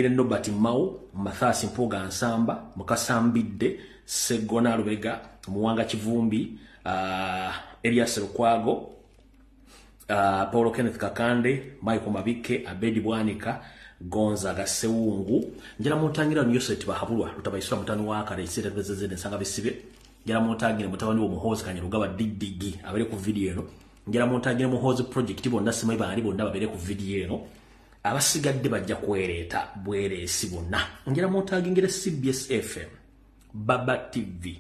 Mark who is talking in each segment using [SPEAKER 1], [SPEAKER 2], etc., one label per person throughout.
[SPEAKER 1] Nobert Mao, Mathasi Mpuuga Nsamba, Mukasa Mbidde, Ssegona Lubega, Muwanga Kivumbi, Elias Lukwago, Paulo Kenneth Kakande, Michael Mabike, Abedi Bwanika, Gonzaga Sewungu. Njala muntangira Yosef Bahabulwa, Rutabaiswa mutani wa kale sita nsanga bisibe. Njala muntangira mutabani wo Muhoozi Kainerugaba DDG abere ku video eno. Njala muntangira Muhoozi Project bonna simanyi bali bonna babere ku video eno. Abasigadde bajja kwereeta bwereesi bonna. Njala muntagingire CBS FM, Baba TV.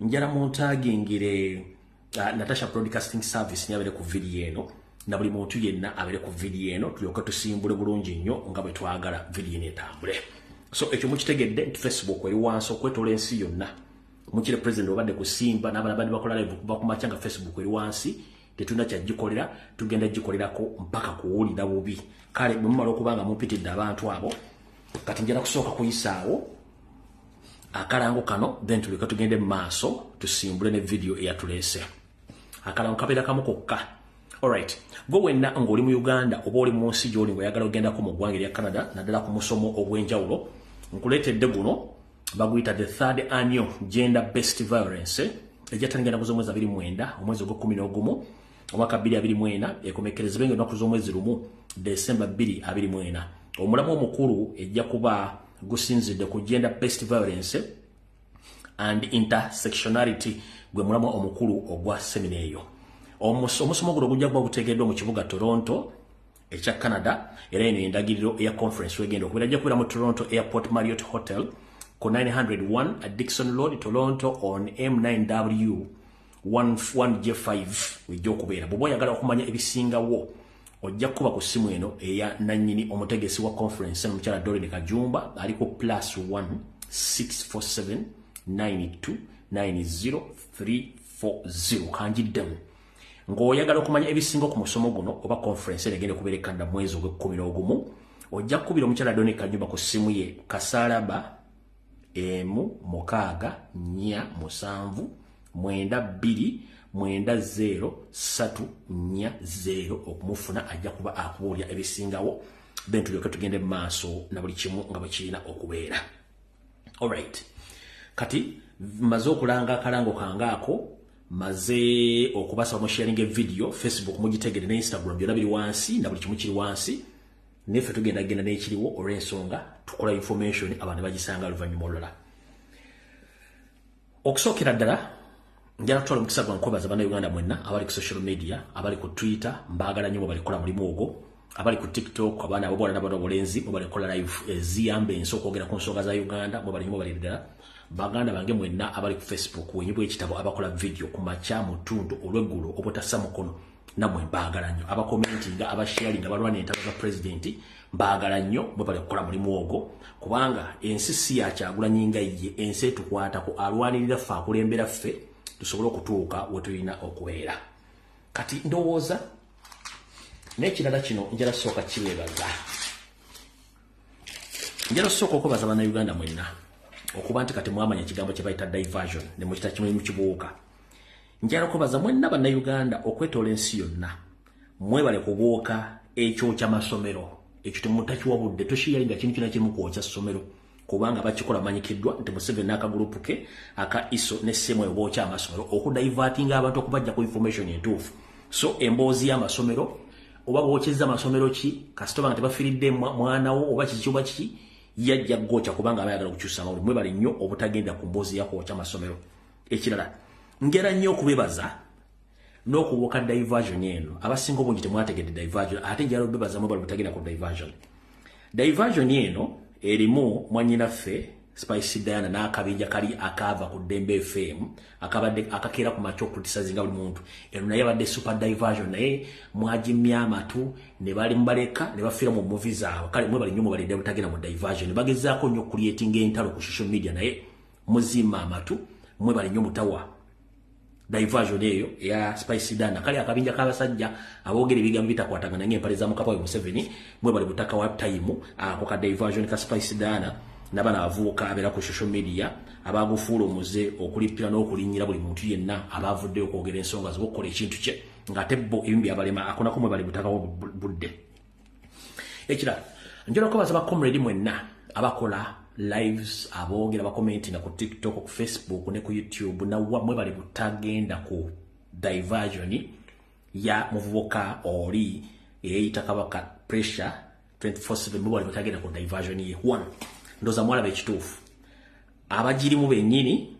[SPEAKER 1] Njala muntagingire Natasha Broadcasting Service nyabere ku video eno. Na buli muntu yenna abere ku video eno tulyoke tusimbule bulungi nnyo nga bwe twagala video eno etambule. So ekyo mukitegedde nti Facebook eri wansi okwetoola ensi yonna. Mukire president obadde kusimba n'abalala bandi bakola live kuva ku makya nga Facebook eri wansi, tetulina kyagikolera, tugenda gikolerako mpaka kuwulira bubi. Kale bwe mumala okuba nga mumpitidde abantu abo, kati njala kusooka kuyisaawo akalango kano, then tulyoke tugende mu maaso tusimbule ne video eyatuleese. Akalango kabeera kamu kokka. Alright, gwe wenna ng'oli mu Uganda oba oli mu nsi gy'oli ng'oyagala ogendako mu ggwanga erya Canada naddala ku musomo ogw'enjawulo, nkuleetedde guno baguyita the third annual gender based violence, ejjatandika ennaku z'omwezi 29 omwezi ogw'ekkumi n'ogumu omwaka 2024, ekomekerezebwe nga ennaku z'omwezi 1 Desemba 2024. Omulamu omukulu ejja kuba gusinzidde ku gender based violence and intersectionality, gwe mulamu omukulu ogwa semina eyo. Omusomo guno gujja kuba gutegeddwa mu kibuga Toronto ekya Canada, era eno endagiriro eya conference wegenda okubeera. Ajja kubeera mu Toronto Airport Marriott Hotel ku 901 at Dixon Road, Toronto on M9W 11J5 wejja okubeera. Bw'oba oyagala okumanya ebisingawo, ojja kukuba ku ssimu eno eya nannyini omutegesi wa conference, omukyala Doreen Kajumba, ali ku +1 647 92 90 340. Kanjiddemu, ng'oyagala okumanya ebisinga ku musomo guno oba conference eno egenda okubeera e Canada mwezi ogw'ekkumi n'ogumu, ojja kukubira omukyala Doreen Kajumba ku ssimu ye +1 647 92 90 340. Okumufuna ajja kuba akubuulya ebisingawo, then tulyoke tugende mu maaso na buli kimu nga bwe kirina okubeera. Alright, kati maze okulanga akalango kange ako, maze okubasaba musharinga video. Facebook mugitegere ne Instagram, byonna biri wansi na buli kimu kiri wansi. Neffe tugenda genda n'ekiriwo olw'ensonga tukola information abantu bagisanga oluvannyuma olulala. Okusookera ddala, njala kutwala omukisa gwange okwebaza Bannayuganda mwenna abali ku social media, abali ku Twitter, mbaagala nnyo mwebalikola mulimu ogwo, abali ku TikTok, abaana abobuwala n'abaana obulenzi mwebalikola live eziyamba ensi okwogera ku nsonga za Uganda, mwebali nnyo, mwebali ddala. Baganda bange mwenna abali ku Facebook, wenyibwa ekitabo, abakola video ku makya, mu ttuntu, olweggulo, obutassa mukono, nammwe mbaagala nnyo. Abakomentinga, abasharinga, abalwana entalo za pulezidenti, mbaagala nnyo, mwebale kukola mulimu ogwo, kubanga ensi si yakyagulanyi nga ye, ensi etukwatako. Alwanirira ffe, akulembera ffe tusobole okutuuka we tulina okubeera. Kati ndowooza n'ekirala kino njala sooka kibeebaza, njala sooka okwebaza Bannayuganda mwenna okuba nti kati mwamanya ekigambo kye bayita diversion ne mukita kimwe mukibuuka. Njala okwebaza mwenna Bannayuganda okwetoola ensi yonna, mwebale kubuuka ekyokya masomero. Ekyo temutakiwabudde, toshiyalinga kintu kyonna kirimu kwokya ssomero, kubanga bakikola manyikiddwa nti Museveni n'akagurupu ke aka ISO ne semu bookya amasomero okudivertinga abantu okubajja ku information entuufu. So emboozi y'amasomero, oba bookyezza amasomero ki, kasita nga tebafiiridde mwana wo oba kiki oba kiki, yajja gwokya kubanga aba ayagala okukyusa amawulire. Mwebale nnyo obutagenda ku mboozi yakwokya amasomero. Ekirala, ngera nnyo okubebaza n'okubuuka diversion eno. Abasinga obungi temwategedde diversion, ate njala obebaza mwebale butagenda ku diversion. Diversion eno erimu mwannyinaffe Spice Diana n'akabinja kali akaava ku Ddembe FM akabadde akakeera ku makya okucriticizinga buli muntu. Eno naye abadde super diversion, naye mwagimya amatu ne bali mubaleka ne bafiira mu movie zaabwe. Kale mwebale nnyo, mubalidde butagenda mu diversion. Bagezaako nnyo okucreatinga entalo ku social media, naye muzimma amatu. Mwebale nnyo mutawa diversion eyo eya Spice Diana, kale akabinja k'abasajja aboogera ebigambo bitakwatagana ng'empale za mukapa we Museveni. Mwebale butaka wa time ako ka diversion ka Spice Diana n'abaana abavubuka abeera ku social media abagufuula omuze okulippira n'okulinnyira buli muntu yenna abavuddeyo okwogera ensonga ze, okukola ekintu kye ng'ate bo ebimu byabalema. Akonako mwebale butakawo budde. Ekirala, Njagala okubaza ba comrade mwenna abakola lives, aboogera, bakomentinga ku TikTok, ku Facebook ne ku YouTube, nawa mwebale butagenda ku diversion ya muvubuka oli eyeyita Kabaka Pressure 24/7. Mwebale butagenda ku diversion ye. One, ndowooza mwalaba ekituufu, abagirimu bennyini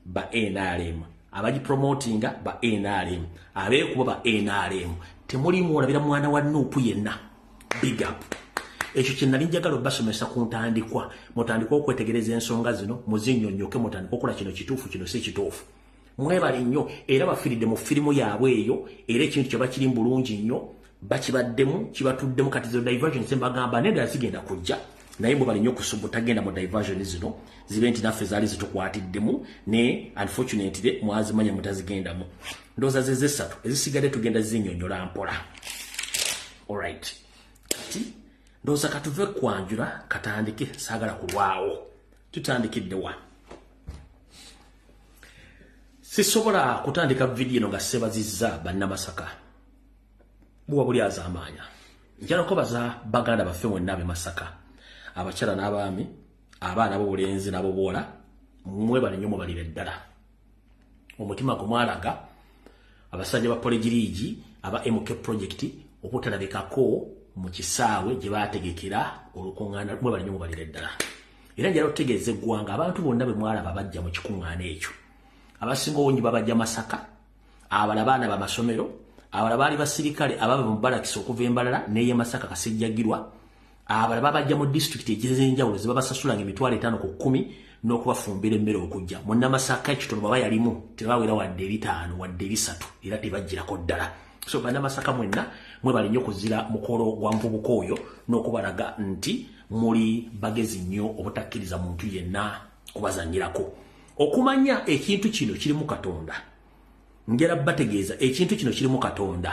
[SPEAKER 1] ba NRM, abagipromotinga ba NRM, abeekuba ba NRM, temulimu olabira mwana wa NUP yenna. Big up. Ekyo kye nali njagala obbasomesa ku ntandikwa. Mutandike okwetegereza ensonga zino, muzinnyonnyoke, mutandike okukola kino kituufu, kino si kituufu. Mwebale nnyo. Era bafiiridde mu firimu yaabwe eyo, era ekintu kye bakirimu bulungi nnyo, bakibaddemu, kibatuddemu. Kati zo diversion zembagamba nedala zigenda kujja, naye mwebale nnyo butagenda mu diversion zino, zibe nti naffe zaali zitukwatiddemu, ne unfortunately mwazimanya mutazigendamu. Ndowooza ze zessatu ezisigadde tugenda zinnyonnyola mpola. Alright, kati ndowooza katuve kwanjula, katandike, saagala kulwawo. Tutandikidde wa? Sisobola kutandika vidiyo eno nga sebazizza Bannamasaka. Buba buli azaamaanya. Njala okubaza baganda baffe mwenna ab'e Masaka, abakyala n'abaami, abaana b'obulenzi n'abobuwala, mwebale nnyo, mubalire ddala omutima gwe mwalaga abasajja ba Polegirigi aba MK Project obutalabikako mu kisaawe gye baategekera olukuŋŋaana. Mwebale nnyo, mubalire ddala. Era njala okutegeeza eggwanga, abantu bonna bwe mwalaba bajja mu kikuŋŋaana ekyo, abasinga obungi babajja Masaka, abala baana bamasomero, abala baali basirikale abava mu balakisi okuva embalala neye Masaka Kasijjagirwa, abala babajja mu disitulikiti ez'enjawulo ze babasasulanga 50,000 ku 10 n'okubafumbira emmere okujja. Munnamasaka ekitono baba yalimu tebawera wadde 5 wadde 3, era tebajjirako ddala. So Bannamasaka mwenna mwebale nnyo kuzira mukolo gwa muvubuka oyo n'okubalaga nti muli bagezi nnyo obutakkiriza muntu yenna kubazanyirako. Okumanya ekintu kino kirimu Katonda, njala bategeeza ekintu kino kirimu Katonda,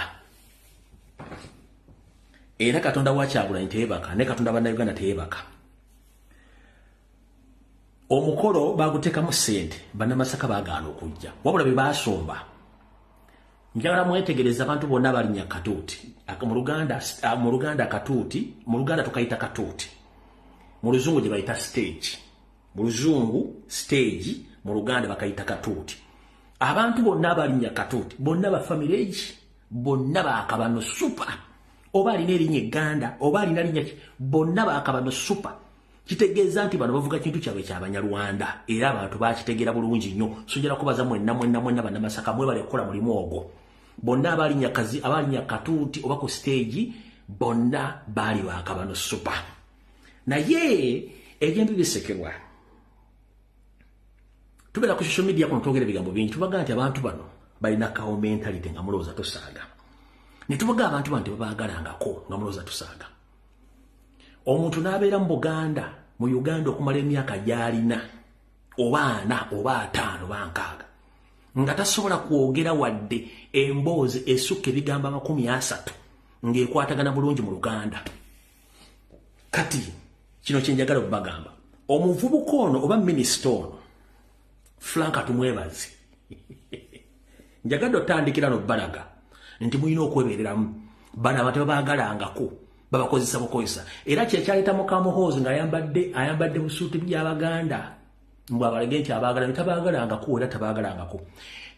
[SPEAKER 1] era Katonda wa Kyagulanyi teyebaka, ne Katonda Bannayuganda teyebaka. Omukolo baguteekamu ssente, Bannamasaka baagaana okujja, wabula bye baasomba. Njagala mwetegereza, abantu bonna balinnya katuuti. Mu Luganda katuuti, mu Luganda tukayita katuuti, mu Luzungu gye bayita stage. Mu Luzungu stage, mu Luganda bakayita katuuti. Abantu bonna abalinnya katuuti bonna ba family, bonna bakabano super, oba alina erinnya egganda oba alina linnya ki, bonna bakabano super. Kitegeeza nti bano bavuga kintu kyabwe kyabanyarwanda, era abantu bakitegeera bulungi nnyo. So njagala kubaza mwenna mwenna mwenna Bannamasaka, mwebale kukola mulimu ogwo. Bonna abalinnya kazi, abalinnya katuuti oba ku stage, bonna baali bakabano super. Naye ebyembi bisekerwa, tubeera ku social media kuno, twogera ebigambo bingi, tubaga nti abantu bano balina cow mentality, nga mulowooza tusaaga. Ne tubaga abantu bano tebabaagalangako, nga mulowooza tusaaga. Omuntu n'abeera mu Buganda, mu Uganda, okumala emyaka gy'alina oba 40 oba 50 oba 60, nga tasobola kwogera wadde emboozi esukka ebigambo 30 ng'ekwatagana bulungi mu Luganda. Kati kino kyenjagala okubagamba, omuvubuka ono oba minisita ono Frank Tumwebaze, njagadde otandikira nobbalaga nti mulina okwebereramu. Bano abantu babaagalangako, babakozesa bukozesa. Era kyekyaleeta Mukamuhoozi ng'ayambadde ayambadde busuuti by'Abaganda, mbw abalage nti abaagala. Tabaagalangako era tabaagalangako.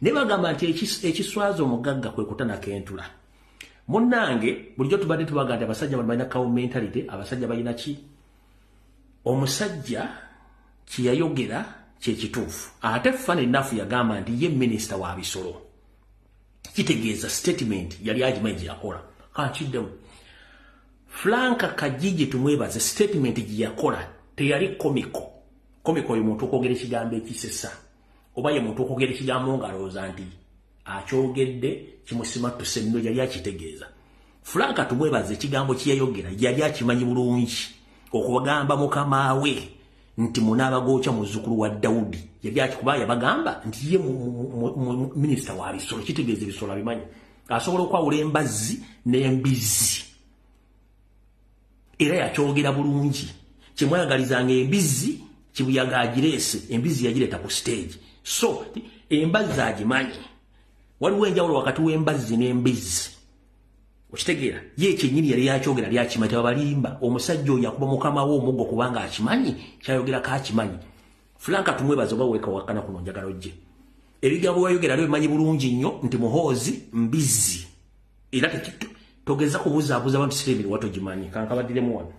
[SPEAKER 1] Naye bagamba nti ekiswaza omugagga kwe kutanaka entula. Munnange, bulijjo tubadde tubaga nti abasajja bano balina cow mentality. Abasajja balina ki? Omusajja kyeyayogera kyekituufu. Ate funny enough, yagamba nti ye minisita wa bisolo, kitegeeza statement yali agimanyi gye yakola. Kankiddemu, Frank Kajiji Tumwebaze statement gye yakola teyali comical. Comical oyo muntu okwogera ekigambo ekisesa, oba ye muntu okwogera ekigambo ng'alowooza nti akyogedde kimusimattuse nno, yali akitegeeza. Frank Tumwebaze ekigambo kyeyayogera yali akimanyi bulungi, okubagamba mukama we nti munaabagokya muzzukulu wa Dawudi. Yali akikuba, yabagamba nti ye minisita wa bisolo, kitegeeza ebisolo abimanyi, asobola okwawula embazzi n'embizzi, era yakyogera bulungi. Kyemwayagalizanga embizzi, kibuyaga agireese, embizzi yagireeta ku stage. So embazzi agimanyi, waliwo enjawulo wakati w'embazzi n'embizzi. Okitegeera ye kyennyini yali yakyogera lyakimanyi, tebabalimba. Omusajja oyo yakuba mukama we omuggo kubanga akimanyi kyayogerako akimanyi. Frank tumwebaza oba weeka wakana kuno njagala ojje. Ebigambo wayogera lyo bimanyi bulungi nnyo nti Muhoozi mbizzi, era togeza kubuzaabuza abantu siremiri watogimanyi. Kankabaddiremu wano.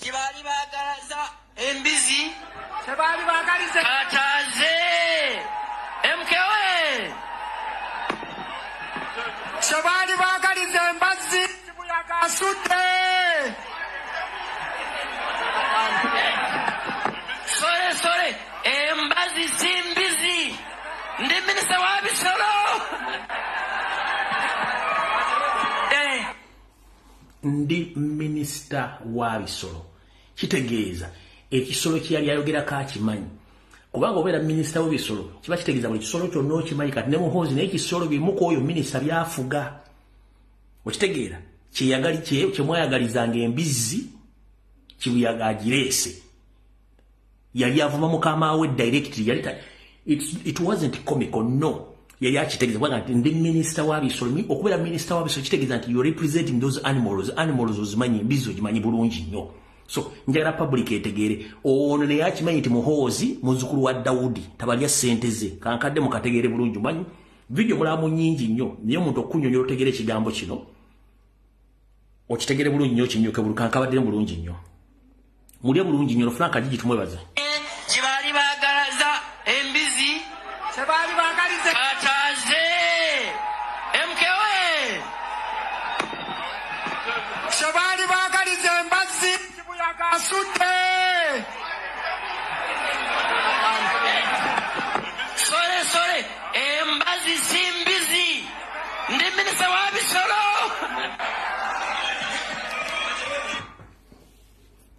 [SPEAKER 2] Kyebaali baagalaza embizi, kyebaali baagaliza kataze MKwe, kyebaali baagaliza embazzi kibuyaga asudde. Sore sore, embazi si mbizi, ndi minisita wa bisolo.
[SPEAKER 1] Ndi minisita wa bisolo kitegeeza ekisolo kyeyali ayogerako akimanyi, kubanga obeera minisita w'ebisolo kiba kitegeeza buli kisolo kyonna okimanyi. Kati ne Muhoozi naye ekisolo bimu ku oyo minisita byafuga. Okitegeera kyemwayagalizanga embizzi kibuyaga agireese, yali avuma mukama we directly. Yali it wasn't comical, no. Yali akitegeeza kubanga nti ndi minisita wa bisolo. Okubeera minisita wa bisolo kitegeeza nti you representing those animals. Animals ozimanyi, embizzi ogimanyi bulungi nnyo. So njagala public etegeere ono naye akimanyi nti Muhoozi muzzukulu wa Dawudi, tabalya ssente ze. Kankadde mukategeere bulungi. Manyi video mulamu nnyingi nnyo, naye omuntu okunyonyola otegeere ekigambo kino okitegere bulungi nnyo, kinyuke bulu. Kankabaddire bulungi nnyo, mulye bulungi nnyo. Frank Gigi tumwebaze.
[SPEAKER 2] Kyebaali baagalaza embizi, kyebaali baagaliza kataze MKwe, kyebaali baagaliza embazzi kibuyaga asudde. Sore sore, embazi si mbizi, ndi minisita wa bisolo.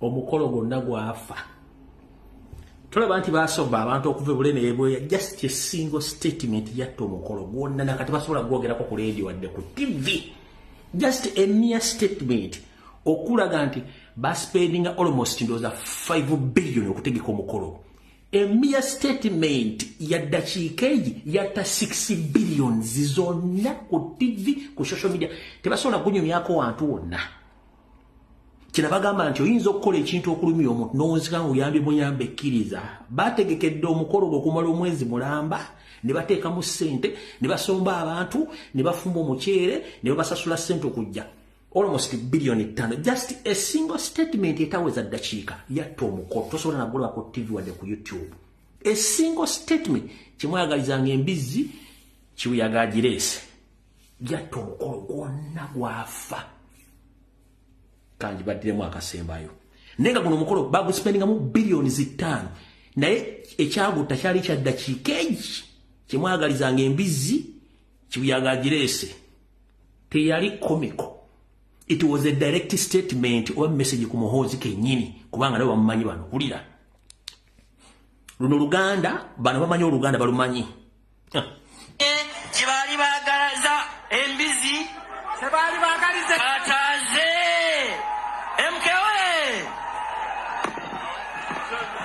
[SPEAKER 1] Omukolo gwonna gwafa. Tulaba nti basomba abantu okuva ebule nebweya, just a single statement yatta omukolo gwonna. Nakati basobola gwogerako ku radio wadde ku TV. Just a mere statement okulaga nti baspendinga almost ndowooza 5 billion okutegeka omukolo. A mere statement ya ddakiika egi yatta 6 billion zonna ku TV, ku social media. Tebasobola kunyumyako wantu wonna. Kino bagamba nti oyinza okukola ekintu okulumya omuntu n'owunzika nga oyambye muyambe ekkiriza. Bategekedde omukolo okumala omwezi mulamba, ne bateekamu ssente, ne basomba abantu, ne bafumba omuceere, ne babasasula ssente okujja almost 5 billion. Just a single statement etaweza ddakiika yatta omukolo. Tosobola nagulaba ku TV wadde ku YouTube. A single statement, kimwayagalizanga embizzi kibuyaga agireese, yatta omukolo gwonna gwafa. Kanji baddiremu akasembayo. Naye nga guno omukolo baguspendingamu 5 billion, naye ekyagutta kyali kya ddakiika egi, kimwagalizanga embizzi kibuyaga agireese. Teyali comical, it was a direct statement oba message ku Muhoozi kennyini, kubanga nabo bamumanyi bano. Wulira luno Luganda, bano bamanyi Oluganda, balumanyi.
[SPEAKER 2] Kyebaali baagalaza embizi, kyebaali baagaliza kataze MKwe,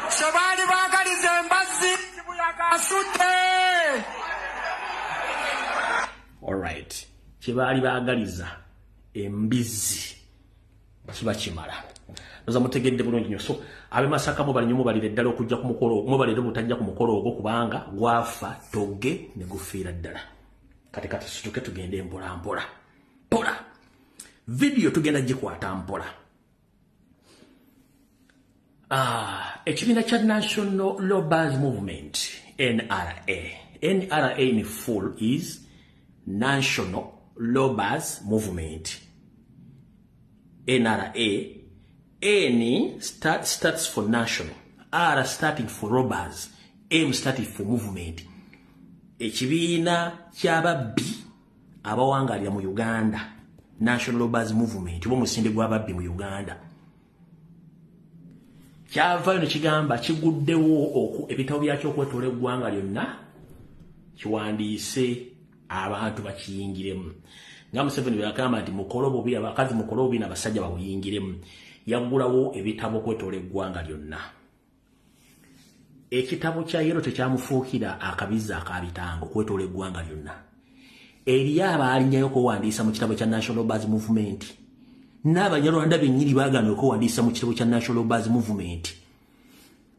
[SPEAKER 2] kyebaali baagaliza embazzi kibuyaga asudde.
[SPEAKER 1] Alright, kyebaali baagaliza embizzi kiba kimala. Noza mutegedde bulungi nnyo. So ab'e Masaka mubali nnyo, mubalire ddala okujja ku mukolo, mubalire butajja ku mukolo ogwo, kubanga gwafa toge ne gufiira ddala. Kati kati situke tugende mpola mpola mpola. Video tugenda gikwata mpola. Ekibiina kya National Robbers Movement, NRA. NRA in full is National Robbers Movement. NRA, N starts for national, R starting for robbers, M starting for movement. Ekibiina ky'ababbi abawangalira mu Uganda, National Robbers Movement, oba omusinde gw'ababbi mu Uganda, kyavayo ne kigamba kiguddewo ebitabo byakyo okwetoola eggwanga lyonna, kiwandiise abantu bakiyingiremu. Nga Museveni bwe yagamba nti mukole obubi, abakazi mukole obubi n'abasajja babuyingiremu, yaggulawo ebitabo okwetoola eggwanga lyonna. Ekitabo kya yellow tekyamufuukira akabizi akabitango kwetoola eggwanga lyonna. Eriyo abaalinyayo okuwandiisa mu kitabo kya National Buzz Movement, n'Abanyarwanda bennyini baagaana okuwandiisa mu kitabo kya National Buzz Movement,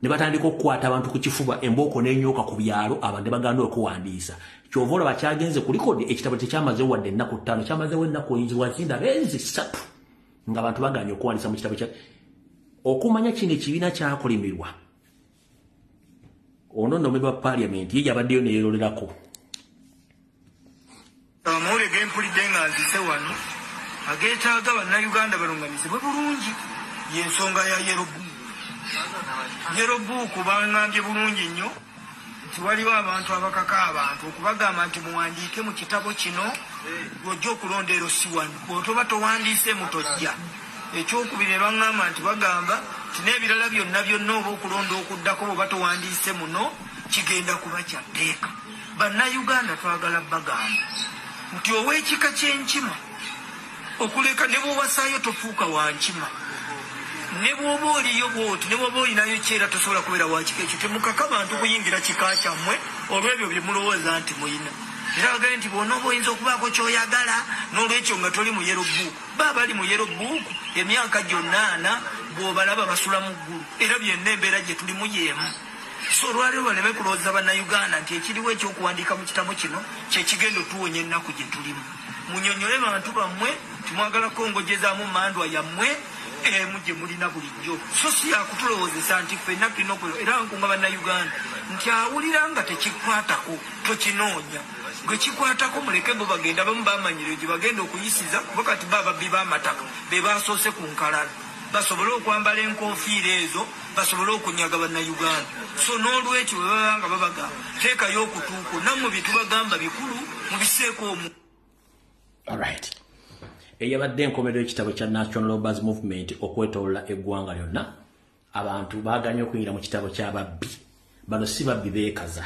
[SPEAKER 1] ne batandika okukwata abantu ku kifuba, embooko n'enyooka ku byalo, abantu ne bagaana okuwandiisa. Kyova olaba kyagenze ku likodi, ekitabo tekyamazewo wadde ennaku 5, kyamazewo ennaku wazinda benzi 3 ng'abantu bagaanye okuwandiisa mu kitabo kya. Okumanya kino ekibiina kyakolimirwa, ono nno member wa parliament ye yabaddeyo neyerolerako.
[SPEAKER 3] Amawulire gempulidde nga nzise wano ageetaaga Bannayuganda balungamizibwe bulungi y'ensonga ya yellow book. Yellow book baŋŋambye bulungi nnyo nti waliwo abantu abakaka abantu okubagamba nti muwandiike mu kitabo kino lw'ojja okulonda ero si wano, bw'otoba towandiiseemu tojja. Ekyokubiri ne baŋŋamba nti bagamba nti n'ebirala byonna byonna oba okulonda okuddako bw'oba towandiise muno kigenda kuba kya tteeka. Bannayuganda twagala bagamba nti ow'ekika ky'enkima okuleka ne bw'owasaayo tofuuka wa nkima, ne bw'oba oliyo bw'oti ne bw'oba olinayo kyera tosobola kubeera wa kika ekyo. Temukaka bantu kuyingira kika kyammwe olw'ebyo bye mulowooza nti muyina. Era bagambye nti bw'onooba oyinza okubaako ky'oyagala n'olwekyo nga toli mu yellow book, ba bali mu yellow book emyaka gyonna ana bw'obalaba basula mu ggulu, era byonna embeera gye tulimu y'emu. So olwaleero baleme kulowooza Bannayuganda nti ekiriwo ekyokuwandiika mu kitabo kino kyekigenda otuwonya ennaku gye tulimu. Munyonyole bantu bammwe nti mwagala kongojezaamu mandwa yammwe emu gye mulina bulijjo, so si yakutulowoozesa nti ffenna tulina okwe. Era nkunga Bannayuganda nti awulira nga tekikwatako tokinoonya, gwe kikwatako muleke bo bagenda. Abamu bamanyire gye bagenda okuyisiza, kuba kati ba ababbi b'amataka be basoose ku nkalala basobole okwambala enkofiira ezo basobole okunyaga Bannayuganda. So n'olwekyo bwe baba nga babagamba teekayo okutuuko, nammwe bye tubagamba bikulu mubiseeko omu.
[SPEAKER 1] Alright, eyabadde enkomerero y'ekitabo kya National Robbers Movement okwetolola eggwanga lyonna. Abantu baaganye okuyingira mu kitabo ky'ababbi. Bano si babbi beekaza,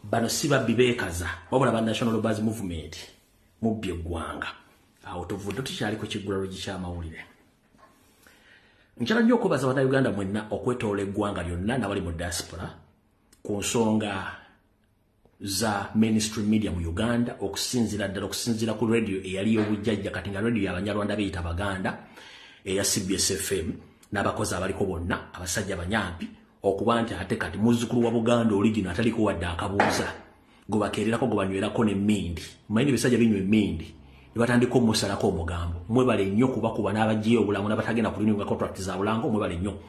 [SPEAKER 1] bano si babbi beekaza, wabula ba National Robbers Movement mubbi eggwanga. Awo tuvudde, tukyali ku kiggulalo ky'amawulire. Nkyala nnyo okwebaza Bannayuganda mwenna okwetolola eggwanga lyonna n'abali mu diaspora ku nsonga za mainstream media mu Uganda, okusinziira ddala okusinziira ku radio eyali y'obujjajja, kati nga radio y'Abanyarwanda beyita Baganda, eya CBS FM, n'abakozi abaliko bonna abasajja banyampi, okuba nti ate kati muzzukulu wa Buganda original ataliko wadde akabuuza gwe bakeererako, gwe banywerako n'emmindi, mumanyi ebisajja binywa emmindi, ne batandika omusalako omugambo. Mwebale nnyo kubakuba n'abagyeyo obulango n'abatagenda kulinyunga contract za bulango. Mwebale nnyo.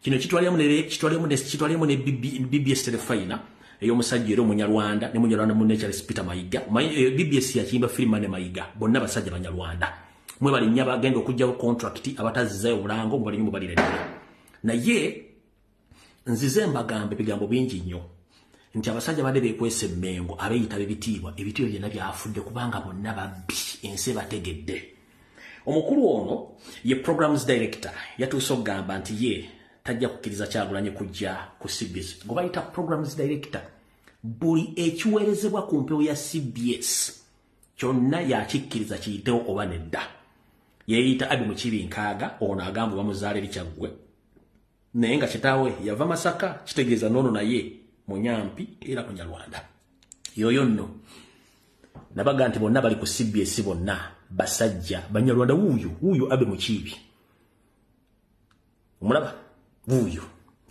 [SPEAKER 1] Kino kitwaliramu ne BBS Terefayina ey'omusajja era Omunyarwanda ne Munyarwanda munne Charles Peter Mayiga. BBS yakimba firima ne Mayiga, bonna basajja Banyarwanda. Mwebale nnyo abagenda okugyawo contract, abatazizaayo obulango, mwebale nnyo, mubalire ddala. Naye nzize mbagamba ebigambo bingi nnyo nti abasajja badde beekwesa emmengo abeeyita b'ebitiibwa, ebitiibwa byonna byafudde kubanga bonna babbi, ensi ebategedde. Omukulu ono ye programs director yatuuse okugamba nti ye tajja kukkiriza Kyagulanyi kujja ku CBS. Gwe bayita programs director, buli ekiweerezebwa ku mpewo ya CBS kyonna yakikkiriza kiyitewo oba nedda. Yeeyita Abi Mukibi Nkaaga. Ono agamba bamuzaala eri Kyaggwe, naye nga kitaawe yava Masaka, kitegeeza noono naye munyampi era Munyarwanda. Yoyo nno nabaga nti bonna bali ku CBS bonna basajja Banyarwanda. Wuuyo, wuuyo Abe Mukiibi, omulaba wuuyo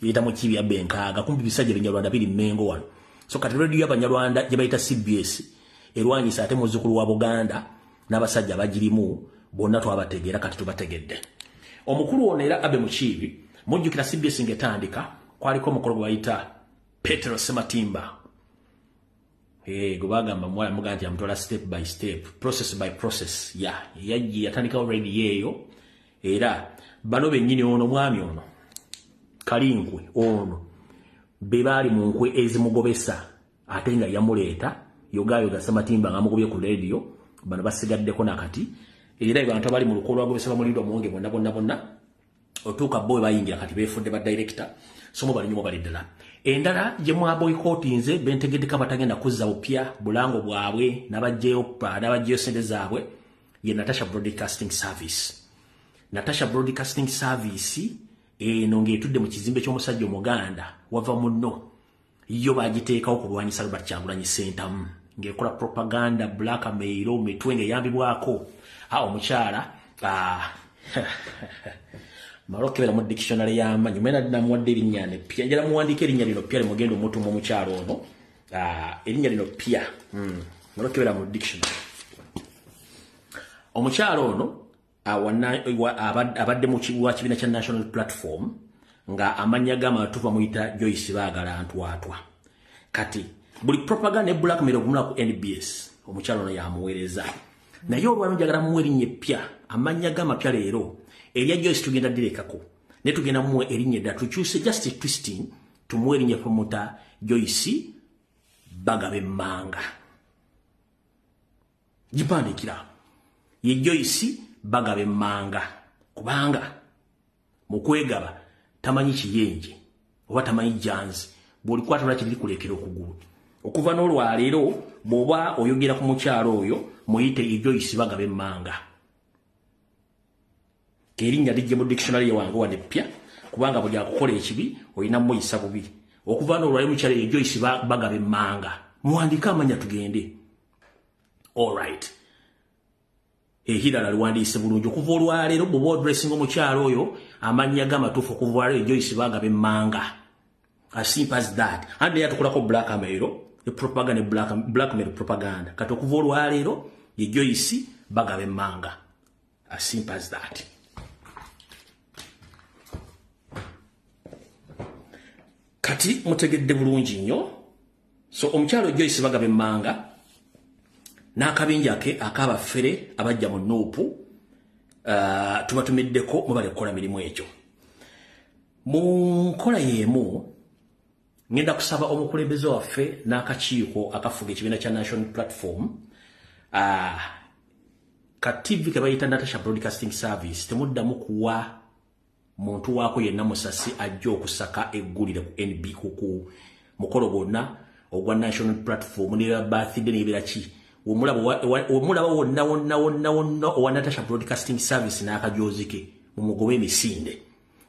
[SPEAKER 1] yeyita Mukiibi Abe Nkaaga. Kumpi bisajja Binyarwanda biri Mmengo wano. So kati radio y'Abanyarwanda gye bayita CBS erwanyisa ate muzzukulu wa Buganda n'abasajja bagirimu bonna twabategeera, kati tubategedde. Omukulu ono era Abe Mukiibi, mujjukira CBS ng'etandika kwaliko omukolo gwe bayita Petero Sematimba, gwe bagamba muwala mugaa nti amutwala step by step, process by process. Ya yajji yatandikawo radio eyo. Era bano bennyini, ono omwami ono Kalinkwe ono, be baali mu nkwe ezimugobesa, ate nga yamuleeta yogayoga Sematimba nga amugobye ku radio. Bano basigaddeko nakati, era bantu abali mu luko lwagobesa bamulindwa muwonge bonna bonna bonna otuuka bo we bayingira kati beefudde ba director. So mubali nnyo, mubali ddala. Endala gye mwaboycottinze, bentegeddeko abatagenda kuzza bupya bulango bwabwe n'abajjeyo sente zaabwe, ye Natasha Broadcasting Service. Natasha Broadcasting Service Eno ng'etudde mu kizimbe ky'omusajja Omuganda wava munno, yo bagiteekawo kulwanyisa Robert Kyagulanyi Ssentamu, ng'ekola propaganda, blackmail, mitwe, ng'eyambibwako omukyala mala okebera mu dictionary y'amanyi mwena namuwadde erinnya neppya. Njala muwandiika erinnya lino ppya limugenda omutuma omukyala ono, erinnya lino ppya. Mala okebera mu dictionary. Omukyala ono abadde mu kibiina kya National Platform, nga amannya g'amatuufu bamuyita Joyce Baagala Ntwatwa. Kati buli propaganda ne blackmail ogumula ku NBS, omukyala ono yamuweereza. Naye olwaliro njagala muwe erinnya eppya, amannya g'amapya. Leero erya Joyce tugenda direkako, naye tugenda muwe erinnya eddala, tukyuse, just twisting, tumuwe erinnya promoter Joyce Bagaba Emmanga. Gipandiikira, ye Joyce Bagaba Emmanga, kubanga mu kwegaba tamanyi kiyenje oba tamanyi janzi, bw'olikwata lwaki lirikulekera okugulu. Okuva n'olwaleero, bw'oba oyogera ku mukyalo oyo, muyite Joyce Bagaba Emmanga. Erinnya lijje mu dictionary wange wadde ppya, kubanga buli akukola ekibi olina muyisa bubi. Okuva n'olwaleero, mukyalo ye Joyce Bagaba Emmanga. Muwandiike amanya tugende. Alright, ehirala liwandiise bulungi. Okuva olwaleero, bw'oba addressinga omukyalo oyo, amannya g'amatuufu okuva olwaleero Joyce Bagaba Emmanga, as simple as that. And naye atukolako blackmail ne propaganda, blackmail, propaganda. Kati okuva olwaleero ye Joyce Bagaba Emmanga, as simple as that. Kati mutegedde bulungi nnyo. So omukyalo Joyce Bagaba Emmanga n'akabinja ke ak'abafere abajja mu NUP, tubatumiddeko, mubale kukola mirimu ekyo. Mu nkola y'emu, ngenda kusaba omukulembeze waffe n'akakiiko akafuga ekibiina kya National Platform, ka TV ke bayita Natasha Broadcasting Service, temuddamu kuwa muntu waako yenna musasi ajja okusaka eggulire ku NB ku mukolo gwonna ogwa National Platform, ne birthday n'ebira ki. Omulaba wonna wonna wonna wonna owa Natasha Broadcasting Service n'akajoozi ke, mumugobe emisinde,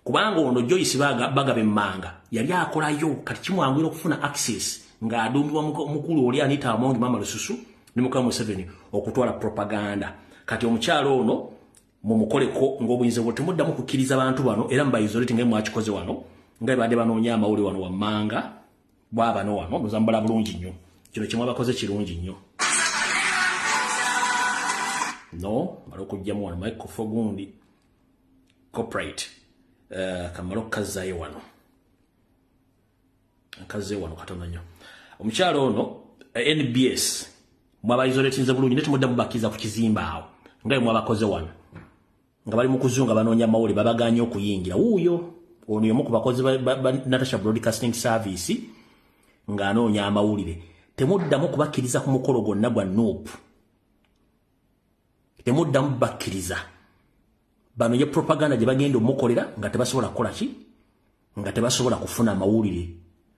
[SPEAKER 1] kubanga ono Joyce Bagaba Emmanga yali akolayo. Kati kimwanguyira okufuna access ng'aduumibwa mukulu oli Anita Amongi, Mama Lususu, ne Mukama Museveni okutwala propaganda. Kati omukyalo ono mumukoleko ng'obuyinza bwe, temuddamu kukkiriza bantu bano, era mubayisolate nga mwakikoze wano, nga badde banoonya amawulire wano wammanga bwabano wano. Muzambala bulungi nnyo, kino kyemwabakoze kirungi nnyo. No mala okugjamu wano microphone gundi corporate, kamala okukazaayo wano, nkazzeeyo wano katono nnyo. Omukyalo ono, NBS mwabaisolatinze bulungi, naye temuddamu bakkiriza ku kizimbe awo nga bwe mwabakoze wano, nga bali mu kuzunga banoonya mawulire, babaganye okuyingira. Wuuyo ono y'omu ku bakozi ba Natasha Broadcasting Service ng'anoonya amawulire. Temuddamu kubakkiriza ku mukolo gwonna gwa NUP, temuddamu bakkiriza. Bano ye propaganda gye bagenda omukolera nga tebasobola kukola ki, nga tebasobola kufuna mawulire.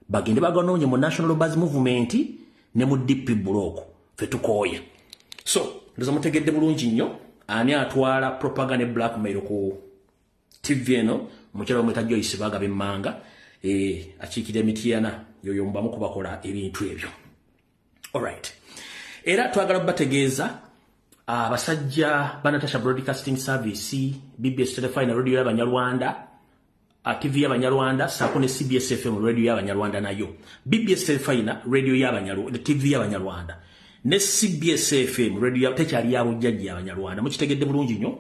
[SPEAKER 1] Bagende baganoonye mu National Buzz Movement ne mu DP Block, fe tukooye. So ndoza mutegedde bulungi nnyo ani atwala propaganda ne blackmail ku TV eno. Omukyala bamwita Joyce Bagaba Emmanga, akiikira Emityana, yoyo mubamu kubakola ebintu ebyo. Alright, era twagala bategeeza abasajja ba Natasha Broadcasting Service, BBS Telefina, radio y'Abanyarwanda, TV y'Abanyarwanda, saako ne CBS FM, radio y'Abanyarwanda nayo. BBS Telefina, radio y'Abanyarwanda, TV y'Abanyarwanda ne CBS FM, radio tekyali ya bujjajja y'Abanyarwanda. Mukitegedde bulungi nnyo.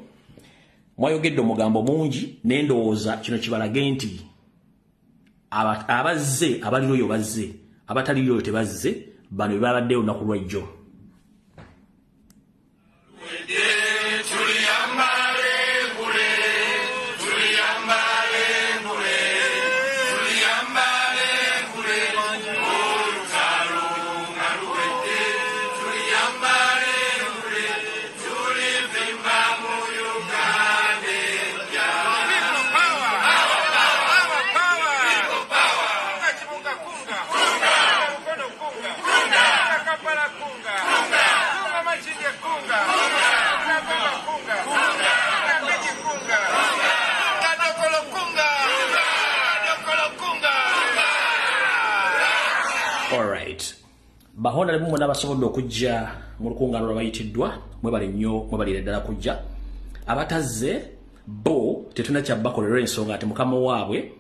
[SPEAKER 1] Mwayogedde omugambo mungi, nendowooza kino kibalage nti abazze abaliro bazze, abataliyo tebazze. Bano bebabaddeyo olunaku lwajjo.
[SPEAKER 4] People power! Power, power! Kunga, Kibuga, kunga! Kunga! Mukono, kunga! Kunga! Kampala, kunga!
[SPEAKER 1] Alright, bahonale mwe n'abasobodde okujja mu lukungaano lwabayitiddwa, mwebale nnyo, mwebalire ddala kujja. Abatazze bo tetulina kyabbakolera ensonga ati mukama waabwe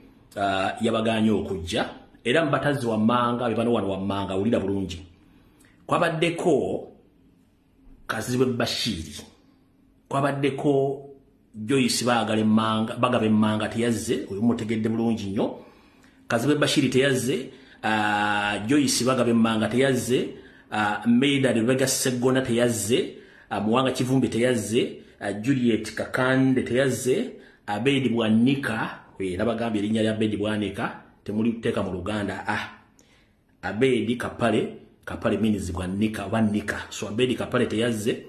[SPEAKER 1] yabagaanye okujja. Era mubatazzi wammanga be bano wano wammanga, wulira bulungi. Kwabaddeko Kazibwe Bashiri, kwabaddeko Joyce Bagala Emmanga, Bagaba Emmanga teyazze, oyo mutegedde bulungi nnyo. Kazibwe Bashiri teyazze, Joyce Bagaba Emmanga teyazze, Maida Lubega Sseggona teyazze, Muwanga Kivumbi teyazze, Juliet Kakande teyazze, Abedi Bwanika, nabagambye erinnya lya Abedi Bwanika temuli kuteeka mu Luganda. Abedi Kapale, Kapale means Bwanika, Bwanika. So Abedi Kapale teyazze,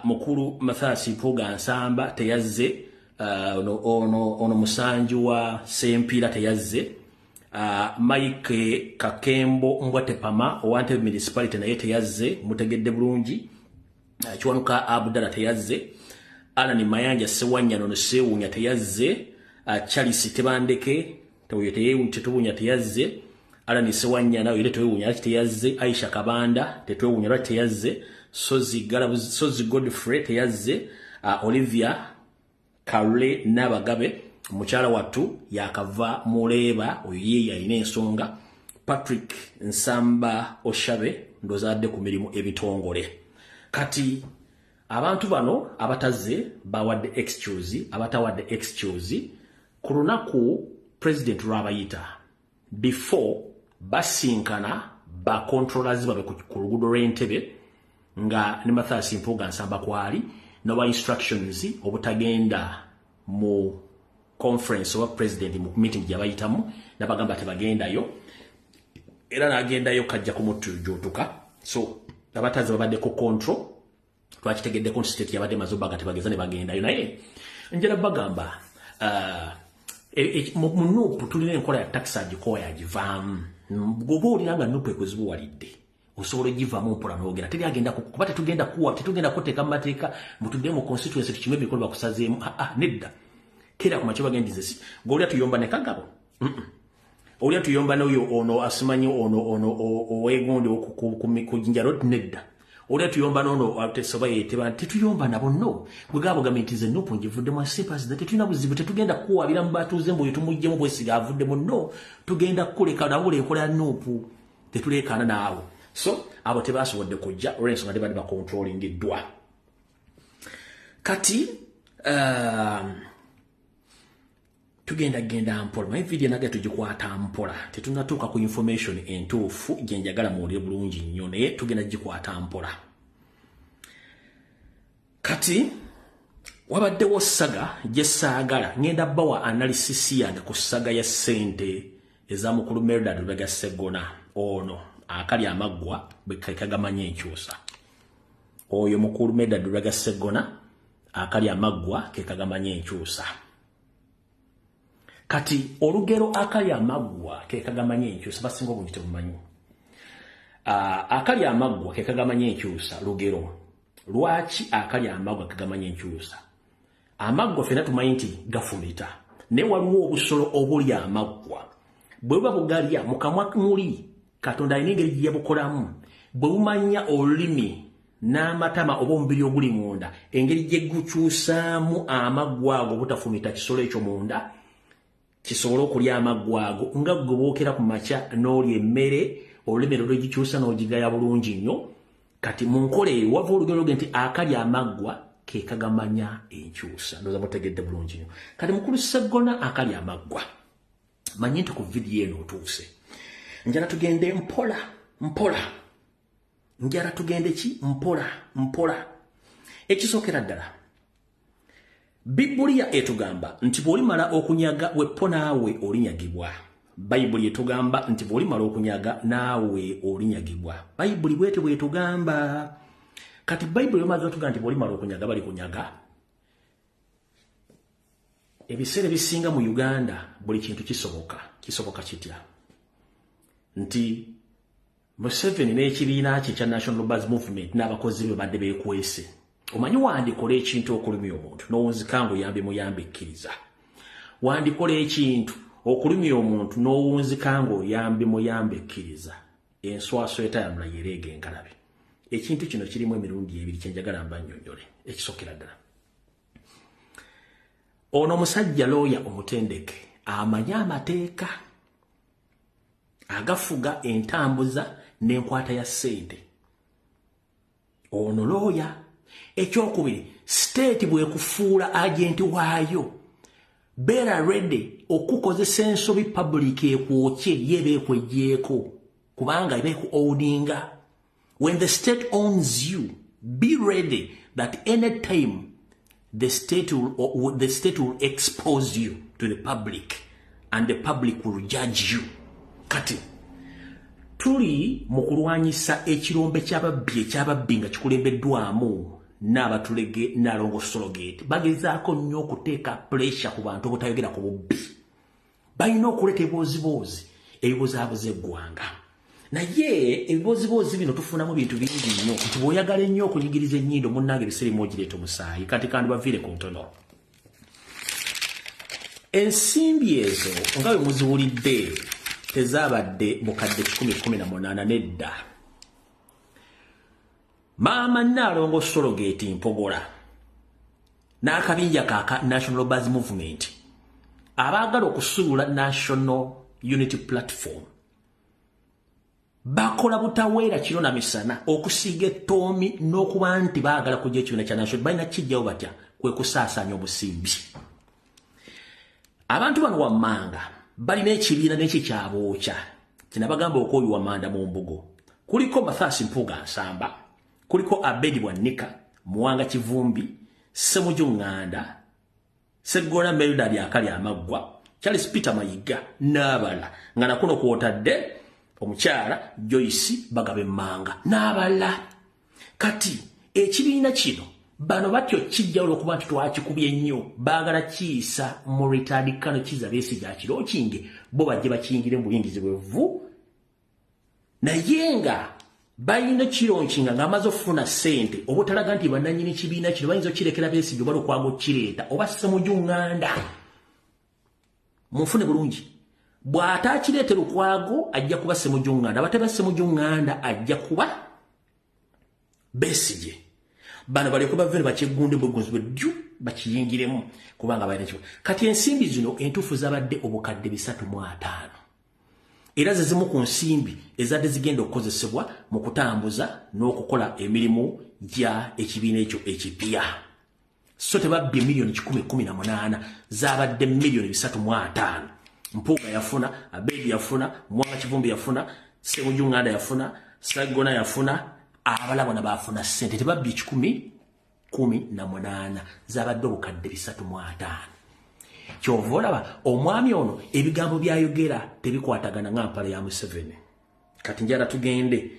[SPEAKER 1] Mukulu Mathias Mpuuga Nsamba teyazze, ono Musanju wa Sempira teyazze, Mike Kakembo Mbwatepama owa Entebbe Municipality naye teyazze, mutegedde bulungi. Kiwanuka Abdalla teyazze, Alan Mayanja Sewanyana ono Sewunya teyazze, Charles Tebandeke tetuwunya teyazze, Alan Sewanyana oyo tetwewunya lwaki teyazze, Aisha Kabanda tetwewunya lwaki teyazze, Sozi Godfrey teyazze, Olivia Karle Nabagabe mukyala wattu yakava muleeba oyo ye yalina ensonga, Patrick Nsamba Oshabe ndozadde ku mirimu ebitongole. Kati abantu bano abatazze bawadde excuse, abatawadde excuse ku lunaku president lw'abayita before basinkana ba controllers babe ku luguudo lw'Entebbe nga ne Mathias Mpuuga Nsamba kwali noba instructions obutagenda mu conference oba president mu meeting gyabayitamu, nabagamba tebagendayo, era n'agendayo kajja kumutujutuka. So abatazi babadde ku control, twakitegeddeko nti state yabadde maze obbaga tebageza ne bagendayo. Naye njala bagamba mu NUP tulina enkola ya tax agikowa yagivaamu. Bw'oba owulira nga NUP ekuzibuwalidde, osobola ogivaamu mpola n'ogenda, teri agenda kuba tetugenda kuwa, tetugenda kuteeka mu mateeka mutudde mu constituency tukime emikolo bakusazeemu. Ah, nedda, kera ku makya bagendize si gweolya tuyomba ne Kagabo, olya tuyomba n'oyo ono asimanyi ono owegundi ku Jinja Road, nedda, olya tuyomba n'ono tesoba yeteba, tetuyomba nabo. No gwe gabo gambye nti ze NUP ngivuddemu, simple as that. Tetulina buzibu, tetugenda kuwabira mu batuuze mbu oyo tumuggyemu bwesiga avuddemu. No, tugenda kukuleka nabula enkola ya NUP, tetuleekaana naawe. So abo tebasobodde kujja olw'ensonga tebadde bakontrolingiddwa. Kati tugenda genda mpola, naye video naga tugikwata mpola, tetunatuuka ku information entuufu gye njagala muwulire bulungi nnyo, naye tugenda gikwata mpola. Kati wabaddewo saga gye saagala ngenda bawa analysis yange ku saga ya ssente eza mukulu Merdad Lubega Sseggona, ono akali amaggwa bwe kagamanya enkyusa. Oyo mukulu Merdad Lubega Sseggona akali amaggwa ke kagamanya enkyusa. Kati olugero akali amaggwa ke kagamanya enkyusa basinga obungi tebumanyi. Akali amaggwa ke kagamanya enkyusa lugero lwaki? Akali amaggwa kagamanya enkyusa. Amaggwa ffenna tumanyi nti gafumita, naye waliwo obusolo obuli amaggwa bwe buba bugalya mu kamwa muli, Katonda alina engeri gye yabukolamu, bwe bumanya olulimi n'amatama oba omubiri oguli munda, engeri gye gukyusaamu amaggwa ago butafumita kisolo ekyo munda kisobole okulya amaggwa ago. Nga gwe bookera ku makya n'olya emmere, olulimi lwo lwegikyusa n'ogigaya bulungi nnyo. Kati mu nkola eyo wava olugero luge nti akali amaggwa ke kagamanya enkyusa. Ndowooza mutegedde bulungi nnyo. Kati mukulu Sseggona akali amaggwa, manye nti ku vidiyo eno otuuse, njala tugende mpola mpola, njala tugende ki mpola mpola. Ekisookera ddala, Bibuliya etugamba nti bw'olimala okunyaga weppo naawe olinyagibwa. Bayibuli etugamba nti bw'olimala okunyaga naawe olinyagibwa. Bayibuli bwetyo bwetugamba. Kati Bayibuli emaze otugamba nti bw'olimala okunyaga bali kunyaga. Ebiseera ebisinga mu Uganda buli kintu kisoboka. Kisoboka kitya? Nti Museveni n'ekibiina kye ekya National Buzz Movement n'abakozi be badde beekwese. Omanyi wandikola ekintu okulumya omuntu n'owunzika ng'oyambe muyambe ekkiriza. Wandikola ekintu okulumya omuntu n'owunzika ng'oyambe muyambe ekkiriza. Enswaso etayanula yereega enkalabi. Ekintu kino kirimu emirundi ebiri kyenjagala mbannyonnyole. Ekisookera ddala, ono omusajja looya omutendeke, amanyi amateeka agafuga entambuza n'enkwata ya ssente. Ono looya. Ekyokubiri, state bwekufuula agent waayo, beera ready okukozesa ensobi, public ekwokye, ye beekwejjeeko, kubanga ebeeku owninga. When the state owns you, be ready that any time the state will expose you to the public and the public will judge you. Kati tuli mu kulwanyisa ekirombe ky'ababbi, ekyababbi nga kikulembeddwamu n'abatulege n'alongo surrogate. Bagezaako nnyo okuteeka pressure ku bantu obutayogera ku bubbi. Balina okuleeta ebibooziboozi ebibuzaabuza eggwanga, naye ebibooziboozi bino tufunamu bintu bingi nnyo, nti bw'oyagala ennyo okunyigiriza ennyindo, munnange, ebiseera ebimu ogireeta omusaayi. Kati kandi baviire ku ntono. Ensimbi ezo nga bwe muziwulidde tezaabadde bukadde 118, nedda. Maama Nnaalongo surrogate Mpogola n'akabinja kaaka National Bus Movement abaagala okusuula National Unity Platform bakola butaweera kiro na misana okusiiga ettoomi n'okuba nti baagala kujja ekibiina kya National. Balina kijjawo batya? Kwe kusaasaanya obusimbi. Abantu bano wammanga balina ekibiina n'ekikyabookya kinabagamba okwoyiwa manda mu mbugo. Kuliko Mathias Mpuuga Nsamba, kuliko Abedi Bwanika, Muwanga Kivumbi, Semuju Ŋŋanda, Seggona Meldad Akali Amaggwa, Charles Peter Mayiga n'abala, nga nakuno kwotadde omukyala Joyce Bagabe Mmanga n'abala. Kati ekibiina kino bano batyo kijja olwokuba nti twakikubye nnyo, baagala kiyisa mu retired Colonel Kizza Besigye akirookinge, bo bajje bakiyingire mu buyingizi bwevu, naye nga balina kirookinga ng'amaze okufuna ssente, obutalaga nti bannannyini kibiina kino bayinza okukirekera Besigye oba Lukwago kireeta oba Ssemuju Ŋŋanda. Munfune bulungi, bw'ataakireete Lukwago ajja kuba Ssemuju Ŋŋanda, abataba Ssemuju Ŋŋanda ajja kuba Besigye. Bano balyoke bave ne bakyegunde bwegunzi bwe ddyu bakiyingiremu, kubanga balina kibu. Kati ensimbi zino entuufu zabadde obukadde 350, era ze zimu ku nsimbi ezadde zigenda okukozesebwa mu kutambuza n'okukola emirimu gya ekibiina ekyo ekipya. So tebabbye miliyoni 118, zabadde miliyoni 350. Mpuuga yafuna, Abedi yafuna, Mwanga Kivumbi yafuna, Semuju Nganda yafuna, Sagona yafuna, abalala bona bafuna ssente. Tebabbye 118, zabadde obukadde 350. Kyova olaba omwami ono ebigambo byayogera tebikwatagana nga mpala ya Museveni. Kati njala tugende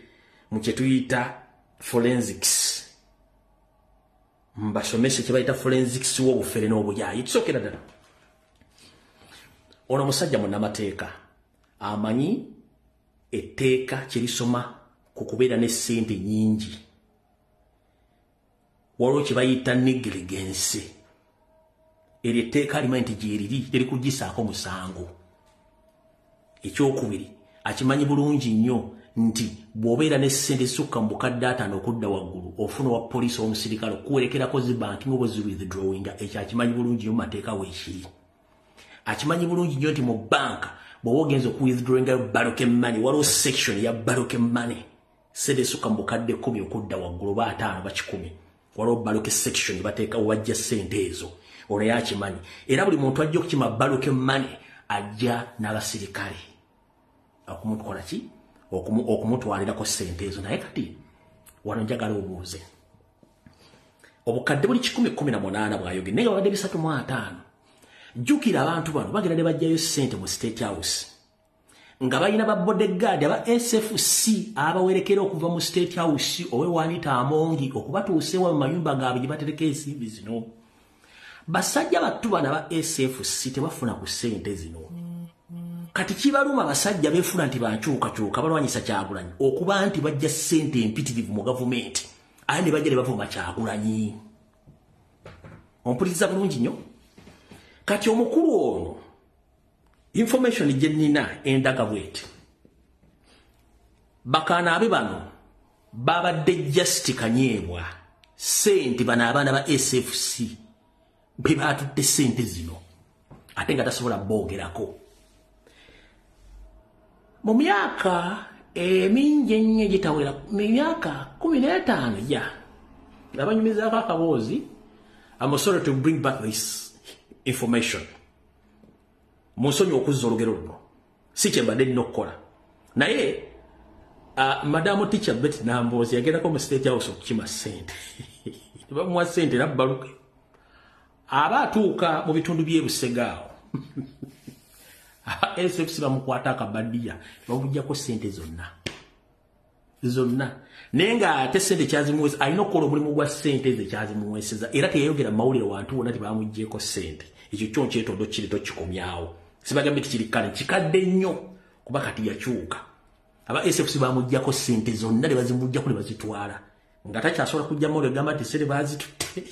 [SPEAKER 1] mu kye tuyita forensics, mbasomese kye bayita forensics w'obufere n'obuyaayi. Kisookera ddala, ono omusajja munnamateeka, amanyi etteeka kyerisoma ku kubeera ne ssente nyingi. Waliwo kye bayita negligence. Eryo etteeka alimanyi nti gyeriri, terikugisaako musango. Ekyokubiri, akimanyi bulungi nnyo nti bw'obeera ne ssente zisukka mu bukadde 50 okudda waggulu, ofuna wa poliisi omusirikale okuwerekerako zibanki nga oba ziwithdrawinga. Ekyo akimanyi bulungi nnyo mu mateeka weekiri. Akimanyi bulungi nnyo nti mu banka bw'oba ogenza okuwithdrawingayo bulk money, waliwo section ya bulk money, ssente esukka mu bukadde 10 okudda waggulu oba 50 oba 100, waliwo bulk section bateeka webajja ssente ezo. Olwo yakimanyi, era buli muntu ajja okukima bulk money ajja n'abasirikale okumukola ki, okumutwalirako ssente ezo. Naye kati wano njagala obuuze, obukadde buli 118 bwayogere, naye nga babadde 350. Jjukira abantu bano bagenda ne bajjayo ssente mu State House nga balina ba bodyguard aba SFC abawerekera okuva mu State House owewanita Amongi okubatuusewa mu mayumba gaabwe gye batereka ensimbi zino. Basajja battu bano aba SFC tebafuna ku ssente zino. Kati kibaluma abasajja beefuna nti bankyukakyuka, balwanyisa Kyagulanyi, okuba nti bajja ssente empitirivu mu gavumenti, aye ne bajja ne bavuma Kyagulanyi. Ompuliriza bulungi nnyo. Kati omukulu ono, information gye nnina endaga bweti. Bakanaabe bano babadde just kanyeebwa sente. Bano abaana ba SFC be batutte sente zino, ate nga tasobola boogerako. Mu myaka emingi ennyo egitawera, mu myaka 15 ya abanyumizaako akaboozi. I'm sorry to bring back this information. Munsonyi okuzza olugero luno, si kyembadde nina okukola, naye madamu teacher Betty Namboozi yagendako mu State House okukima ssente. Tebamuwa ssente era baluke. Aba atuuka mu bitundu by'e Busega awo, aba SFC bamukwata akabadiya, bamuggyako ssente zonna zonna. Naye ng'ate ssente kyazimuwesa, alina okukola omulimu gwa ssente ezo ekyazimuweeseza, era teyayogera mu mawulire wantu wonna tebamuggyeko ssente. Ekyo kyo nkyetondo kiri tokikomyawo. Sibagambye tikiri kale, kikadde nnyo kuba kati yakyuka. Aba SFC bamuggyako ssente zonna ne bazimuggyako ne bazitwala, nga takyasobola kujja mawulire gamba nti ssente baazitutte,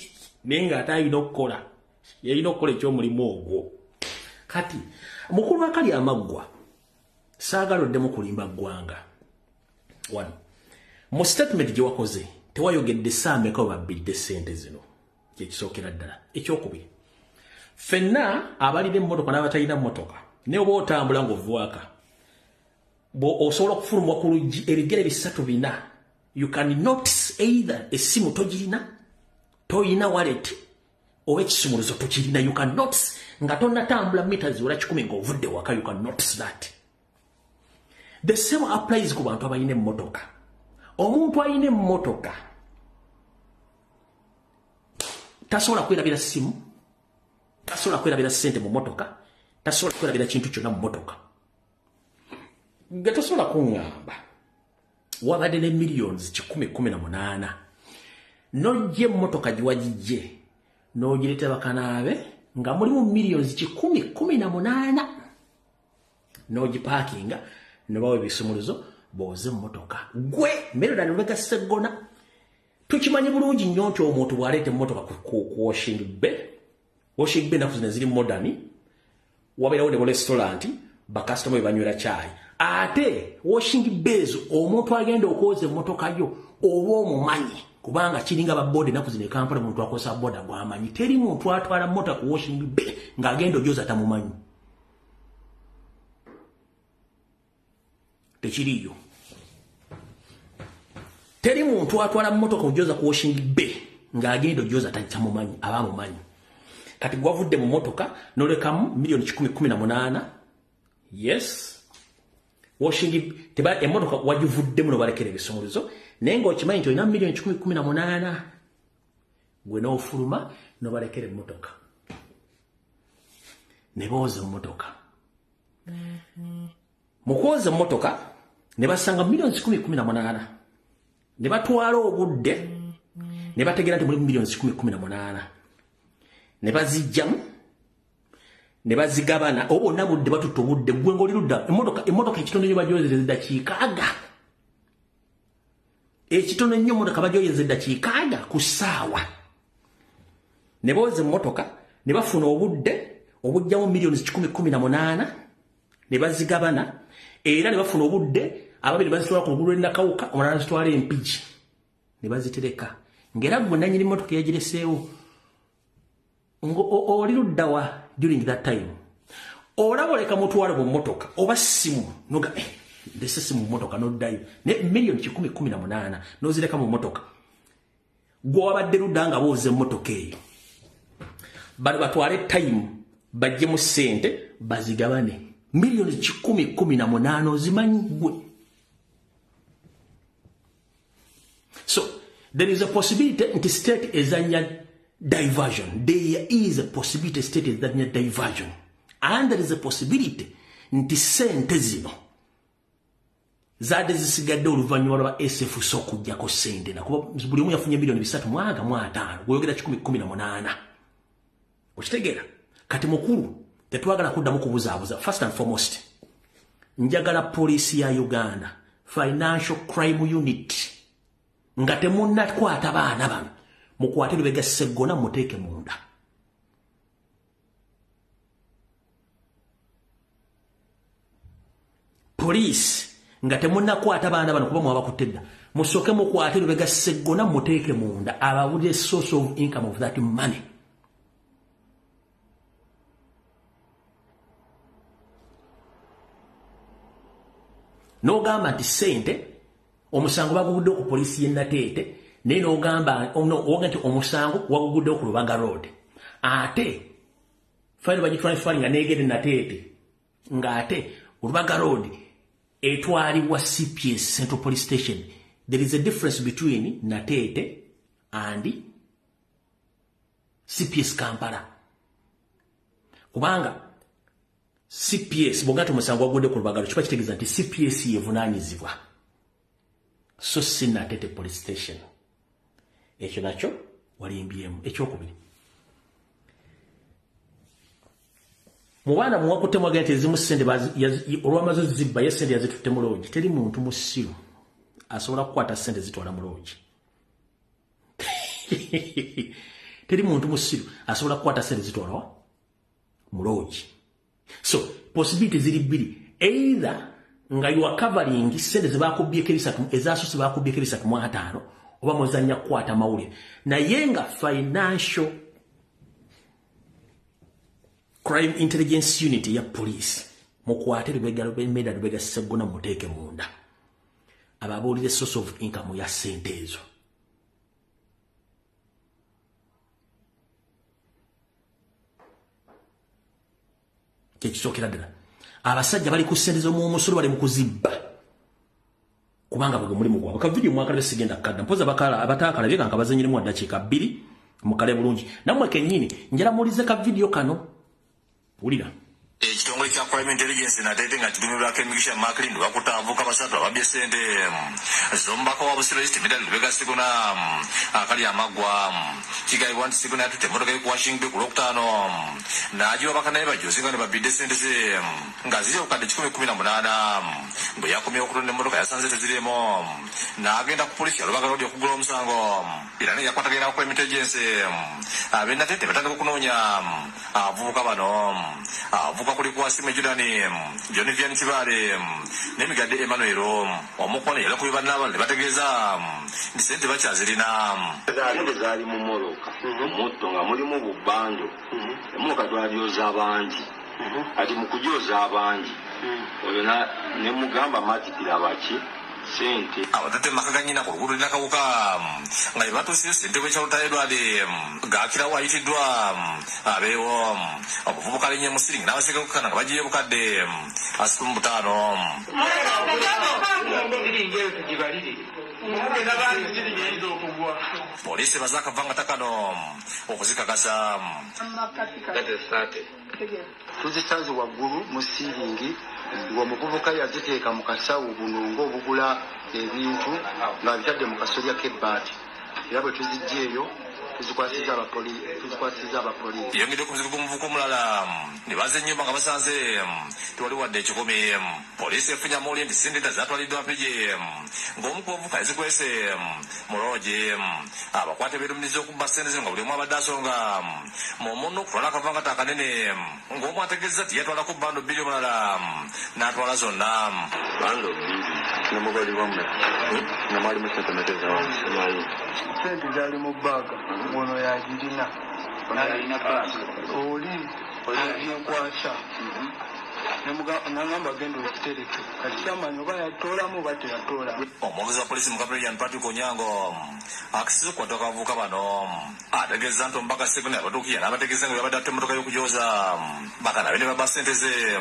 [SPEAKER 1] naye ng'ate alina okukola, yalina okukola ekyomulimu ogwo. Kati mukulu akali amaggwa, saagala oddemu kulimba ggwanga. One, mu statement gye wakoze tewayogedde saameka we babbidde ssente zino, kyekisookera ddala. Ekyokubiri, ffenna abalina emmotoka n'abatalina mmotoka, naye oba otambula ng'ovaaka, osobola okufulumwa ku luggi ebigere 3 4, you can notice either essimu togirina, toyina wallet, oba ekisumuluzo tokirina. You can notice nga tonnatambula mita ziwera 100 ng'ovudde waka. You can notice that. The same applies ku bantu abalina emmotoka. Omuntu alina emmotoka tasobola kwerabira simu, tasobola kwerabira ssente mu mmotoka, tasobola kwerabira kintu kyonna mu mmotoka. Nga tosobola kuŋŋamba wabadde ne millions 118, n'ojja emmotoka gye wagijje n'ogireeta bakanaabe nga mulimu millions 118, n'ogipaakinga, ne bawa ebisumuluzo booze emmotoka. Gwe Melodani Lubega Sseggona, tukimanyi bulungi nnyo nti omuntu bw'aleeta emmotoka ku washing bay, washing bay ennaku zino ziri modern, wabeerawo ne restaurant, bakasitoma bwe banywera caayi. Ate washing bays, omuntu agenda okwoza emmotoka yo oba omumanyi, kubanga kiringa baboda ennaku zino e Kampala, omuntu akozesa boda gw'amanyi. Teri muntu atwala mmotoka ku washing bay ng'agenda ogyoza tamumanyi, tekiriyo. Teri muntu atwala mmotoka ogyoza ku washing bay ng'agenda ogyoza tamumanyi, aba amumanyi. Kati gwavudde mu mmotoka n'olekamu miliyoni 118. Yes, washing teba emmotoka wagivuddemu nobalekera ebisumuluzo, naye ng'okimanyi nti olina miliyoni 118, gwe n'ofuluma n'obalekera emmotoka ne booza emmotoka. Mu kwoza emmotoka ne basanga miliyoni 118, ne batwala obudde ne bategeera nti mulimu miliyoni 118, ne bazijjamu ne bazigabana. Oba bonna budde batutta obudde, gwe ng'oli ludda. Emmotoka ekitono nnyo bagyoyeza eddakiika aga, ekitono ennyo emmotoka bagyoyeza eddakiika aga ku ssaawa. Ne booza emmotoka ne bafuna obudde obujjamu miliyoni 118 ne bazigabana, era ne bafuna obudde, ababiri bazitwala ku lugulu lw'e Nakawuka, omulala nazitwala Empigi ne bazitereka. Ng'era gwe nannyini mmotoka yagireseewo oli luddawa during that time? Olaba oleka mutwalo mu mmotoka oba simu, noga ndese simu mu mmotoka, noddayo ne miliyoni 118 nozireka mu mmotoka. Gwe wabadde ludda nga booza emmotoka eyo? Bano batwale time bajjemu ssente bazigabane. Miliyoni 118 ozimanyi gwe? So there is a possibility nti state ezanya diversion. There is a possibility state ezanya diversion, and there is a possibility nti sente zino zaadde zisigadde oluvannyuma lwa SFC okuggyako sente, nakuba buli omu yafunye miliyoni 355, gweyogera 118. Okitegeera? Kati mukulu, tetwagala kuddamu kubuzaabuza. First and foremost, njagala poliisi ya Uganda, Financial Crime Unit, nga temunnakwata baana bano, mukwate Lubega Sseggona, muteeke munda. Poliisi Nga temunnakwata baana bano kuba mwabakutte dda. Musooke mukwate Lubega Sseggona muteeke munda abawulire source of income of that money. N'ogamba nti ssente omusango bagugudde ku poliisi y'e Nateete, naye n'ogamba nti omusango wagugudde ku Lubaga Road. Ate fayiro bagitransferringa n'egenda e Nateete, ng'ate Lubaga Road etwalibwa CPS, Central Police Station. There is a difference between Nateete and CPS Kampala. Kubanga CPS bw'ogamba omusango wagudde ku Lubaga Road, kiba kitegeeza nti CPS yevunaanyizibwa, so si Nateete Police Station. Ekyo nakyo walimbyemu. Ekyokubiri, mu baana muwakutte mwagenda nti ezimu ssente olwamaze zibba ye ssente yazitutte mu loogi. Teri muntu musiru asobola kukwata ssente zitwala mu loogi. Teri muntu musiru asobola kukwata ssente zitwala mu loogi. So possibility ziri bbiri, either nga you are covering ssente zebakubyeko ebisatu ezasoose bakubyeko 350, oba muzannya kukwata mawulire. Naye nga Financial Crime Intelligence Unit ya police, mukwate Lubega Meda Lubega Sseggona muteeke munda ababuulire source of income ya ssente ezo. Kyekisookera ddala, abasajja bali ku ssente z'omumusolo bali mu kuzibba, kubanga bwe mulimu gwabwe. Ka vidiyo mwakalabe sigenda kukadda mpoza abataakalabye kanka bazanyiremu ddakiika 2 mukale bulungi. Nammwe kennyini njala muwulize ka vidiyo kano. Wulira.
[SPEAKER 5] Ekitongole kya Crime Intelligence Nateete nga kiduumirwako Emigisha Maclean bakutte abavubuka basatu ababbye ssente z'omubaka wa Busiro East Medard Lubega Sseggona akali amaggwa. Kigambibwa nti Sseggona yatutte emmotoka ye ku Washington ku Lwokutaano n'agiwa bakanaye bajjoze nga ne babbidde ssente ze nga ziri obukadde 118. Bwe yakomyewo okutunda emmotoka yasanze teziriimu n'agenda ku poliisi ya Lubaga Road okugula omusango era naye yakwatagana na Crime Intelligence. Ab'e Nateete batandika okunoonya abavubuka bano. Abavubuka kuliko Wasime Jordan, John Vianney Kibaale n'Emigadde Emmanuel. Omukwano yali okubi bannaabwe ne bategeeza nti ssente bakyazirina.
[SPEAKER 6] Ssente zaali mu mmotoka mutto nga mulimu bubbando, emmotoka twagyoza abangi, kati mu kugyoza abangi oyo ne mugamba matikira baki ssente.
[SPEAKER 5] Abatadde mu maka ga nnyina ku luguudo Nakawuka nga bye batuuseyo ssentebe w'ekyalo Edward Gakirawo ayitiddwa abeewo. Omuvubuka alinnye mu siringi n'abasirikale okukkakkana nga bagiye obukadde 35. Poliisi ebaze akavanga kano okuzikakasa.
[SPEAKER 6] Tuzisanze waggulu mu siiringi ng'omuvubuka yaziteeka mu kasawo buno ng'obugula ebintu ng'abitadde mu kasolya k'ebbaati, era bwe tuzijja eyo tuzikwasizza abapoliisi.
[SPEAKER 5] Yongedde ku muzigo gw'omuvubuka omulala ne baza ennyumba nga basanze tewali wadde ekikumi. Poliisi efunye amawulire nti ssente endala zaatwaliddwa Mpigi ng'omu ku bavubuka yazikwese mu loogi. Abakwate beerumiriza okubba ssente zino nga buli omu abadde asonga mu munno okutwala akavangata akanene ng'omu ategeezezza nti yatwalako bbando 2 omulala n'atwala zonna.
[SPEAKER 6] Bando 2 namubali wammwe nga mwalimu ssente mmeka ezawansi?
[SPEAKER 3] Ssente zaali mu bbaaga, ono yagirina oli yaginkwasa nangamba genda okitereke, kati kyamanyi oba yatoolamu oba teyatoolamu.
[SPEAKER 5] Omwogezi wa poliisi mu Kampala Ian Patrick Onyango akisiza okukwata abavubuka bano ategeeza nti omubaka Sseggona yabatuukira n'abategeeza nga yabadde atta emmotoka y'okugyoza bakanabe ne babba ssente ze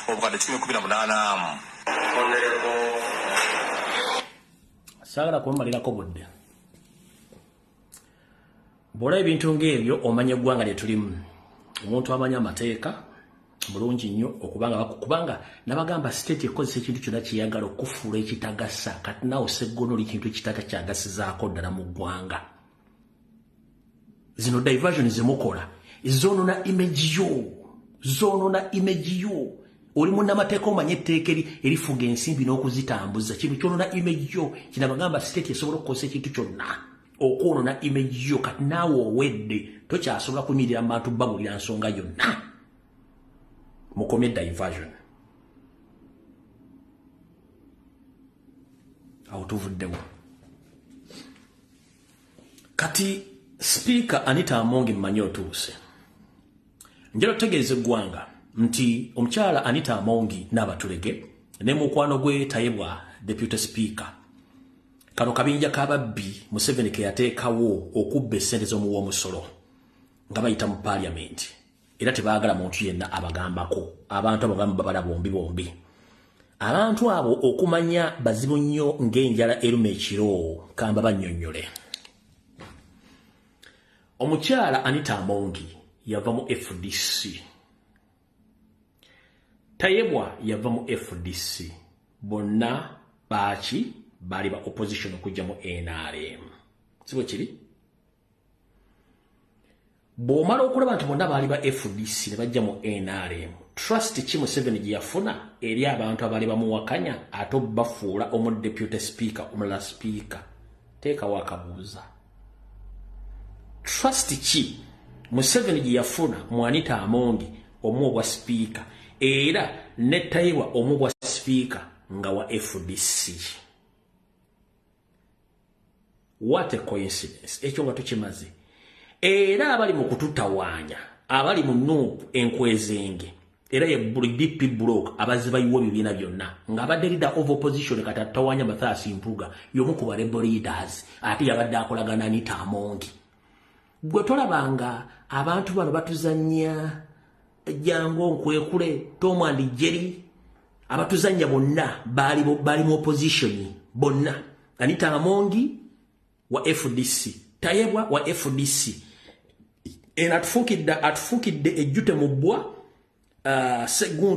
[SPEAKER 5] obukadde 118.
[SPEAKER 1] Saagala kubamalirako budde. Bw'olaba ebintu ng'ebyo omanya eggwanga lye tulimu. Omuntu amanya amateeka bulungi nnyo okubanga kubanga nabagamba state ekozesa ekintu kyonna kyeyagala okufuula ekitagasa. Kati naawe Sseggona oli kintu ekitaga kyagasizaako ddala mu ggwanga. Zino diversion zemukola zoonona image yo, zoonona image yo. Oli munnamateeka omanye etteeka erifuga ensimbi n'okuzitambuza, kino kyonona image yo. Kinabagamba state esobola okukozesa ekintu kyonna okwonona image yo. Kati naawe owedde tokyasobola kuyimirira mu bantu babulira nsonga yonna. Mukomye diversion. Awo tuvuddewo. Kati Speaker Anita Amongi mmanyi otuuse. Njagala tutegeeze eggwanga nti omukyala Anita Amongi n'abatulege ne mukwano gwe Tayebwa Deputy Speaker. Kano kabinja k'ababbi Museveni ke yateekawo okubba essente z'omuwa omusolo nga bayita mu parliament. Era tebaagala muntu yenna abagambako. Abantu abo bagamba babala bombi bombi. Abantu abo okumanya bazibu nnyo ng'enjala eruma ekiro, kamba bannyonnyole. Omukyala Anita Amongi yava mu FDC. Tayebwa yava mu FDC. Bonna baaki bali ba opposition okujja mu NRM. Si bwe kiri? Bw'omala okulaba nti bonna baali ba FDC ne bajja mu NRM, trust ki Museveni gye yafuna eri abantu abaali bamuwakanya ate bafuula omu deputy speaker omulala speaker? Teekawo akabuuza. Trust ki Museveni gye yafuna mu Anita Amongi omu obwa speaker era ne Tayebwa omu obwa speaker nga wa FDC? What a coincidence. Ekyo nga tukimaze. Era abali mu kututawaanya, abali mu NUP enkwezenge, era ye DP block abazibayiwa ebibiina byonna, ng'abadde leader of opposition kati atutawaanya Mathias Mpuuga y'omu ku ba rebel leaders, ate yabadde akolagana Anita Amongi. Gwe tolabanga abantu bano batuzannya jangu nkwekule Tom and Jerry, abatuzannya bonna baali mu opposition bonna. Anita Amongi wa FDC, Tayebwa wa FDC. Eno atufuukidde ejjute mu bbwa.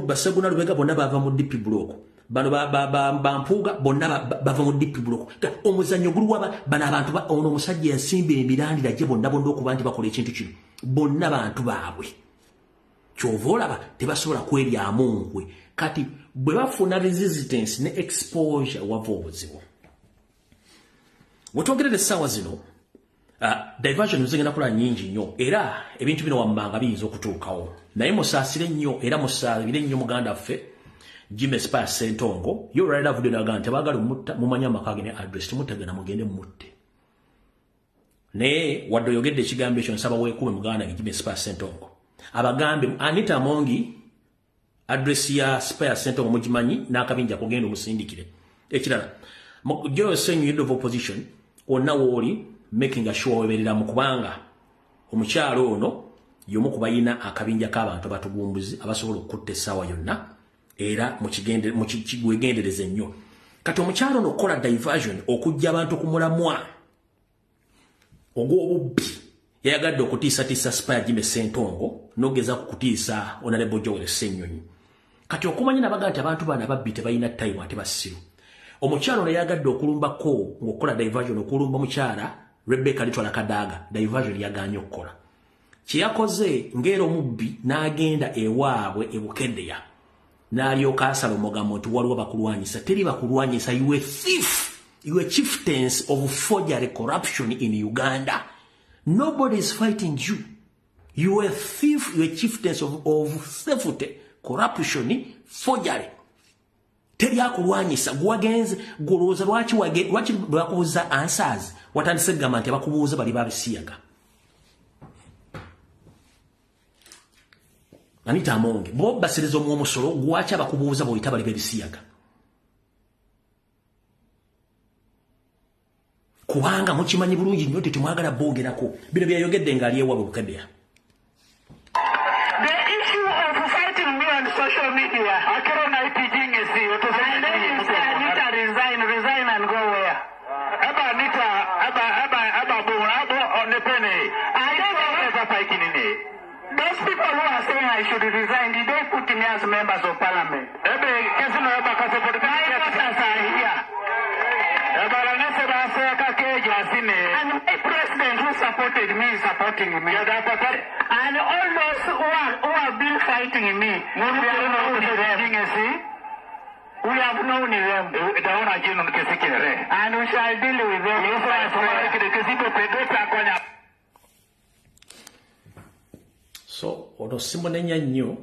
[SPEAKER 1] Baseguna Lubega bonna bava mu DP block. Bano bampuuga bonna bava mu DP block. Omuzannyo guluwa bano abantu ono omusajja yasimba emirandira gye bonna bonna okuba nti bakola ekintu kino. Bonna bantu baabwe. Ky'ova olaba tebasobola kweryamu nkwe. Kati bwe bafuna resistance ne exposure wava obuzibu. Wetwogerera essaawa zino, diversion zigenda kula nnyingi nnyo era ebintu bino wammanga biyinza okutuukawo. Naye musaasire nnyo era musaabire nnyo muganda waffe Jimmy Spire Ssentongo. Ye olwaleero avudde n'agamba nti abaagala omutta mumanyi amaka ge ne address, temuttagana mugende mumutte. Naye wadde oyogedde ekigambo ekyo, nsaba weekuume muganda wange Jimmy Spire Ssentongo. Abagambe Anita Amongi address ya Spire Ssentongo mugimanyi n'akabinja kugenda omusindikire. Ekirala, Joel Ssenyonyi leader of opposition wonna w'oli making sure webereramu kubanga omukyalo ono y'omu ku bayina akabinja k'abantu abatugumbuzi abasobola okutta essaawa yonna, era wegendereze nnyo. Kati omukyalo ono okukola diversion okuggya abantu ku mulamwa ogw'obubbi, yayagadde okutiisatiisa Spire Jimmy Ssentongo n'ogezaako kutiisa Honorable Joel Ssenyonyi. Kati okumanya nabaga nti abantu bano ababbi tebalina time ate basiru. Omukyalo ono yayagadde okulumbako ng'okukola diversion okulumba mukyala Rebecca Litwala Kadaga, diversion yagaanye okukola. Kye yakoze ng'era omubbi n'agenda ewaabwe e Bukeddeya n'alyoka asala omugambo nti waliwo bakulwanyisa. Teri bakulwanyisa, you a thief, you a chieftains of forgery corruption in Uganda. Nobody is fighting you. You a thief, you a chieftains of theft, corruption, forgery. Teri akulwanyisa. Gwagenze golowooza lwaki lwaki bakubuuza answers watandise kugamba nti abakubuuza bali babisiyaga. Anita Amongi bo basiriza omusolo gwaki abakubuuza bw'oyita bali bebisiyaga? Kubanga mukimanyi bulungi nnyo nti temwagala boogerako. Bino byayogedde ng'ali ewaabwe Bukeddeya.
[SPEAKER 7] The issue of fighting me on social media. Anita resign, resign and go where?
[SPEAKER 4] Anita,
[SPEAKER 7] Those people who are saying I should resign, did they put me as members of parliament? My daughters are here. And my president who supported me is supporting me. And all those who have been fighting me, we have known them. We have known them. And we shall deal with them.
[SPEAKER 1] So, ono simunenya nnyo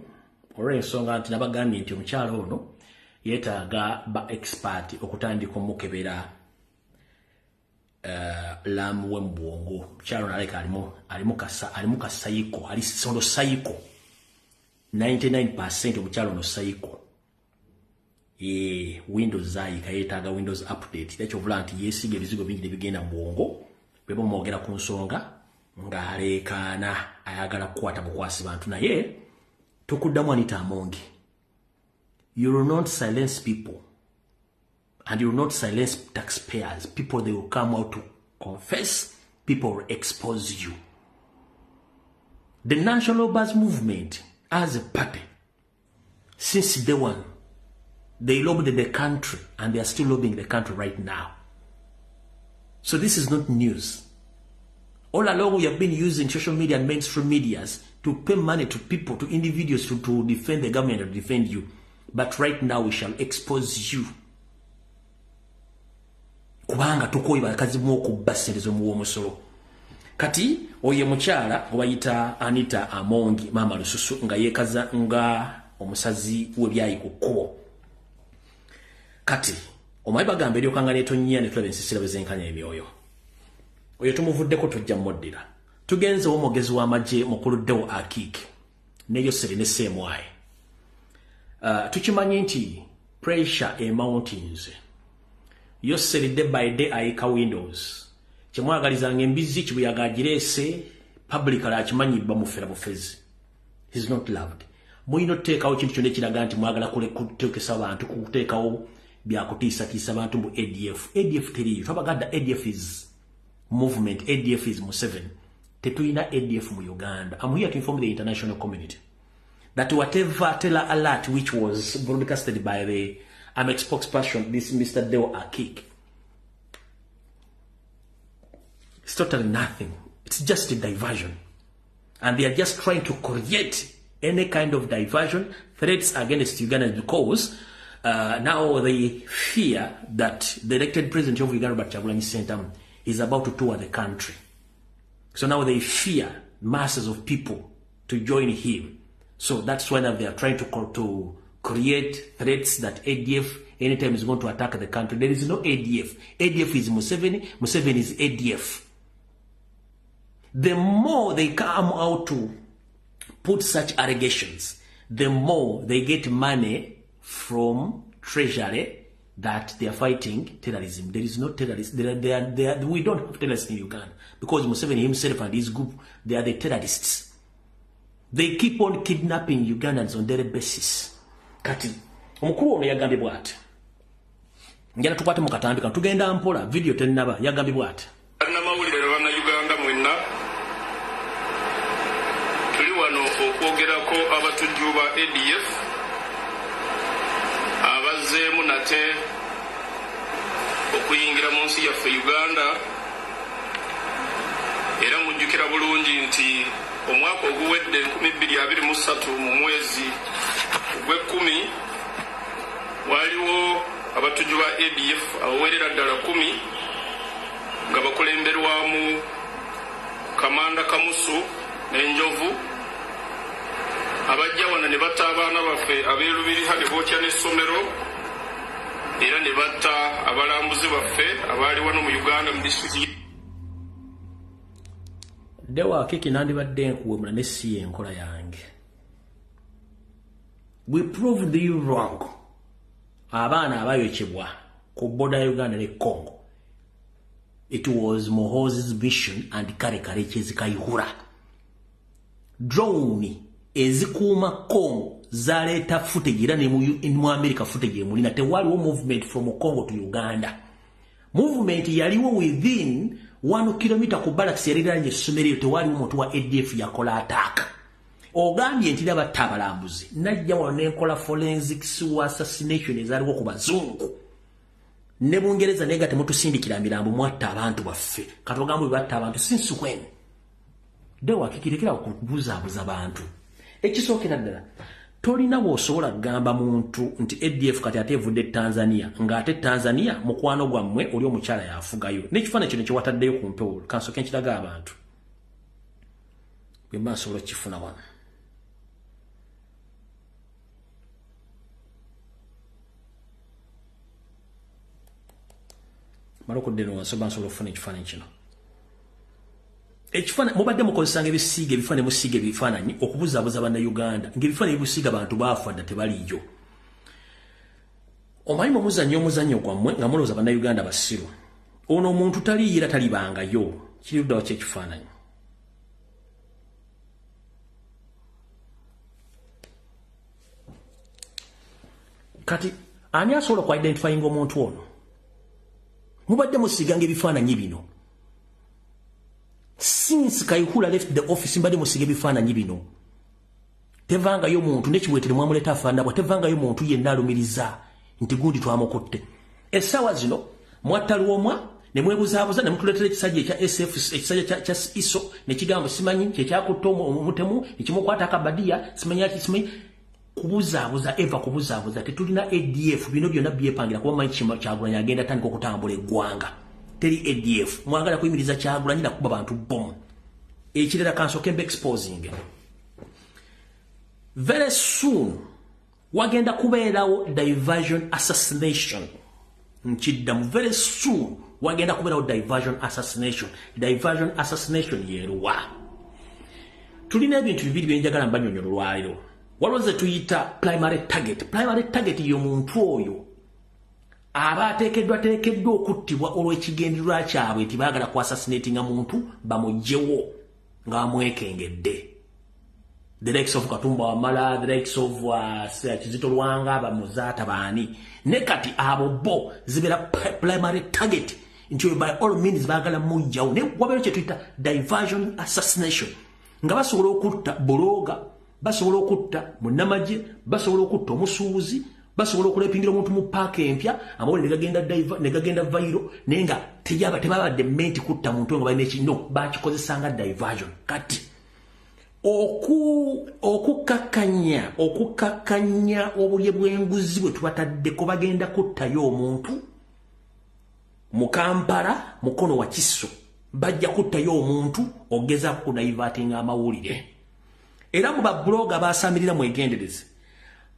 [SPEAKER 1] olw'ensonga nti nabagambye nti omukyala ono yeetaaga ba expert okutandika omukebera Lamu we mu bwongo. Mukyalo naleka alimu kasayiko, ali sondo sayiko 99% omukyalo ono sayiko. Windows zayika, yeetaaga Windows update. Ekyo ovula nti yeesiga ebizigo bingi nebigenda mu bwongo. Bwe bamwogera ku nsonga ng'aleekaana, ayagala kukwata bukwasi bantu. Naye tukuddamu Anita Amongi, you will not silence people and you will not silence taxpayers. People, they will come out to confess. People will expose you. The National Robbers Movement as a party, since day one, they lobbied the country and they are still lobbying the country right now. So this is not news. All along we have been using social media and mainstream medias to pay money to people, to individuals, to defend the government and defend you. But right now we shall expose you. Kubanga tukoyi bakazimu okubba ssente z'omuwa omusolo. Kati oye mukyala obayita Anita Amongi Mama Lususu nga yeekaza nga omusazi w'ebyayi ku kkubo. Kati omanyi bagamba eryokanga netonnya ne tulaba ensisira bwe zenkanya emyoyo. Oyo tumuvuddeko, tujja muddira. Tugenze w'omwogezi w'amagye mukulu Deo Akik ne Yoseri ne Semwaye. Tukimanyi nti pressure e mountains. Yoseri day by day ayika windows. Kyemwagalizanga embizi kibuyaga agireese publicly akimanyi bamufera bufezi. He's not loved. Mulina otuteekawo kintu kyonna ekiraga nti mwagala kuteekesa abantu, kuteekawo byakutiisatiisa abantu mu ADF. ADF teriiyo. Twabagadda ADF is movement, ADF is Museveni. Tetulina ADF mu Uganda. I'm here to inform the international community that whatever teller alert which was broadcasted by the Amex spokesperson, this Mr. Deo Akik, it's totally nothing. It's just a diversion. And they are just trying to create any kind of diversion, threats against Uganda, because now they fear that the elected president of Uganda, Robert Kyagulanyi Ssentamu, is about to tour the country. So now they fear masses of people to join him. So that's why now they are trying to create threats that ADF anytime is going to attack the country. There is no ADF. ADF is Museveni. Museveni is ADF. The more they come out to put such allegations, the more they get money from Treasury that they are fighting terrorism. There is no terrorist. We don't have terrorists in Uganda, because Museveni himself and his group, they are the terrorists. They keep on kidnapping Ugandans on daily basis. Kati omukulu ono yagambye bw'ati, njala tukwate mu katambi kano, tugenda mpola, video tennaba. Yagambye bw'ati:
[SPEAKER 8] Bannamawulire, Bannayuganda mwenna, tuli wano okwogerako abatujju ba ADF abazzeemu nate okuyingira mu nsi yaffe Uganda. Era mujjukira bulungi nti omwaka oguwedde 2023 mu mwezi ogw'ekkumi waliwo abatujju ba ADF abawerera ddala 10 nga bakulemberwamu Kamanda Kamusu n'Enjovu, abajja wano ne batta abaana baffe ab'e ne bookya n'essomero, era ne batta abalambuzi baffe abaali wano mu Uganda mu disitulikiti.
[SPEAKER 1] Deo Akiki, nandibadde nkuwemula ne si enkola yange. We proved you wrong. Abaana abayokebwa ku border ya Uganda ne Congo, it was Muhoozi's vision and Kale Karekezi Kayihura. Drone ezikuuma Congo zaleeta footage, era ne mu America footage emulina. Tewaliwo movement from Congo to Uganda. Movement yaliwo within 1 kilometer ku barracks yariranye essomero eyo. Tewaliwo muntu wa ADF yakola attack. Ogambye nti batta abalambuzi. Najja wano nenkola forensics wa assassination ezaaliwo ku bazungu ne Bungereza, naye nga temutusindikira mirambo. Mwatta abantu baffe. Kati ogambye batta abantu since when? Deo Akiki, lekera okubuzaabuza bantu. Ekisookera ddala, tolina bw'osobola kugamba muntu nti ADF kati ate evudde Tanzania, ng'ate Tanzania mukwano gwammwe oli omukyala yafugayo. N'ekifaananyi kino kye wataddeyo ku mpewo, kansooke nkiraga abantu bwe mba nsobola okukifuna wano. Mala okudda eno wansi oba nsobola okufuna ekifaananyi kino. Ekifaananyi mubadde mukozesanga ebisiiga ebifaananyi, musiiga ebifaananyi okubuzaabuza Bannayuganda, ng'ebifaananyi ebibusiiga bantu baafa dda, tebaliiyo. Omanyi mumuzannyo omuzannyo gwammwe nga mulowooza Bannayuganda basiru. Ono omuntu taliiyo era talibangayo. Kiri ludda wa ki ekifaananyi? Kati ani asobola ku identifying omuntu ono? Mubadde musiiganga ebifaananyi bino. Since Kayihura left the office, mbadde musiiga ebifaananyi bino. Tevangayo muntu n'ekiweetere mwamuleeta afaanana bwa, tevangayo muntu yenna alumiriza nti gundi twamukutte. Essaawa zino mwatta Lwomwa ne mwebuzaabuza ne mutuleetera ekisajja ekya SF, ekisajja kya ISO, ne kigamba simanyi kyekyakutte omutemu ne kimukwata akabadiya, simanyi aki, simanyi kubuzaabuza eva kubuzaabuza. Tetulina ADF, bino byonna byepangira kuba manyi Kyagulanyi agenda atandika okutambula eggwanga. Teri ADF, mwagala kuyimiriza Kyagulanyi nakuba bantu bomu. Ekirala kansooke mbe exposing. Very soon wagenda kubeerawo diversion assassination. Nkiddamu, very soon wagenda kubeerawo diversion assassination. Diversion assassination yeruwa? Tulina ebintu bibiri byenjagala mbanyonyola olwaleero. Waliwo ze tuyita primary target. Primary target y'omuntu oyo aba ateekeddwa teekeddwa okuttibwa olw'ekigendererwa kyabwe nti baagala ku assassinatinga muntu bamuggyewo nga bamwekengedde. The likes of Katumba Wamala, the likes of Kizito Lwanga, Bamuzaata baani. Ne kati abo bo zibeera primary target nti by all means baagala muggyawo. Naye wabeera kye tuyita diversion assassination, nga basobola okutta blogger, basobola okutta munnamagye, basobola okutta omusuubuzi, basobola okurapingira omuntu mu paaka empya, amawulire ne gagenda viral, naye nga tebabadde meant kutta muntu nga balina ekino, bakikozesanga diversion. Kati okukakkanya obulye bw'enguzi bwe tubataddeko, bagenda kuttayo omuntu mu Kampala, mukono wa kiso, bajja kuttayo omuntu ogezaako kudivertinga amawulire. Era mu bablogger basamirira mwegendereze,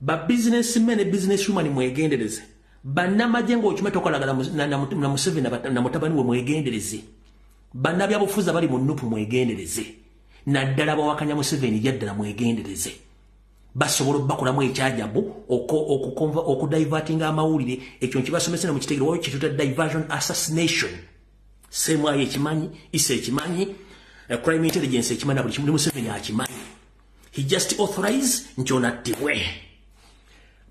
[SPEAKER 1] ba businessmen ne businesswoman mwegendereze, bannamagye ng'okima tokolagana na Museveni na mutabani we mwegendereze, bannabyabufuzi abali mu NUP mwegendereze, naddala bawakanya Museveni byaddala mwegendereze. Basobola obbakolamu ekyajabu okudivertinga amawulire. Ekyo nkibasomesa ne mukitegere. Waliwo kye tuyita diversion assassination. Semwayo ekimanyi, ISO ekimanyi, crime intelligence ekimanyi, na buli kimu, ne Museveni akimanyi. He just authorize nti ono attibwe.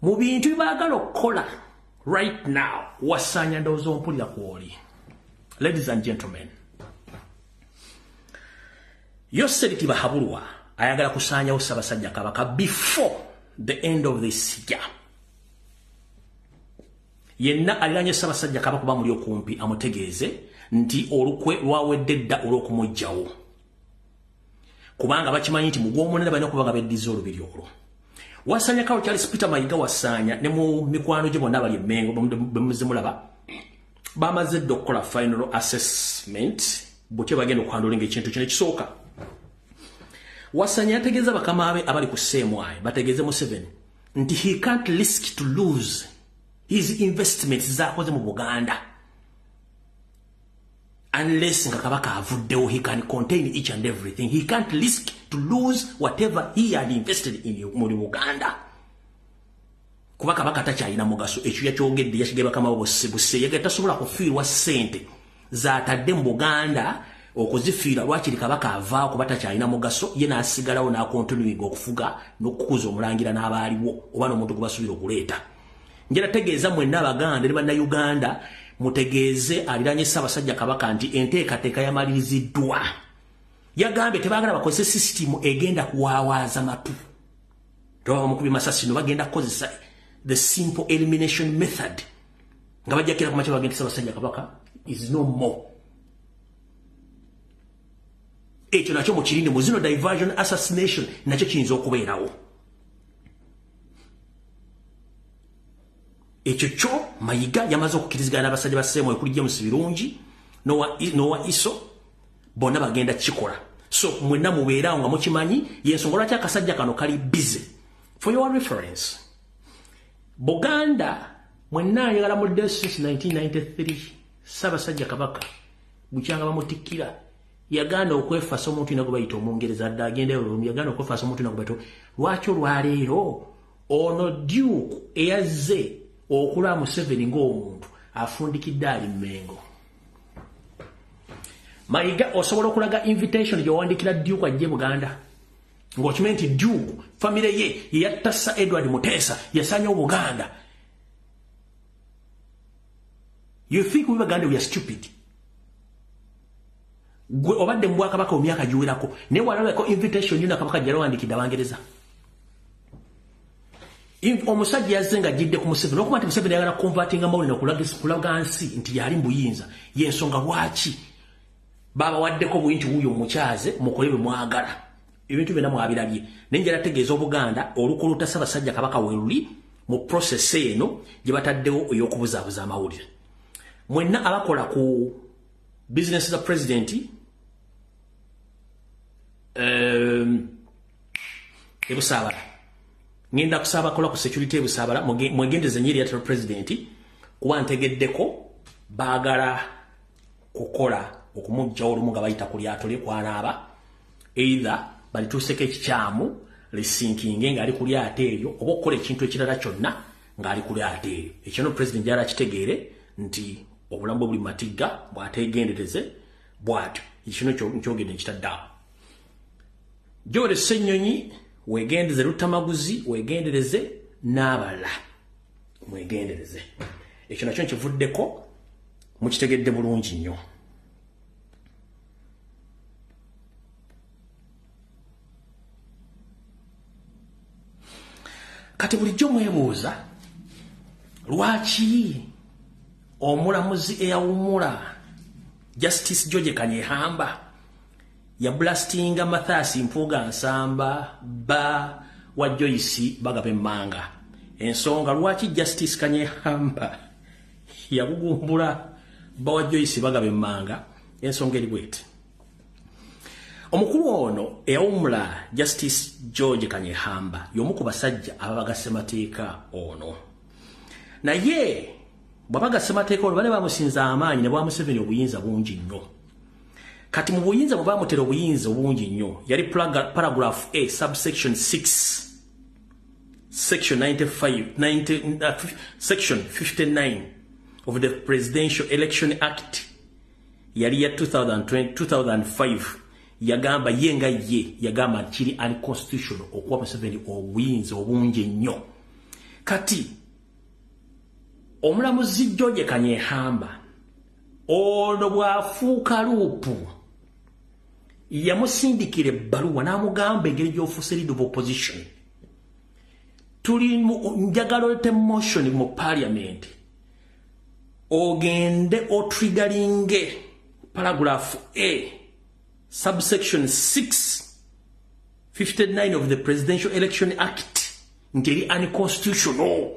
[SPEAKER 1] Mu bintu byebaagala okukola right now, wasaanya ndowooza ompulira kwoli. Ladies and gentlemen, Yoseri Tibahabulwa ayagala kusaanyawo Ssaabasajja Kabaka before the end of this year. Yenna aliranye Ssaabasajja Kabaka bamuli okumpi amutegeeze nti olukwe lwawedde dda olw'okumuggyawo, kubanga bakimanyi nti mu gw'omunene balina okuba nga beddiza olubiri olwo. Wasaanya Kawo Charles Peter Mayiga, wasaanya ne mu mikwano gye bonna abali Emmengo bemuze mulaba bamaze dda okukola final assessment butya bagenda okuhandlinga ekintu kino. Ekisooka, Wasanya yategeeza bakama be abali ku CMI bategeeze Museveni nti he can't risk to lose his investments zakoze mu Buganda unless nga Kabaka avuddewo. He can contain each and everything. He can't risk to lose whatever he had invested in mu Buganda kuba Kabaka takyalina mugaso. Ekyo yakyogedde, yakigee bakama bo buse yaga tasobola kufiirwa ssente zatadde mu Buganda okuzifiira lwakiri Kabaka avaako kuba takyalina mugaso, ye n'asigalawo n'acontinuinga okufuga n'okukuza omulangira n'abaaliwo oba n'omuntu gwe basuubira okuleeta. Njala tegeeza mwenna Abaganda ne Bannayuganda, mutegeeze aliranye Ssaabasajja Kabaka nti enteekateeka yamaliriziddwa. Yagambye tebaagala bakozese sisitimu egenda kuwaawaaza matu toba bamukubi masasi no, bagenda kukozesa the simple elimination method nga bajjakira ku makya bagenda Ssaabasajja Kabaka is no more. Ekyo nakyo mukirinde mu zino diversion assassination, nakyo kiyinza okubeerawo. Ekyo kyo Mayiga yamaze okukkirizigana n'abasajja ba Seemu ekuli James Birungi nowa ISO, bonna bagenda kikola. So mwenna mubeerawo nga mukimanyi yensonga lwaki akasajja kano kali busy. For your reference, Buganda mwenna ayagala mudde since 1993. Ssaabasajja Kabaka bukyanga bamutikkira yagaana okwefasa omuntu yenna gwe bayita Omungereza dda agenda eyo, yagaana okwefasa omuntu yenna gwe bayita. Lwaki olwaleero ono Duke eyazze okulaba Museveni ng'omuntu afundikidde ali Mmengo? Mayiga, osobola okulaga invitation gy'owandiikira Duke ajje Buganda, ng'okimanyi nti Duke famire ye yeyattasa Edward Mutesa, yasaanya Obuganda? You think we Baganda, we are stupid? Gwe obadde mu bwakabaka mu myaka giwerako, naye walabako invitation yonna Kabaka gyalawandikidde Abangereza? Omusajja yazze nga ajjidde ku Museveni, olwokuba nti Museveni ayagala convertinga mawulire okulaga nsi nti yali mu buyinza. Yensonga lwaki babawaddeko bwe nti wuuyo mukyaze, mukole bwe mwagala. Ebintu byonna mwabirabye, naye njala tegeeza Obuganda olukuluta Ssaabasajja Kabaka we luli mu process eno gye bataddewo ey'okubuzaabuza amawulire. Mwenna abakola ku business za president ebusaabala, ngenda kusaba abakola ku security ebusaabala mwegendeze nnyo eryato president, kuba ntegeddeko baagala kukola okumugjawo olumu nga bayita ku lyato lye kwanaaba, either balituuseko ekikyamu lisinkinge ng'ali ku lyato eryo, oba okukola ekintu ekirala kyonna ng'ali ku lyato eryo. Ekyo no president gyala kitegeere nti obulamu bwe buli matigga bw'ateegendereze bw'atyo. Ekino nkyogedde nkitadde awo. Joel Ssenyonyi, weegendereze. Luttamaguzi, weegendereze, n'abalala mwegendereze. Ekyo nakyo nkivuddeko, mukitegedde bulungi nnyo. Kati bulijjo mwebuuza lwaki omulamuzi eyawummula Justice George Kanyehamba yablastinga Mathias Mpuuga Nsamba, ba wa Joyce Bagaba Emmanga. Ensonga lwaki Justice Kanyehamba yabugumbula ba wa Joyce Bagaba Emmanga, ensonga eri bweti. Omukulu ono eyawummula, Justice George Kanyehamba, y'omu ku basajja ababaga ssemateeka ono. Naye bwabaga ssemateeka ono, bane bamusinza amaanyi ne bwa Museveni obuyinza bungi nnyo. Kati mu buyinza bwe bamutera, obuyinza obungi nnyo, yali paragraph A subsection 6 section 95 90, section 59 of the Presidential Election Act yali ya 2020, 2005, yagamba ye nga ye yagamba nti kiri unconstitutional okuwa Museveni obuyinza obungi ennyo. Kati omulamuzi George Kanyehamba ono bw'afuuka luupu, yamusindikira ebbaluwa n'amugamba, engeri gy'ofuuse leader of opposition, tuli njagala olete motion mu parliament, ogende otriggeringe paragraph A subsection 6 59 of the Presidential Election Act nti eri unconstitutional.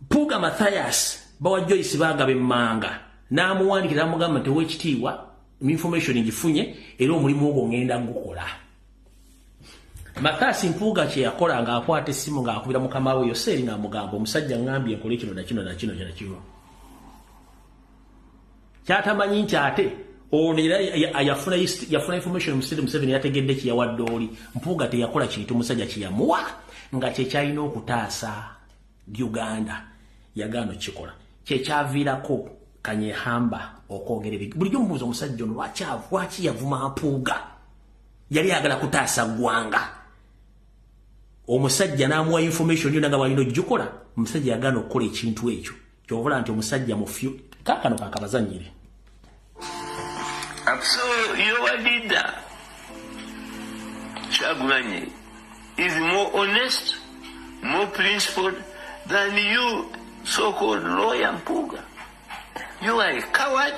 [SPEAKER 1] Mpuuga Mathias, bawa Joyce Bagaba Emmanga, n'amuwandikira n'amugamba nti, owekitiibwa, information ngifunye era omulimu ogwo ngenda gukola. Mathias Mpuuga kye yakola ng'akwata essimu ng'akubira mukama we Yoseeri ng'amugamba, omusajja ŋŋambye nkole kino nakino nakino nakino. Kyatamanyi nti ate ono era yafuna information Museveni yategedde kyeyawadde oli. Mpuuga teyakola kintu musajja kyeyamuwa nga kyekyalina okutaasa Uganda, yagaana okukikola, kyekyaviirako Kanyehamba okwogera ebi. Bulijjo mubuuza omusajja ono lwaki yavuma Mpuuga. Yali ayagala kutaasa ggwanga. Omusajja n'amuwa information yonna nga bwalina ogikola, omusajja yagaana okukola ekintu ekyo. Kyovula nti omusajja mufyu. Kaakano kakabazanyire.
[SPEAKER 9] So your leader, Kyagulanyi, is more honest, more principled than you, so-called lawyer Mpuga. You are a coward,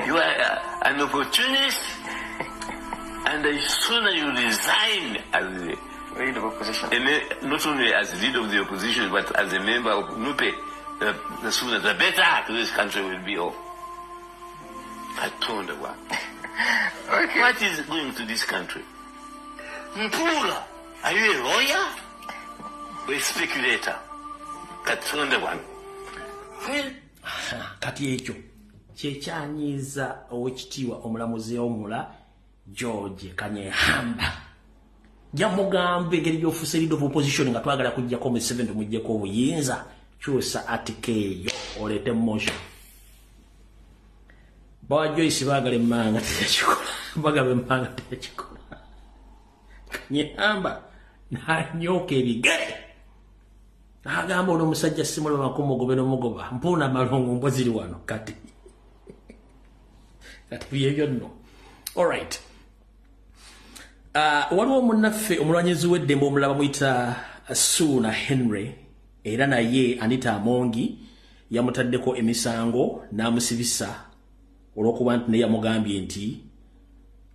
[SPEAKER 9] you are an opportunist, and the sooner you resign as the
[SPEAKER 10] leader of opposition,
[SPEAKER 9] not only as leader of the opposition, but as a member of NUPE, the sooner the better this country will be off. Katonda wa.
[SPEAKER 10] Okay.
[SPEAKER 9] What is going to this country? Mpuga, are you a lawyer or a speculator? Katonda wa. Well,
[SPEAKER 1] Kati ekyo kyekyanyiiza owekitiibwa omulamuzi omula George Kanyehamba. Yamugamba engeri gy'ofuuse leader of opposition nga twagala kuggyako Museveni, tumuggyeko obuyinza, kyusa article eyo oleete motion. Bawa Joyce baagala emmanga teyakikola, bagaba emmanga teyakikola. Kanyehamba n'anyooka ebigere, n'agamba ono omusajja simulabako, mugobe n'omugoba mpuuna amalongo mbwa ziri wano. Kati kati byebyo nno. Alright. Waliwo munnaffe omulwanyizi w'eddembe omulala bamuyita Suuna Henry, era naye Anita Amongi yamutaddeko emisango n'amusibisa olw'okuba nti naye yamugambye nti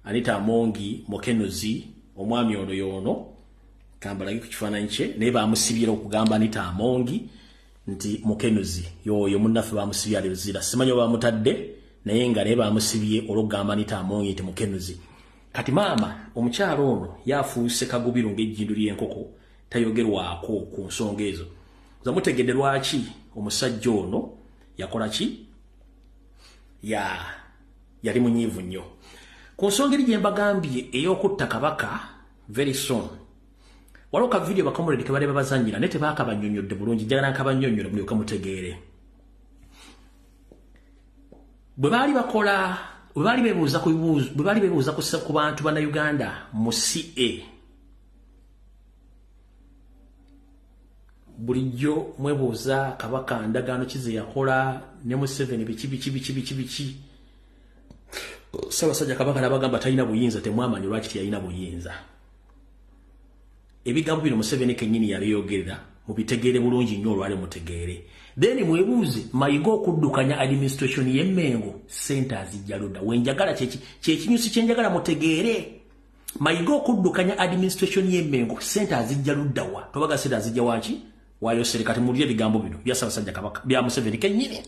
[SPEAKER 1] Anita Amongi mukenuzi. Omwami ono y'ono, kambalage ku kifaananyi kye, naye bamusibyera okugamba Anita Amongi nti mukenuzi. Yoyo munnaffe bamusibye ali Luzira, simanyi oba bamutadde, naye nga naye bamusibye olw'okugamba Anita Amongi nti mukenuzi. Kati maama omukyalo ono yafuuse kagubiru ng'ejjindu ly'enkoko, tayogerwako ku nsonga ezo. Zamutegedde lwaki omusajja ono yakola ki, ya yali munyiivu nnyo ku nsonga eri gye mbagambye ey'okutta kabaka. Very soon waliwo ka video bakomuledi ke bali babazanyira, naye tebaakabannyonnyodde bulungi. Njagala nkabannyonnyole mulyoke mutegeere. Bwe baali bakola, bwe baali beebuuza ku bibuuzo, bwe baali beebuuza ku bantu bannayuganda mu CA, bulijjo mwebuuza kabaka ndagaano ki ze yakola ne Museveni, biki biki biki biki biki. Ssaabasajja Kabaka n'abagamba talina buyinza. Temwamanyi lwaki teyalina buyinza. Ebigambo bino Museveni kennyini yabyogerera, mubitegeere bulungi nnyo olwale mutegeere. Then mwebuuze Mayiga okuddukanya administration y'Emmengo ssente azijja ludda? Wenjagala kyekinyusi kyenjagala mutegeere. Mayiga okuddukanya administration y'Emmengo ssente azijja ludda wa? Tobaga ssente azijja waki wayosere. Kati mulye ebigambo bino bya Ssaabasajja Kabaka, bya Museveni kennyini.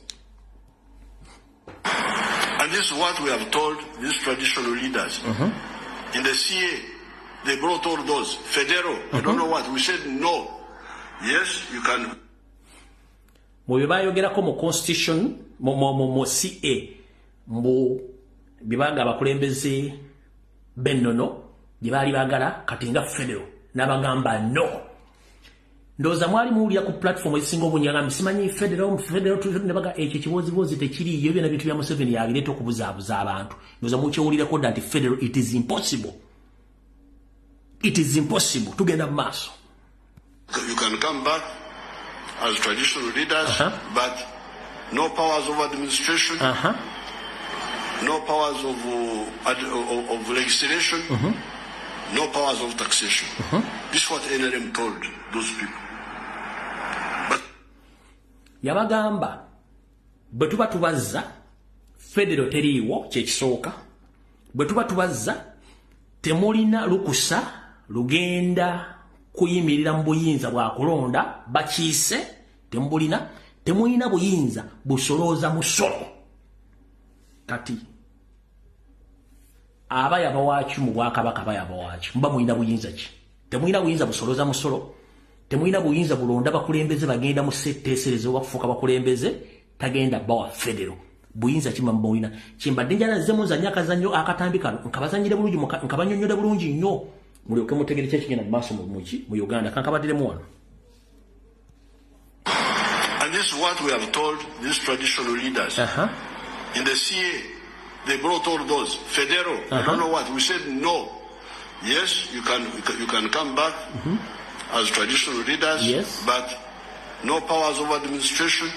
[SPEAKER 9] And this is what we have told these traditional leaders. In the CA, they brought all those. Federal, I don't know what. We said no. Yes, you can.
[SPEAKER 1] Mu bye bayogerako mu constitution, mu CA, mbu bye abakulembeze b'ennono bye baali baagala kati nga federal, n'abagamba no. Ndowooza mwali muwulira ku platform ezisinga obungi agamba simanyi federal, federal, nebaga ekyo kibozibozi tekiriiyo, byonna bintu bya Museveni yabireeta okubuzaabuza abantu. Ndowooza mukyewulirako dda nti federal, it is impossible, it is impossible. Tugenda mu maaso.
[SPEAKER 9] You can come back as traditional leaders, but no powers of administration, no powers of legislation, no powers of taxation. This is what NRM told those people. But
[SPEAKER 1] Yabagamba bwe tuba tubazza, federal teriiwo, kyekisooka. Bwe tuba tubazza, temulina lukusa lugenda kuyimirira mu buyinza bwa kulonda bakiise, temubulina. Temulina buyinza busolooza musolo. Kati aba yabawaki mu bwakabaka? Aba yabawaki? Muba mulina buyinza ki? Temulina buyinza busolooza musolo, temulina buyinza bulonda bakulembeze bagenda mu setteeserezo oba kufuuka bakulembeze, tagenda bawa federal. Buyinza ki mubulina? Kyembadde njala nze munzanya akazannyo akatambi kano nkabazanyire bulungi, nkabanyonnyole bulungi nnyo mulyoke mutegere ki ekigenda mu maaso muki mu Uganda. Kankabaddiremu wano.
[SPEAKER 9] And this is what we have told these traditional leaders. In the CA, they brought all those. Federal, I don't know what. We said no. Yes, you can come back as traditional leaders, but no powers of administration,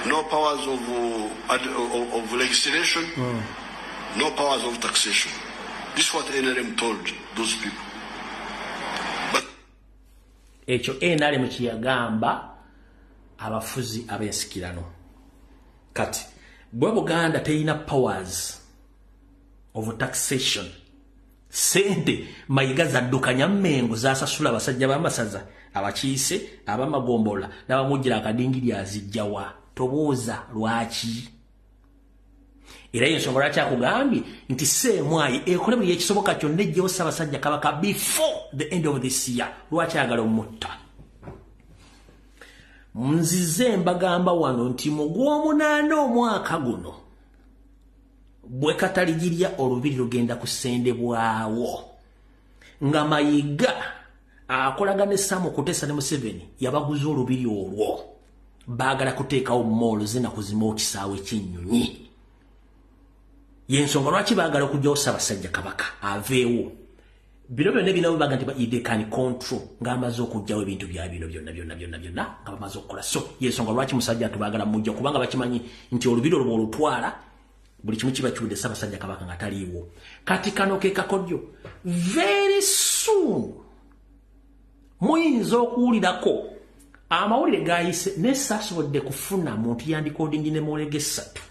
[SPEAKER 9] no powers of legislation, no powers of taxation. This is what NRM told those people. But
[SPEAKER 1] Ekyo NRM kyeyagamba abafuzi ab'ensikirano. Kati bwe Buganda terina powers of taxation, sente Mayiga zaddukanya Mmengo zasasula abasajja b'amasaza, abakiise ab'amagombola n'abamujjira akadingiri, azijjawa? Tobuuza lwaki. Era ensonga lwaki akugambye nti seemwayi ekole buli ekisoboka kyonna ejjewo Ssaabasajja Kabaka before the end of this year. Lwaki ayagala omutta? Nzize mbagamba wano nti mu gw'omunaana omwaka guno bwe kataligirya olubiri lugenda kusendebwawo nga Mayiga akolagana ne Sam Kutesa ne Museveni yabaguza olubiri olwo baagala kuteekawo mall zina kuzima ekisaawe ky'ennyonyi. Yensonga lwaki baagala okujjawo Ssaabasajja Kabaka aveewo. Bino byonna bino baga nti they can control ng'amaze okujjawo ebintu bya bino byonna byonna byonna byonna nga bamaze okukola. So yensonga lwaki musajja tubaagala mujja kubanga bakimanyi nti olubiri olwo olutwala buli kimu kiba kiwedde Ssaabasajja Kabaka nga taliiwo. Kati kano ke kakodyo very soon muyinza okuwulirako amawulire gayise ne saasobodde kufuna muntu yandikodingi ne mawulire g'essatu,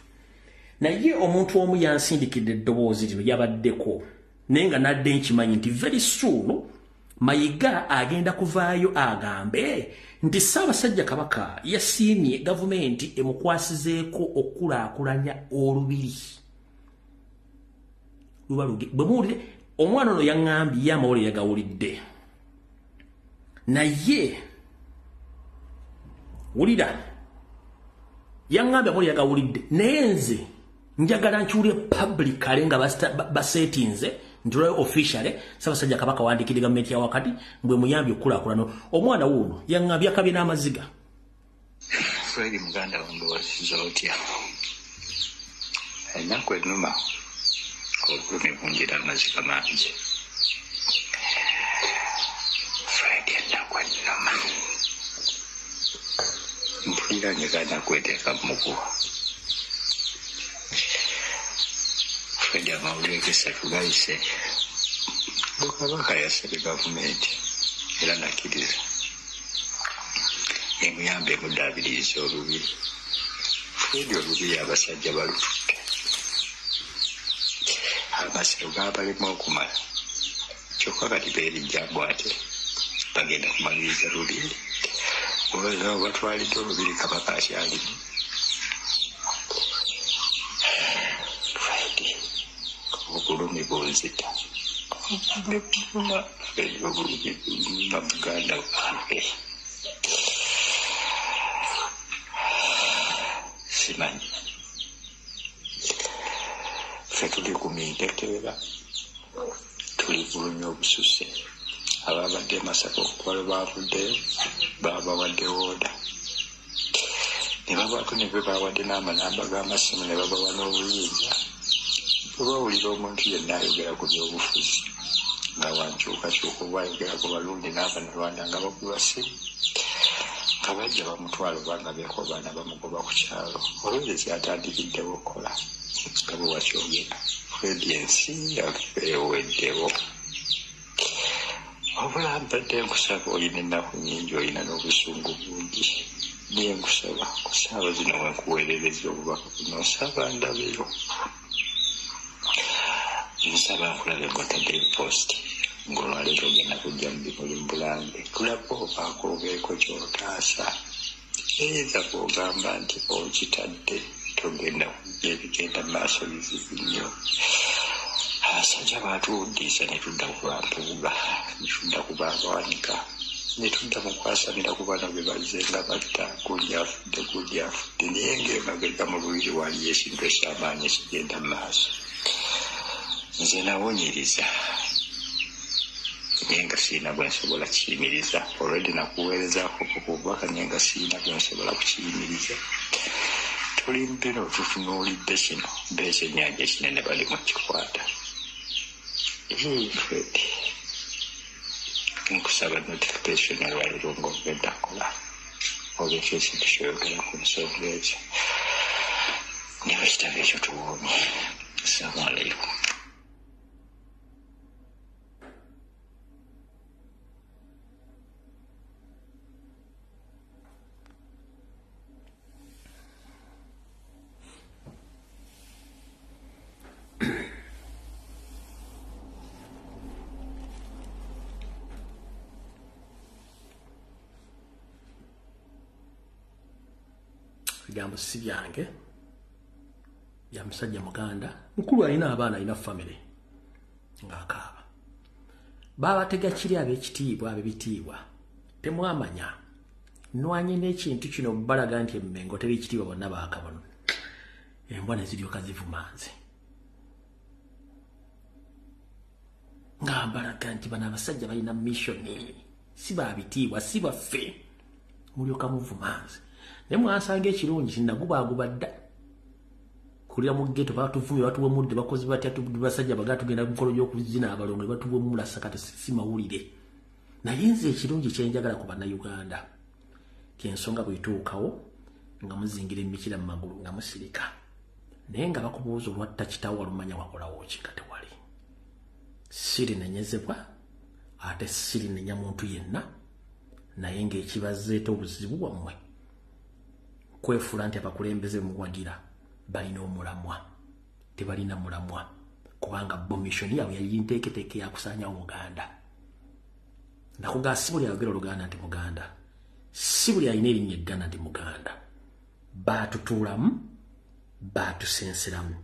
[SPEAKER 1] naye omuntu omu yansindikidde eddoboozi lino yabaddeko naye nga nadde nkimanyi nti very soon Mayiga agenda kuvaayo agambe nti Ssaabasajja Kabaka yasiimye gavumenti emukwasizeeko okukulaakulanya olubiri. Bwe muwulire omwana ono yaŋŋambye ye amawulire yagawulidde, naye wulira yaŋŋambye amawulire yagawulidde, naye nze njagala nkiwulire publicly nga basetinze nti olwayo officially Ssaabasajja Kabaka wandikidde gavumenti ya wakati mbwe muyambye okukulaakulana. Omwana wuuno yaŋŋambye akabye n'amaziga.
[SPEAKER 11] Fred muganda wange wasiza otya? Ennaku ennuma obulumi bungira amaziga mangi. Fred ennaku ennuma mpulira njagala kweteeka mu muguwa. Fred amawulire g'essatu gayise Kabaka yasabye gavumenti era nakkiriza emuyambe emuddaabiriza olubiri. Fred olubiri abasajja balututte, amasiro gaabalema okumala, kyokka kati beerijjamu ate bagenda kumaliriza lubiri. Oba batwalidde olubiri Kabaka akyalimu. Fred obulumi bunzita, Fred obulumi bunuma muganda wange. Simanyi ffe tuli ku mintekeera, tuli bulumi obususse. Ababadde e Masaka okuva lwe baavuddeyo baabawadde wooda ne babaako ne bwe bawadde n'amanamba g'amasimu ne babawa n'obuyinza. Bwe bawulira omuntu yenna ayogera ku byobufuzi nga wankyukakyuka oba ayogera ku Barundi n'Abanyarwanda nga bakuba ssimu nga bajja bamutwala oba nga beekobaana bamugoba ku kyalo. Olw'ebyo kyatandikiddewo okukola nga bwe wakyogera. Fred ensi yaffe eweddewo. Wabula mbadde nkusaba, olina ennaku nnyingi, olina n'obusungu bungi, naye nkusaba ku ssaawa zino we nkuweerereza obubaka buno, nsaba ndabeyo, nsaba nkulabe ng'otaddeyo post ng'olwaleero ogenda kujja mu bimuli mu Bulange, tulabe obaako obeeko ky'otaasa. Eyinza bw'ogamba nti okitadde togenda kujja, ebigenda mu maaso bizibu nnyo. Abasajja baatuwuddiisa ne tudda ku bampuuga, ne tudda ku babawanika, ne tudda mu kwasamira ku bano be bazze nga batta gundi afudde gundi afudde, naye ng'emabega mu lubiri waliyo ekintu eky'amaanyi ekigenda mu maaso. Nze nawonyiriza naye nga sirina bwe nsobola kiyimiriza. Already nakuweerezaako ku bubaka naye nga sirina bwe nsobola kukiyimiriza. Tuli bino tutunuulidde kino beekyennyanja ekinene bali mu kikwata. Fred nkusaba notification olwaleero ng'ogenda kukola obeeko ekintu ky'oyogera ku nsonga ezo, naye bwe kitaba ekyo tuwoomye. Assalamu alaikum.
[SPEAKER 1] Ebigambo si byange, bya musajja muganda mukulu, alina abaana, alina famire, ng'akaaba. Baabatega kiri ab'ekitiibwa, ab'ebitiibwa temwamanya Nwanye n'ekintu kino balaga nti emmengo teri kitiibwa bonna baakabona. Embwa ne ziryoka zivuma nze. Nga mbalaga nti bano abasajja balina mission, si babitiibwa, si baffe. Mulyoka muvuma nze. Naye mwansanga ekirungi nagubaaguba dda. Kulira mu ghetto batuvumye, batuwemudde, bakozi batya, basajja baga tugenda ku mukolo gy'okuzina abalongo ne batuwemula sakati si mawulire. Naye nze ekirungi kye njagala ku Bannayuganda, ky'ensonga bw'etuukawo nga muzingira emikira mu magulu nga musirika. Naye nga bakubuuza olwatta kitaawo walumanya wakolawo ki nga tewali. Sirinenyezebwa ate sirinenya muntu yenna, naye ng'ekibazeeta obuzibu bwammwe kwefuula nti abakulembeze muwagira balina omulamwa. Tebalina mulamwa, kubanga bo mission yaabwe yali nteeketeeke yakusaanyawo Buganda. Nakugaa si buli ayogera Oluganda nti Muganda, si buli alina erinnya egganda nti Muganda. Baatutuulamu, baatusenseramu.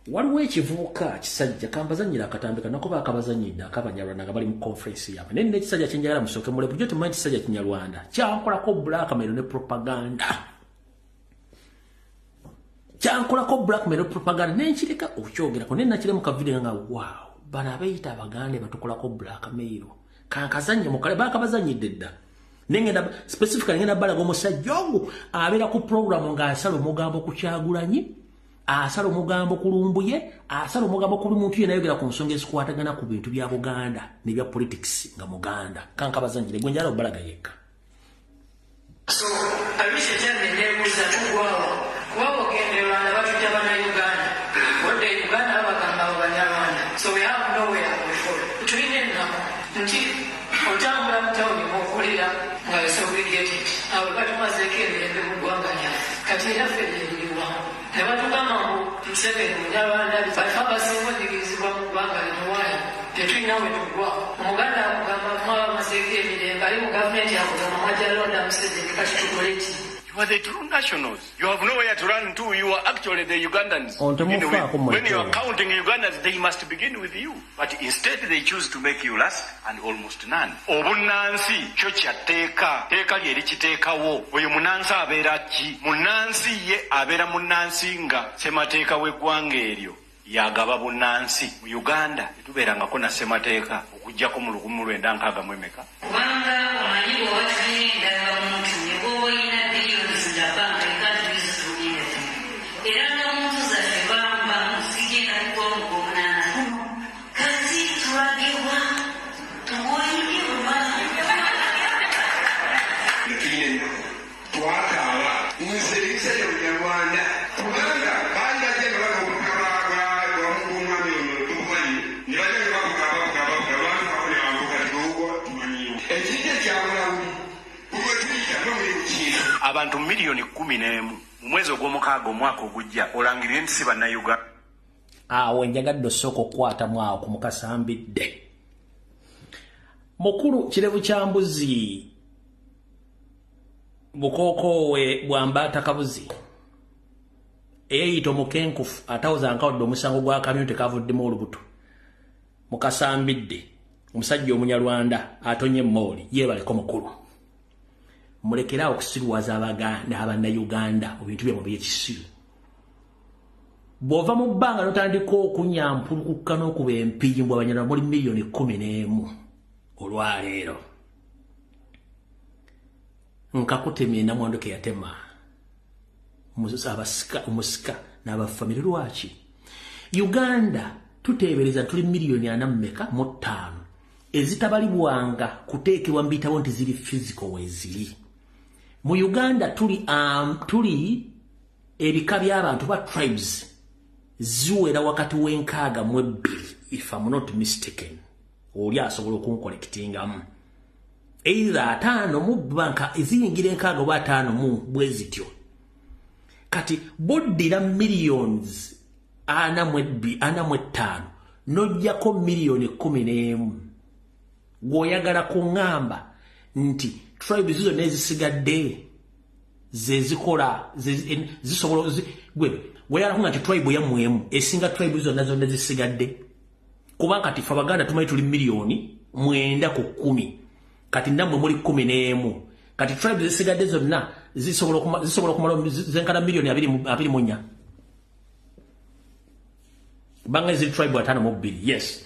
[SPEAKER 1] Waliwo ekivubuka kisajja kambazannyira akatambi kanako baakabazannyidde ak'Abanyarwanda nga bali mu conference yaabwe. Naye nina ekisajja kyenjagala musooke mule bulijjo temumanyi kisajja Kinyarwanda kyankolako blackmail ne propaganda. Kyankolako blackmail ne propaganda naye nkireka okukyogerako, naye nakire mu kavidiyo nga wow, bano abeeyita Abaganda batukolako blackmail. Kankazannye mukale baakabazannyidde dda. Nengenda specifically ngenda balaga omusajja ogwo abeera ku program ng'asala omugambo ku Kyagulanyi, asala omugambo ku Lumbuye, asala omugambo ku buli muntu yenna ayogera ku nsonga ezikwatagana ku bintu bya Buganda n'ebya politics nga Muganda. Kankabazannyire gwe njagala obbalaga yekka.
[SPEAKER 12] So Alicia Kyande neebuuza tugwawa kuba ogenda e Rwanda batujja Bannayuganda, odda e Uganda babagamba abo Banyarwanda, so we have nowhere we follow. Tulina ennaku nti otambula mu tawuni ng'okulira nga segregated, abo batumazeeko emirembe mu ggwanga lyaffe. Kati era ffe lyeririwa ne batugamba mbu Museveni Munyarwanda, bafe abasinga onyigirizibwa mu ggwanga lino. Waayo tetulina we tugwa. Omuganda akugamba mwabamazeeko emirembe, ali mu gavumenti akugamba mwajja londa Museveni, kati tukole ki?
[SPEAKER 13] You are the true nationals. You have nowhere to run to. You are actually the Ugandans.
[SPEAKER 1] On
[SPEAKER 13] Begin with. When you are counting Ugandans, they must begin with you. But instead, they choose to make you last and almost none. Obunnansi kyo kya tteeka, tteeka lye likiteekawo. Oyo munnansi abeera ki? Munnansi ye abeera munnansi nga ssemateeka w'eggwanga eryo yagaba bunnansi. Mu Uganda tetubeerangako na ssemateeka okuggyako mu 1960 emeka.
[SPEAKER 12] Kubanga omanyi bw'oba tulina endagamuntu ne bw'oba olina billions nga banka you can't use it for anything. Era ngamuntu zaffe bamu zigenda kugwa mu gwomunaana. Kati tulagibwa tugoyingirwa.
[SPEAKER 14] Tulina ennaku twakaaba nze ebisajja Munyarwanda kubanga baali bajja nga baga obutaka bw'omwami ono tubumanyi ne bajja nga bavuga bavuga bavuga lwatuukako ne bambuka tiogwa tumanyiwo ekintu ekyabulawuli bwe tuyita nga muli mukiina.
[SPEAKER 13] Abantu 11 million mu mwezi ogw'omukaaga omwaka ogujja olangirire nti si Bannayuganda.
[SPEAKER 1] Awo njagadde osooka okukwatamu awo ku mukasambidde mukulu kirevu kya mbuzi bukookoowe bwambaata kabuzi eyeeyita omukenkufu atawoza nkawadde omusango gwa kamyu tekavuddemu olubuto. Mukasambidde omusajja Omunyarwanda atonye emmooli yeebaleko mukulu mulekeraawo okusirwaza Abaganda Abannayuganda mu bintu byamwe byekisiru. Bw'ova mu bbanga n'otandika okunyampulukukka n'okuba empiimbwa Abanyarwanda muli 11 million olwaleero nkakutemye namwandu ke yatema abasika omusika n'abafamire. Lwaki Uganda tuteebereza tuli 45 million ezitabalibwanga kuteekebwa mu bitabo nti ziri physical weeziri mu Uganda? Tuli ebika by'abantu ba tribes ziwera wakati w'62, if I'm not mistaken. Oli asobola okuncorrectingamu either 50 mu banka eziyingira 60 oba 50 mu bwe zityo. Kati boddira 45 million n'oggyako 11 million, gw'oyagala kuŋŋamba nti tribes zonna ezisigadde zezikola zisobola gwe gweyala kuŋŋamba nti tribe yammwe emu esinga tribe zonna zonna zisigadde? Kubanga kati ffe Abaganda tumanyi tuli 9 million ku 10, kati nammwe muli 11. Kati tribe zisigadde zonna zisobola okumala zenkana miliyoni 24. Banga ziri tribe 52. Yes,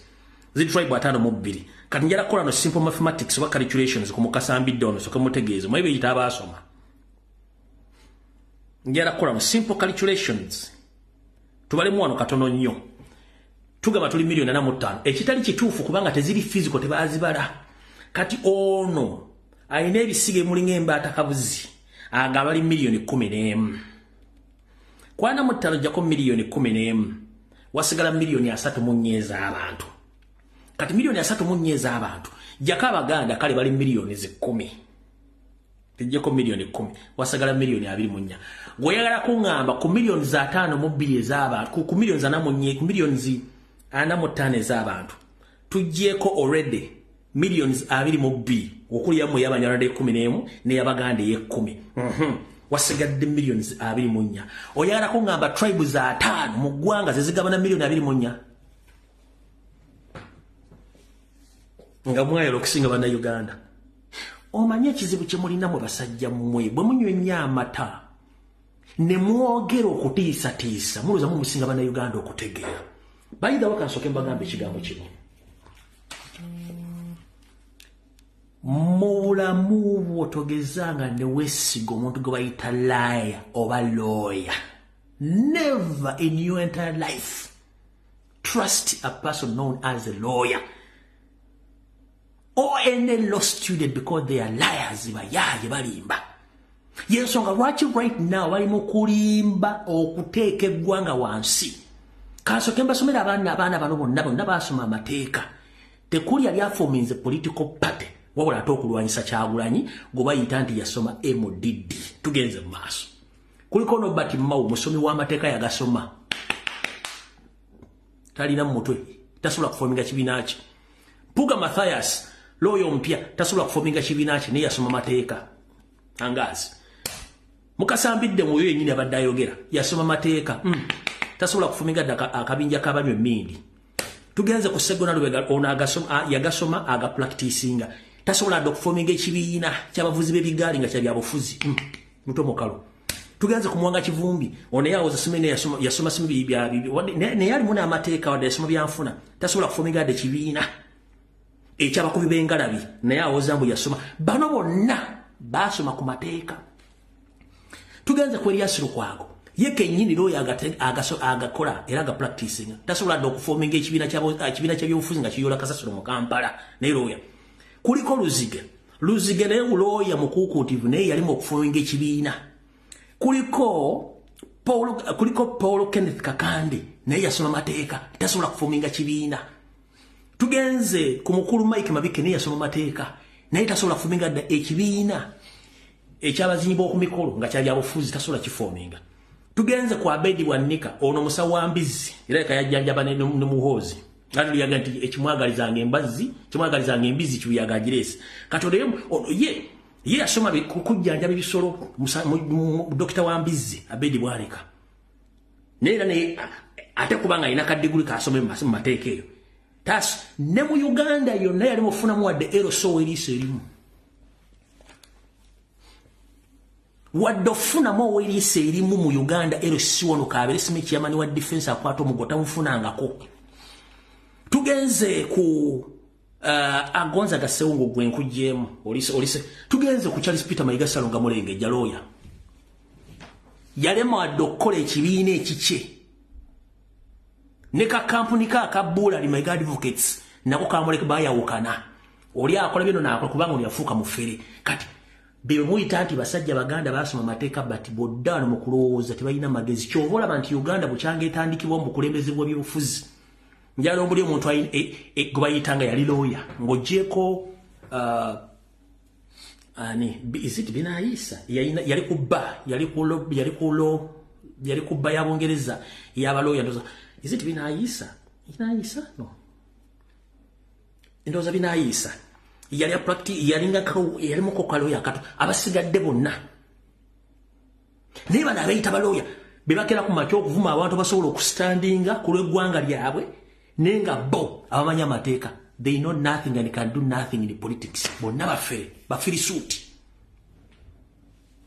[SPEAKER 1] ziri tribe 52. Kati njala kukola no simple mathematics oba calculations ku Mukasa Mbidde ono, soke mutegeeze mwe beyita abaasoma. Njala kukola no simple calculations, tubalemu wano katono nnyo. Tugamba tuli miliyoni 45, ekitali kituufu kubanga teziri physical, tebazibala. Kati ono alina ebisiga emulinga embaata kabuzi agaba ali miliyoni 11. Kwana 5 jjako miliyoni 11, wasigala miliyoni 34 ez'abantu. Kati miliyoni 34 ez'abantu, jjako Abaganda, kale bali miliyoni 10, tujjeko miliyoni 10, wasigala miliyoni 24. Gweoyagala kuŋŋamba ku miliyoni 52 ez'abantu, ku miliyoni 44, ku miliyoni 45 ez'abantu, tuggyeko already miliyoni 22, okulyamu ey'Abanyarwanda 11 n'ey'Abaganda ey'ekumi. Wasigadde miliyoni 24. Oyagala kuŋŋamba tribe za 5 mu ggwanga zezigabana miliyoni 24, nga mwayala okusinga Bannayuganda? Omanye ekizibu kye mulina mwe basajja mmwe, bwe munywa ennyo amata ne mwogera okutiisatiisa, mulowooza mu musinga Bannayuganda okutegeera. Bayitha wakansooke mbagamba ekigambo kino: mu bulamu bwo togezanga ne weesiga omuntu gwe bayita liar oba lawyer. Never in your entire life trust a person known as a lawyer or any law student, because they are liars. Bayaye, balimba. Yensonga lwaki right now bali mu kulimba okuteeka eggwanga wansi. Kansooke mbasomera abaana bano bonna. Bonna baasoma amateeka. Tekuli yali aforminze political party wabula ate okulwanyisa Kyagulanyi gwe bayita nti yasoma MDD. Tugenze mu maaso. Kuliko Nobert Mao, musomi w'amateeka, yagasoma, talina mu mutwe, tasobola kuforminga kibiina kye. Mpuga Mathias, lawyer omupya, tasobola kuforminga kibiina kye, naye yasoma mateeka angazi. Mukasambidde mwoyo yennyini abadde ayogera yasoma mateeka, tasobola kuforminga dda akabinja k'abanywa emmindi. Tugenze ku Segona Lubega, ono agasoma, yagasoma, agapracticinga, tasobola dda okuforminga ekibiina ky'abavuzi b'ebigaali nga kya byabufuzi, muto mukalo. Tugenze ku Muwanga Kivumbi, ono yawoza simanyi yasoma, yasoma simanyi bya naye alimu n'amateeka, wadde yasoma byanfuna, tasobola kuforminga dda ekibiina ekyabakubi b'engalabi, naye awoza mbu yasoma. Bano bonna baasoma ku mateeka. Tugenze ku Erias Lukwago, ye kennyini lawyer, agakola era agapracticinga, tasobola dda okuforminga ekibiina ky'ebyobufuzi nga kiyola kasasiro mu Kampala, naye lawyer. Kuliko Luzige, Luzige naye lawyer mukuukuutivu, naye yalimu okuforminga ekibiina. Kuliko Paul Kenneth Kakande, naye yasoma mateeka, tasobola kuforminga kibiina. Tugenze ku mukulu Mike Mabike, naye yasoma mateeka, naye tasobola kuforminga dda ekibiina ekyabazinyi b'oku mikolo nga kya byabufuzi, tasobola kiforminga. Tugenze ku Abedi Bwanika, ono musawo wa mbizzi, era leka yajjanjaba ne Muhoozi ati luyaga nti ekimwagalizanga embazzi, kimwagalizanga embizzi kibuyaga agireese. Kati ono ye yasoma kujjanjaba ebisolo, dokita wa mbizzi Abedi Bwanika, naye era naye ate kubanga alina kadiguli kasome mu mateeka eyo tas ne mu Uganda yonna yali mufunamu wadde LC ow'eriiso erimu, wadde ofunamu ow'eriiso erimu mu Uganda LC wano kabeere simanyi chairman wa defense akwata omugo, tamufunangako. Tugenze ku Agonza Gasewungu, gwe nkuggyemu olise olise. Tugenze ku Charles Peter Mayiga Salonga Mulenge, lawyer, yalema wadde okukola ekibiina ekikye, ne ka kampuni ka akabuulali Mayiga Advocates nako kamuleka, bayawukana, oli akola bino naakola, kubanga ono yafuuka mufere. Kati be muyita nti basajja Baganda basoma amateeka, bati bodda wano mu kulowooza tebalina magezi. Kyova olaba nti Uganda bukyanga etandikibwa mu bukulembeze bw'ebyobufuzi, njala obuli omuntu gwe bayita nga yali lawyer, ng'ogyeko ani, is it Binayisa, yali ku bar, yali ku law, yali ku bar ya Bungereza y'abalawyer. Ndoza is it Binayisa, Binayisa, no, ndowooza Binayisa yali yalinga yalimuko kalawyer kato. Abasigadde bonna naye bano abeeyita balawyer be bakera ku makya okuvuma abantu, basobola okustandinga ku lw'eggwanga lyabwe, naye nga bo abamanyi amateeka, they know nothing and can do nothing in politics. Bonna bafere, bafirisuuti.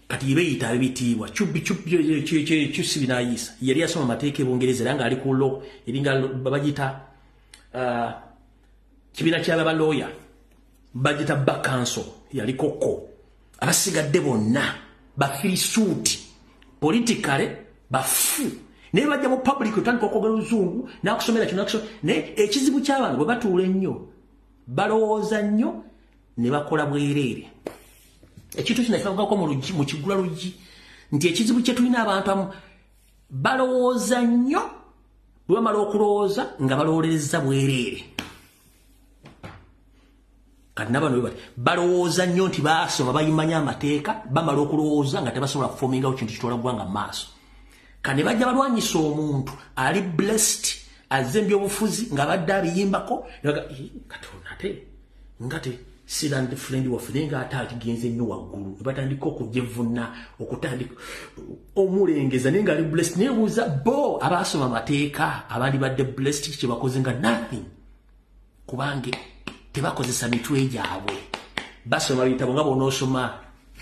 [SPEAKER 1] Kati beyita abitiibwa chubbi chubbi chusi binayisa yali asoma mateeka ebungereza era ng'ali ku law eringa bagita kibiina ky'abalooya bagita bar council yali kokko. Abasigadde bonna bafirisuuti politically bafu naye bajja mu public otandika okwogera oluzungu n'akusomera kino naye ekizibu ky'abantu bwe batuula ennyo balowooza nnyo ne bakola bwereere. Ekintu kino kivugako mu kigula luggi nti ekizibu kye tulina abantu amu balowooza nnyo bwe bamala okulowooza nga balowoolereza bwereere. Kati nabano bwe bati balowooza nnyo nti baasoma bayimanya amateeka bamala okulowooza nga tebasobola kufomingawo kintu kitwala ggwanga mu maaso. Kane bajja balwanyisa omuntu ali blessed azze ebyobufuzi nga badde abiyimbako Katonda ate nga te siland friend waffe nga ate akigenze nnyo waggulu ne batandika okujevuna okutandika omulengeza naye nga ali blessed. Neebuuza bo abaasoma amateeka abandi badde blessed kye bakoze nga nothing kubanga tebakozesa mitwe gyabwe. Basoma bitabo nga bw'onoosoma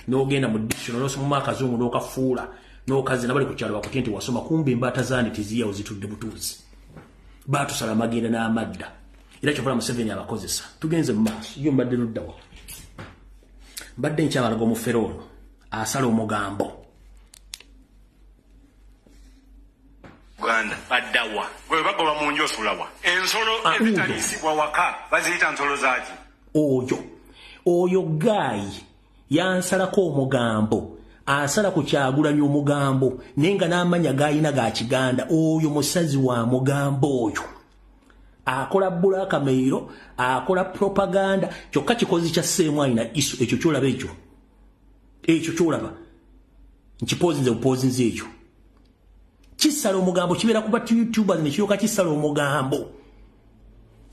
[SPEAKER 1] n'ogenda mu dictionary n'osoma akazungu n'okafuula n'okazi nabali ku kyalo bakutye nti wasoma kumbe embaata zaani teziyawo zitudde butuuzi. Baatusala amagenda n'amadda era kyovola Museveni abakozesa. Tugenze mu maaso yo mbadde luddawa mbadde nkyabalaga omufere ono asala omugambo.
[SPEAKER 13] Uganda baddawa gwe bagoba mu nju osulawa ensolo ezitaliisibwa waka baziyita nsolo zaaki.
[SPEAKER 1] Oyo gaayi yansalako omugambo asala ku Kyagulanyi omugambo naye nga n'amanya g'alina ga Kiganda. Oyo musazi wa mugambo oyo akola blackmail akola propaganda kyokka kikozi kya Ssemwalina isu ekyo kyolaba ekyo kyolaba nkipozinze bupozinze ekyo kisala omugambo kibeera kuba YouTubers ne kiyoka kisala omugambo.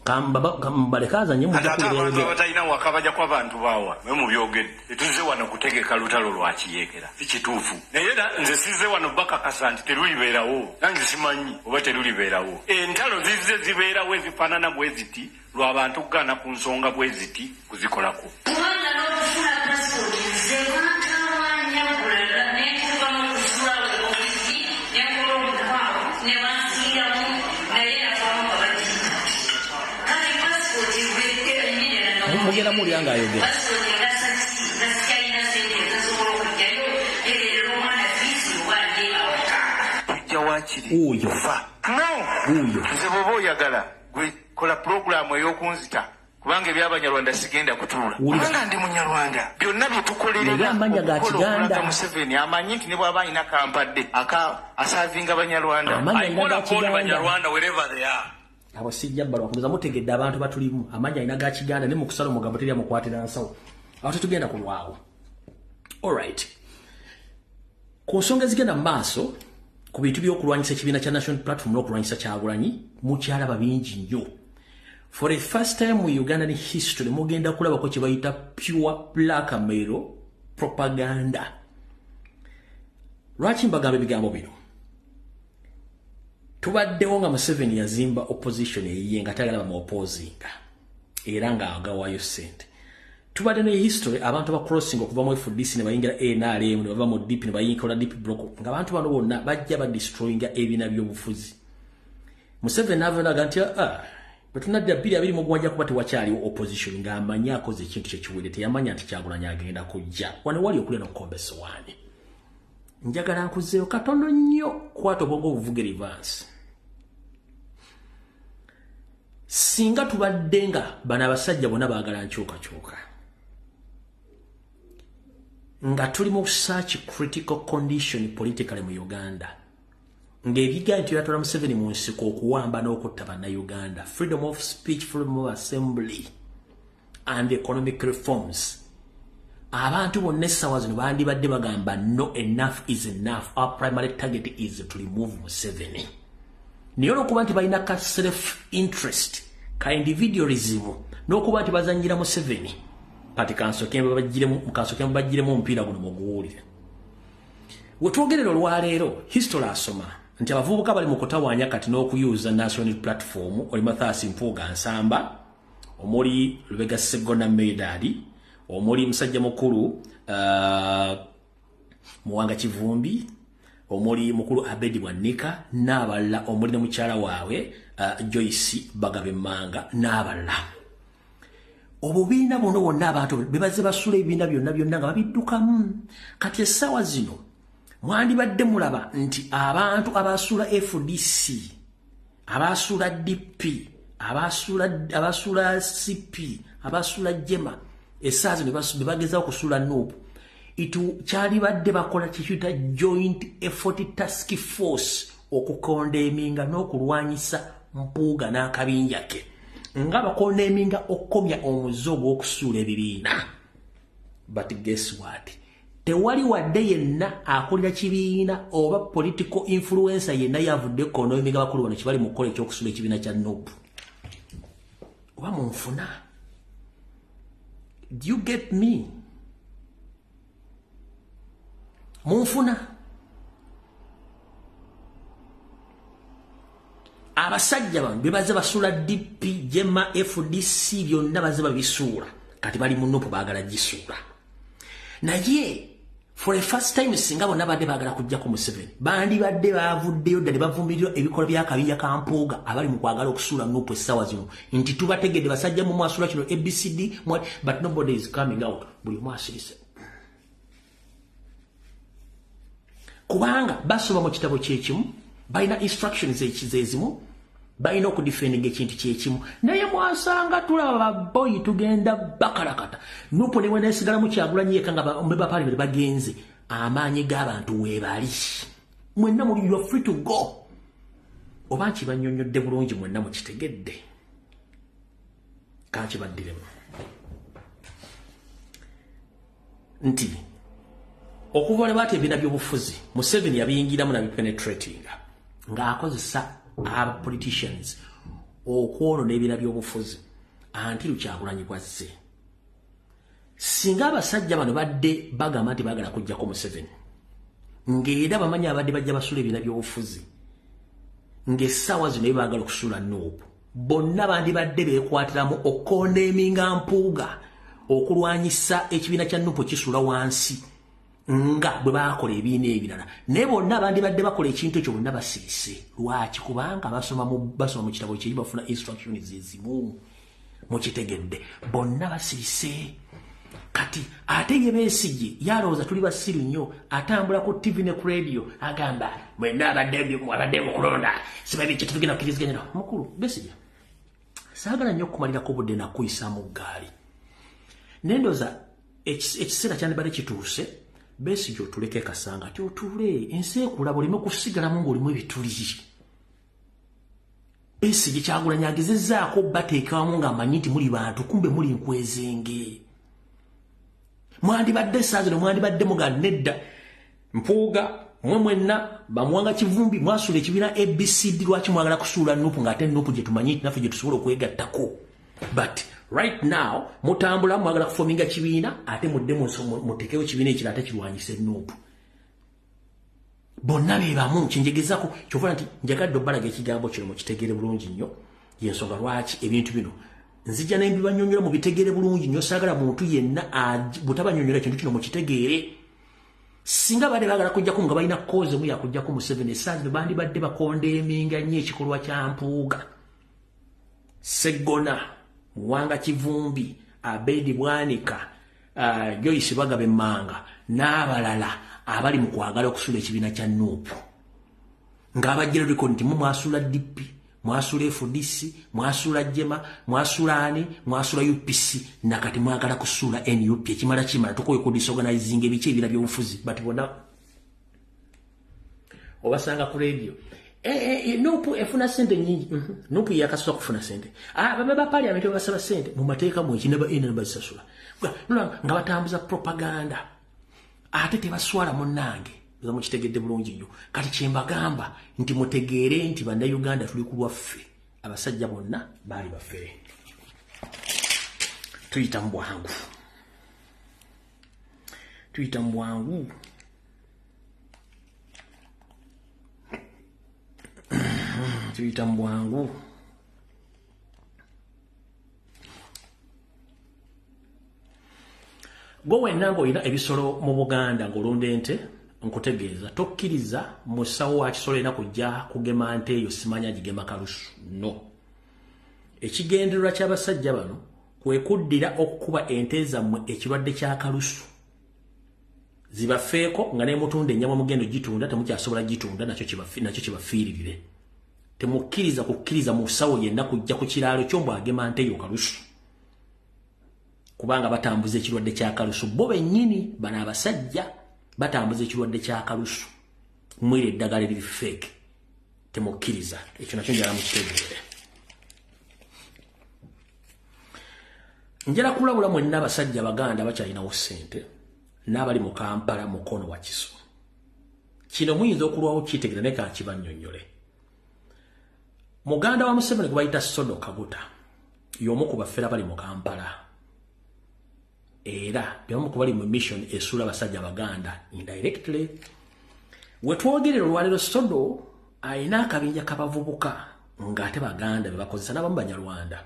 [SPEAKER 1] Kambalekaza nye mujja
[SPEAKER 13] abantu abatalina waka bajja kwa bantu bawa mwe mubyogedde tetuzze wano kutegeka lutalo lwa kiyeekera si kituufu naye era nze sizze wano bakakasa nti terulibeerawo nange simanyi oba terulibeerawo. Entalo zizze zibeerawo ezifaanana bwe ziti lw'abantu kugaana ku nsonga bwe ziti kuzikolako.
[SPEAKER 15] Kubanga n'okufuna pasipoti nze bantawaanya bulala nentuuka n'okusula ofisi nenkola omukwano ne bansiiramu naye navaamu nga bagiyita. Kati pasipoti
[SPEAKER 1] mugenda muwulira ng'ayogera.
[SPEAKER 10] Tujja waakiri
[SPEAKER 1] oyo
[SPEAKER 10] oyo nze bw'oba oyagala gwe kola pulogulaamu ey'okunzita kubanga eby'Abanyarwanda sigenda kutuula kubanga ndi Munyarwanda byonna bye tukolerera
[SPEAKER 1] amanya ga Kiganda.
[SPEAKER 10] Museveni amanyi nti ne bw'aba alina kampadde asaavinga Banyarwanda.
[SPEAKER 1] Banyarwanda wherever they are. Abo sijja bbalwa kuza mutegedde abantu batulimu amanya alina ga Kiganda ne mu kusala omugambo teri amukwatira nsawo. Awo tetugenda kulwawo. Alright. Ku nsonga ezigenda mu maaso ku bintu by'okulwanyisa ekibiina kya National Platform n'okulwanyisa Kyagulanyi mukyalaba bingi nnyo. For the first time in Ugandan history mugenda kulabako kye bayita pure blackmail propaganda. Lwaki mbagamba ebigambo bino? Tubaddewo nga Museveni yazimba opposition eyiye nga tayagala bamuopposinga era ng'agawayo ssente. Tubadde ne history abantu ba crossing okuva mu FDC ne bayingira NRM ne bava mu DP ne bayingira DP block nga abantu bano bonna bajja ba destroyinga ebiina by'obufuzi. Museveni avanaga nti bwe tunadda 2021 wajja kuba tewakyaliwo opposition ng'amanyi akoze ekintu kye kiwedde teyamanya nti Kyagulanyi agenda kujja. Wano wali okulya n'okukomba essowaani. Njagala nkuzeeyo katono nnyo kwata obwongo obuvuge reverse. Singa tubadde nga bano abasajja bonna baagala nkyukakyuka nga tuli mu such critical condition politically mu Uganda ng'ebigaanyi nti yatwala Museveni mu nsiko okuwamba n'okutta bannayuganda, freedom of speech, freedom of assembly and economic reforms, abantu bonna essaawa zino bandibadde bagamba no, enough is enough, our primary target is to remove Museveni. Naye olwokuba nti balina ka self interest ka individualism n'okuba nti bazannyira Museveni, kati kansooke mbagiremu omupiira guno muguwulire. We twogerera olwaleero history asoma nti abavubuka bali mu kutawaanya kati n'okuyuza National Platform oli Mathias Mpuuga Nsamba, omuli Lubega Sseggona Medard, omuli musajja mukulu Muwanga Kivumbi, omuli mukulu Abedi Bwanika n'abalala, omuli ne mukyala waabwe Joyce Bagabe Manga n'abalala. Obubiina buno bwonna abantu bebaze basula ebibiina byonna byonna nga babiddukamu. Kati essaawa zino mwandibadde mulaba nti abantu abasuula FDC, abasuula DP, abasuula CP, abasuula JEMA, essaawa zino bebagezaako okusuula NUP. Kyalibadde bakola kikiyita Joint Effort Task Force okukondeminga n'okulwanyisa Mpuuga n'akabinja ke, nga bakondeminga okukomya omuze ogw'okusuula ebibiina. But guess what? Tewali wadde yenna akulira kibiina oba political influencer yenna yavudde kondeminga bakulu bano kibali mu kukola ekyokusuula ekibiina kya NUP. Oba munfuna? Do you get me? Munfuna? Abasajja bano bebaze basuula DP, JEMA, FDC byonna baze babisuula. Kati bali mu NUP baagala gisuula. Naye for the first time singa bonna badde baagala kujjako Museveni, bandibadde bavuddeyo dda ne bavumirira ebikolwa by'akabinja ka Mpuuga abali mu kwagala okusuula NUP essaawa zino, nti tubategedde basajja mu mwasuula kino ABCD, but nobody is coming out. Buli omu asirise. Kubanga basoma mu kitabo kyekimu, balina instructions ezimu, balina okudefendinga ekintu kyekimu. Naye mwasanga tulaba baboyi tugenda bakalakata. NUP ne weneesigalamu Kyagulanyi yekka nga ba parliament bagenze, amaanyi g'abantu weebali. Mwenna muli, you are free to go. Oba nkibannyonnyodde bulungi mwenna mukitegedde? Kankibaddiremu nti okuva lwe baata ebibiina by'obufuzi, Museveni yabiyingiramu nabipenetratinga ng'akozesa aba politicians okwonoona ebibiina by'obufuzi until Kyagulanyi bwazze. Singa abasajja bano badde bagamba nti baagala kujjako Museveni, ng'era bamanyi abadde bajja basula ebibiina by'obufuzi, ng'essaawa zino ye baagala okusuula NUP, bonna bandibadde beekwatiramu okukondeminga Mpuuga okulwanyisa ekibiina kya NUP kisuula wansi nga bwe baakola ebibiina ebirala. Naye bonna bandibadde bakola ekintu ekyo bonna basirise. Lwaki? Kubanga basoma mu kitabo kye, bafuna instructions ezimu. Mukitegedde? Bonna basirise. Kati ate ye Besigye yalowooza tuli basiru nnyo, atambula ku TV ne ku radio agamba mwenna abadde mu kulonda sibabi kye tetugenda kukkiriziganya. Mukulu Besigye, saagala nnyo okumalirako obudde nakuyisa mu ggaali, naye ndowooza ekiseera kyandibadde kituuse Besigye otuleke Kasanga ti otuule, ensi ekulaba, oleme kusigalamu ng'olimu ebituli. Besigye, Kyagulanyi agezezzaako bateeka wamu ng'amanyi nti muli bantu, kumbe muli nkwezenge. Mwandibadde essaawa zino mwandibadde muga nedda, Mpuuga mwe mwenna bamuwanga Kivumbi mwasuula ekibiina ABCD, lwaki mwagala kusuula NUP ng'ate NUP gye tumanyi naffe gye tusobola okwegattako? But right now mutambula mwagala kufominga kibiina, ate mudde mutekewo kibiina ekirala ate kirwanyise NUP. Bonna be bamu. Kinjegezako kyova nti njagadde obbalaga ekigambo kino mukitegeere bulungi nnyo. Yensonga lwaki ebintu bino nzija ne mbibanyonnyola mubitegeere bulungi nnyo. Saagala muntu yenna butabanyonnyola kintu kino mukitegeere. Singa badde baagala kujjako nga balina cause emu yakujjako Museveni, essaawa zino bandibadde bakondeminga nnyo ekikolwa kya Mpuuga, Seggona, Muwanga Kivumbi, Abedi Bwanika, Joyce Bagabe Manga n'abalala abali mu kwagala okusuula ekibiina kya NUP, ng'abajjira record nti mu mwasuula DP, mwasuula FDC, mwasuula JEMA, mwasuula ani, mwasuula UPC, nakati mwagala kusuula NUP. Ekimala kimala tukoye ku disorganizing ebiki ebira by'obufuzi. But bonna obasanga ku radio, NUP efuna sente nyingi. NUP yakasula kufuna sente. Ah, baba ba parliament basaba sente mu mateeka mu ekinaba ina bazisasula nga batambuza propaganda, ate tebaswala. Munnange, nga mukitegedde bulungi nnyo. Kati kyembagamba nti mutegeere nti Bannayuganda tuli ku lwaffe. Abasajja bonna baali bafere. Tuyita mu bwangu, tuyita mu bwangu, tuyita mu bwangu. Gwe wenna ng'olina ebisolo mu Buganda ng'olunda ente, nkutegeeza tokkiriza musawo wa kisolo erina kujja kugema nte eyo simanya gigema kalusu. No. Ekigendererwa ky'abasajja bano kwe kuddira okukuba ente zammwe ekirwadde kya kalusu. Zibafeeko nga n'emutunda ennyama mugendo gitunda temukyasobola gitunda, nakyo kibafiiririre. Temukkiriza kukkiriza musawo yenna kujja ku kiraalo kyo mbw'agema nte eyo kalusu. Kubanga batambuza ekirwadde kya kalusu. Bo bennyini bano abasajja batambuza ekirwadde kya kalusu. Mwire eddagala eriri fake. Temukkiriza. Ekyo nakyo njagala mukitegeere. Njala kulabula mwenna abasajja Abaganda bakyalinawo ssente n'abali mu Kampala mukono wa kiso. Kino muyinza okulwawo kitegeera naye ka kibannyonnyole. Muganda wa Museveni gwe bayita Sodo Kaguta y'omu ku bafere abali mu Kampala. Era y'omu ku bali mu mission esuula abasajja Abaganda indirectly. We twogerera olwaleero Sodo alina akabinja k'abavubuka ng'ate Baganda be bakozesa n'abamu Banyarwanda.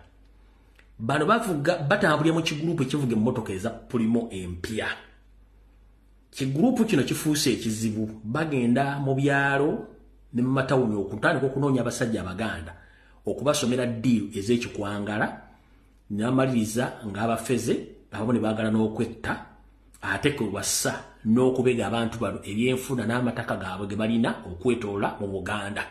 [SPEAKER 1] Bano bavuga batambulira mu kigurupu ekivuga emmotoka eza Pulimo empya. Kigurupu kino kifuuse ekizibu, bagenda mu byalo ne mu matawuni okutandika okunoonya abasajja Abaganda okubasomera ddiiru ez'ekikwangala n'amaliriza ng'abafeze abamu ne baagala n'okwetta ate kwe wassa n'okubega abantu bano ebyenfuna n'amataka gaabwe ge balina okwetoola mu Buganda.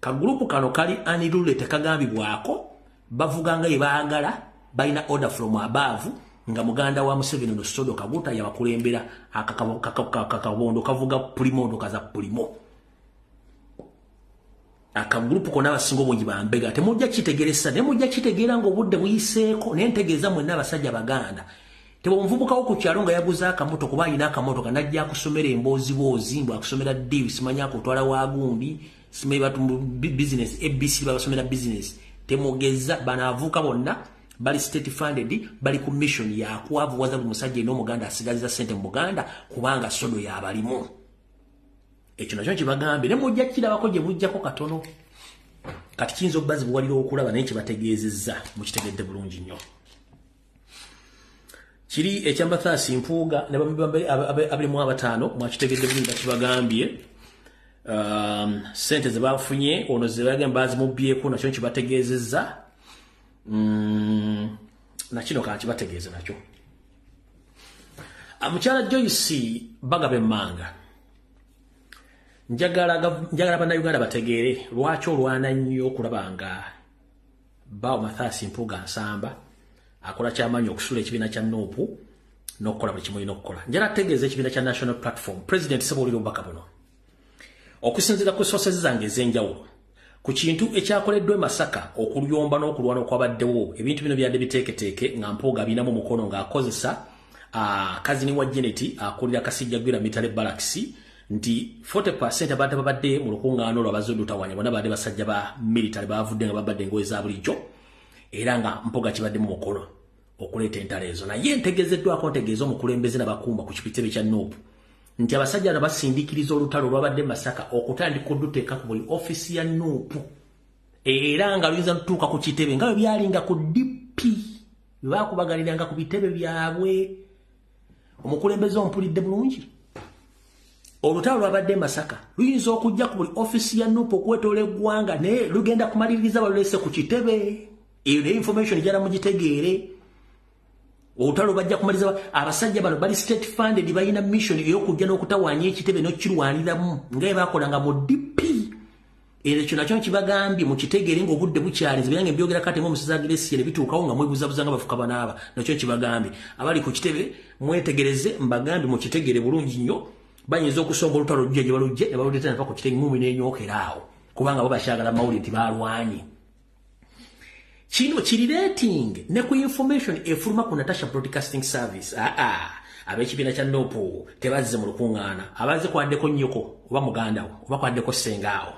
[SPEAKER 1] Kagurupu kano kali anirule tekagambibwako, bavuga nga yebaagala, balina order from above nga muganda wa Museveni no Sodo Kaguta yabakulembera akakabondo kavuga Pulimo kaza Pulimo. Akagurupu konna abasinga obungi bambega temujja kitegeresa, nemujja kitegeera ng'obudde buyiseeko. Naye ntegeeza mwenna abasajja Baganda tebonvubukawo ku kyalo nga yaguza akamotoka kuba alina akamotoka n'ajja akusomera embooziboozi mbu akusomera ddiiru simanyi akutwala wagundi simanyi batu business ABC babasomera business. Temugeza banaavuuka bonna bali state funded, bali ku mission yakwavuwaza buli musajja eno Omuganda asigaziza ssente mu Buganda kubanga Sodo y'abalimu. Ekyo nakyo kibagambye ne mujja kirabako gye bujjako katono. Kati kiyinza obbazibuwalira okulaba naye kibategeezezza mukitegedde bulungi nnyo. Kiri ekya Mathias Mpuuga ne 25 mwakitegedde bulungi bakibagambye. Ssente ze bafunye ono ze bagamba bazimubbyeko nakyo kibategeezezza. Na kino kakibategeeza nakyo. Mukyala Joyce Bagabe Mmanga, njagala bannayuganda bategeere lwaki olwana nnyo okulaba nga bawo Mathias Mpuuga Nsamba akola kyamaanyi okusula ekibiina kya NUP n'okukola buli kimu olina okukola. Njagala tutegeeza ekibiina kya National Platform. President Ssebuulira obubaka buno okusinziira ku sources zange ez'enjawulo ku kintu ekyakoleddwa e Masaka okulyomba n'okulwana okwabaddewo. Ebintu bino byadde biteeketeeke nga Mpuuga abinamu mukono ng'akozesa kazini wa Janet akulira Kasijja Gwira Mitale Barracks nti 40% abantu babadde mu lukungaano olwo abazodutawanya bonna babadde basajja ba military bavudde nga babadde engoye za bulijjo era nga Mpuuga kibadde mu mukono okuleeta entalo ezo. Naye ntegeezeddwako ntegeeza omukulembeze n'abakuuma ku kitebe kya NUP nti abasajja bano basindiikiriza olutalo olwabadde Masaka okutandika okuduteeka ku buli ofiisi ya NUP era nga luyinza lutuuka ku kitebe nga bwe byalinga ku DP bwe baakubagaliranga ku bitebe byabwe. Omukulembeze ompulidde bulungi. Olutalo lwabadde Masaka luyinza okujja ku buli ofiisi ya NUP okwetoola eggwanga naye lugenda kumaliririza balulese ku kitebe. Eyo naye information njagala mugitegeere. Olutalo bajja kumaliza abasajja bano bali state funded, balina mission ey'okujja n'okutawaanya ekitebe n'okukirwaniramu nga bwe baakolanga mu DP. Era ekyo nakyo kibagambye mukitegeere ng'obudde bukyali. Nze byange mbyogera kati ng'omusaza Grace ne bituukawo nga mwebuzabuza nga bafuka banaaba. Nakyo kibagambye abali ku kitebe mwetegereze, mbagambye mukitegeere bulungi nnyo. Bayinza okusonga olutalo lujja gye balujje ne baluleeta ne bava ku kitebe ng'umi n'enyookera awo kubanga bo bakyagala mawulire nti baalwanye. Kino kiri rating ne ku information efuluma ku Natasha Broadcasting Service. Ab'ekibiina kya NUP tebazze mu lukuŋŋaana, abazze kwaddeko nnyoko oba muganda wo oba kwaddeko ssengaawo.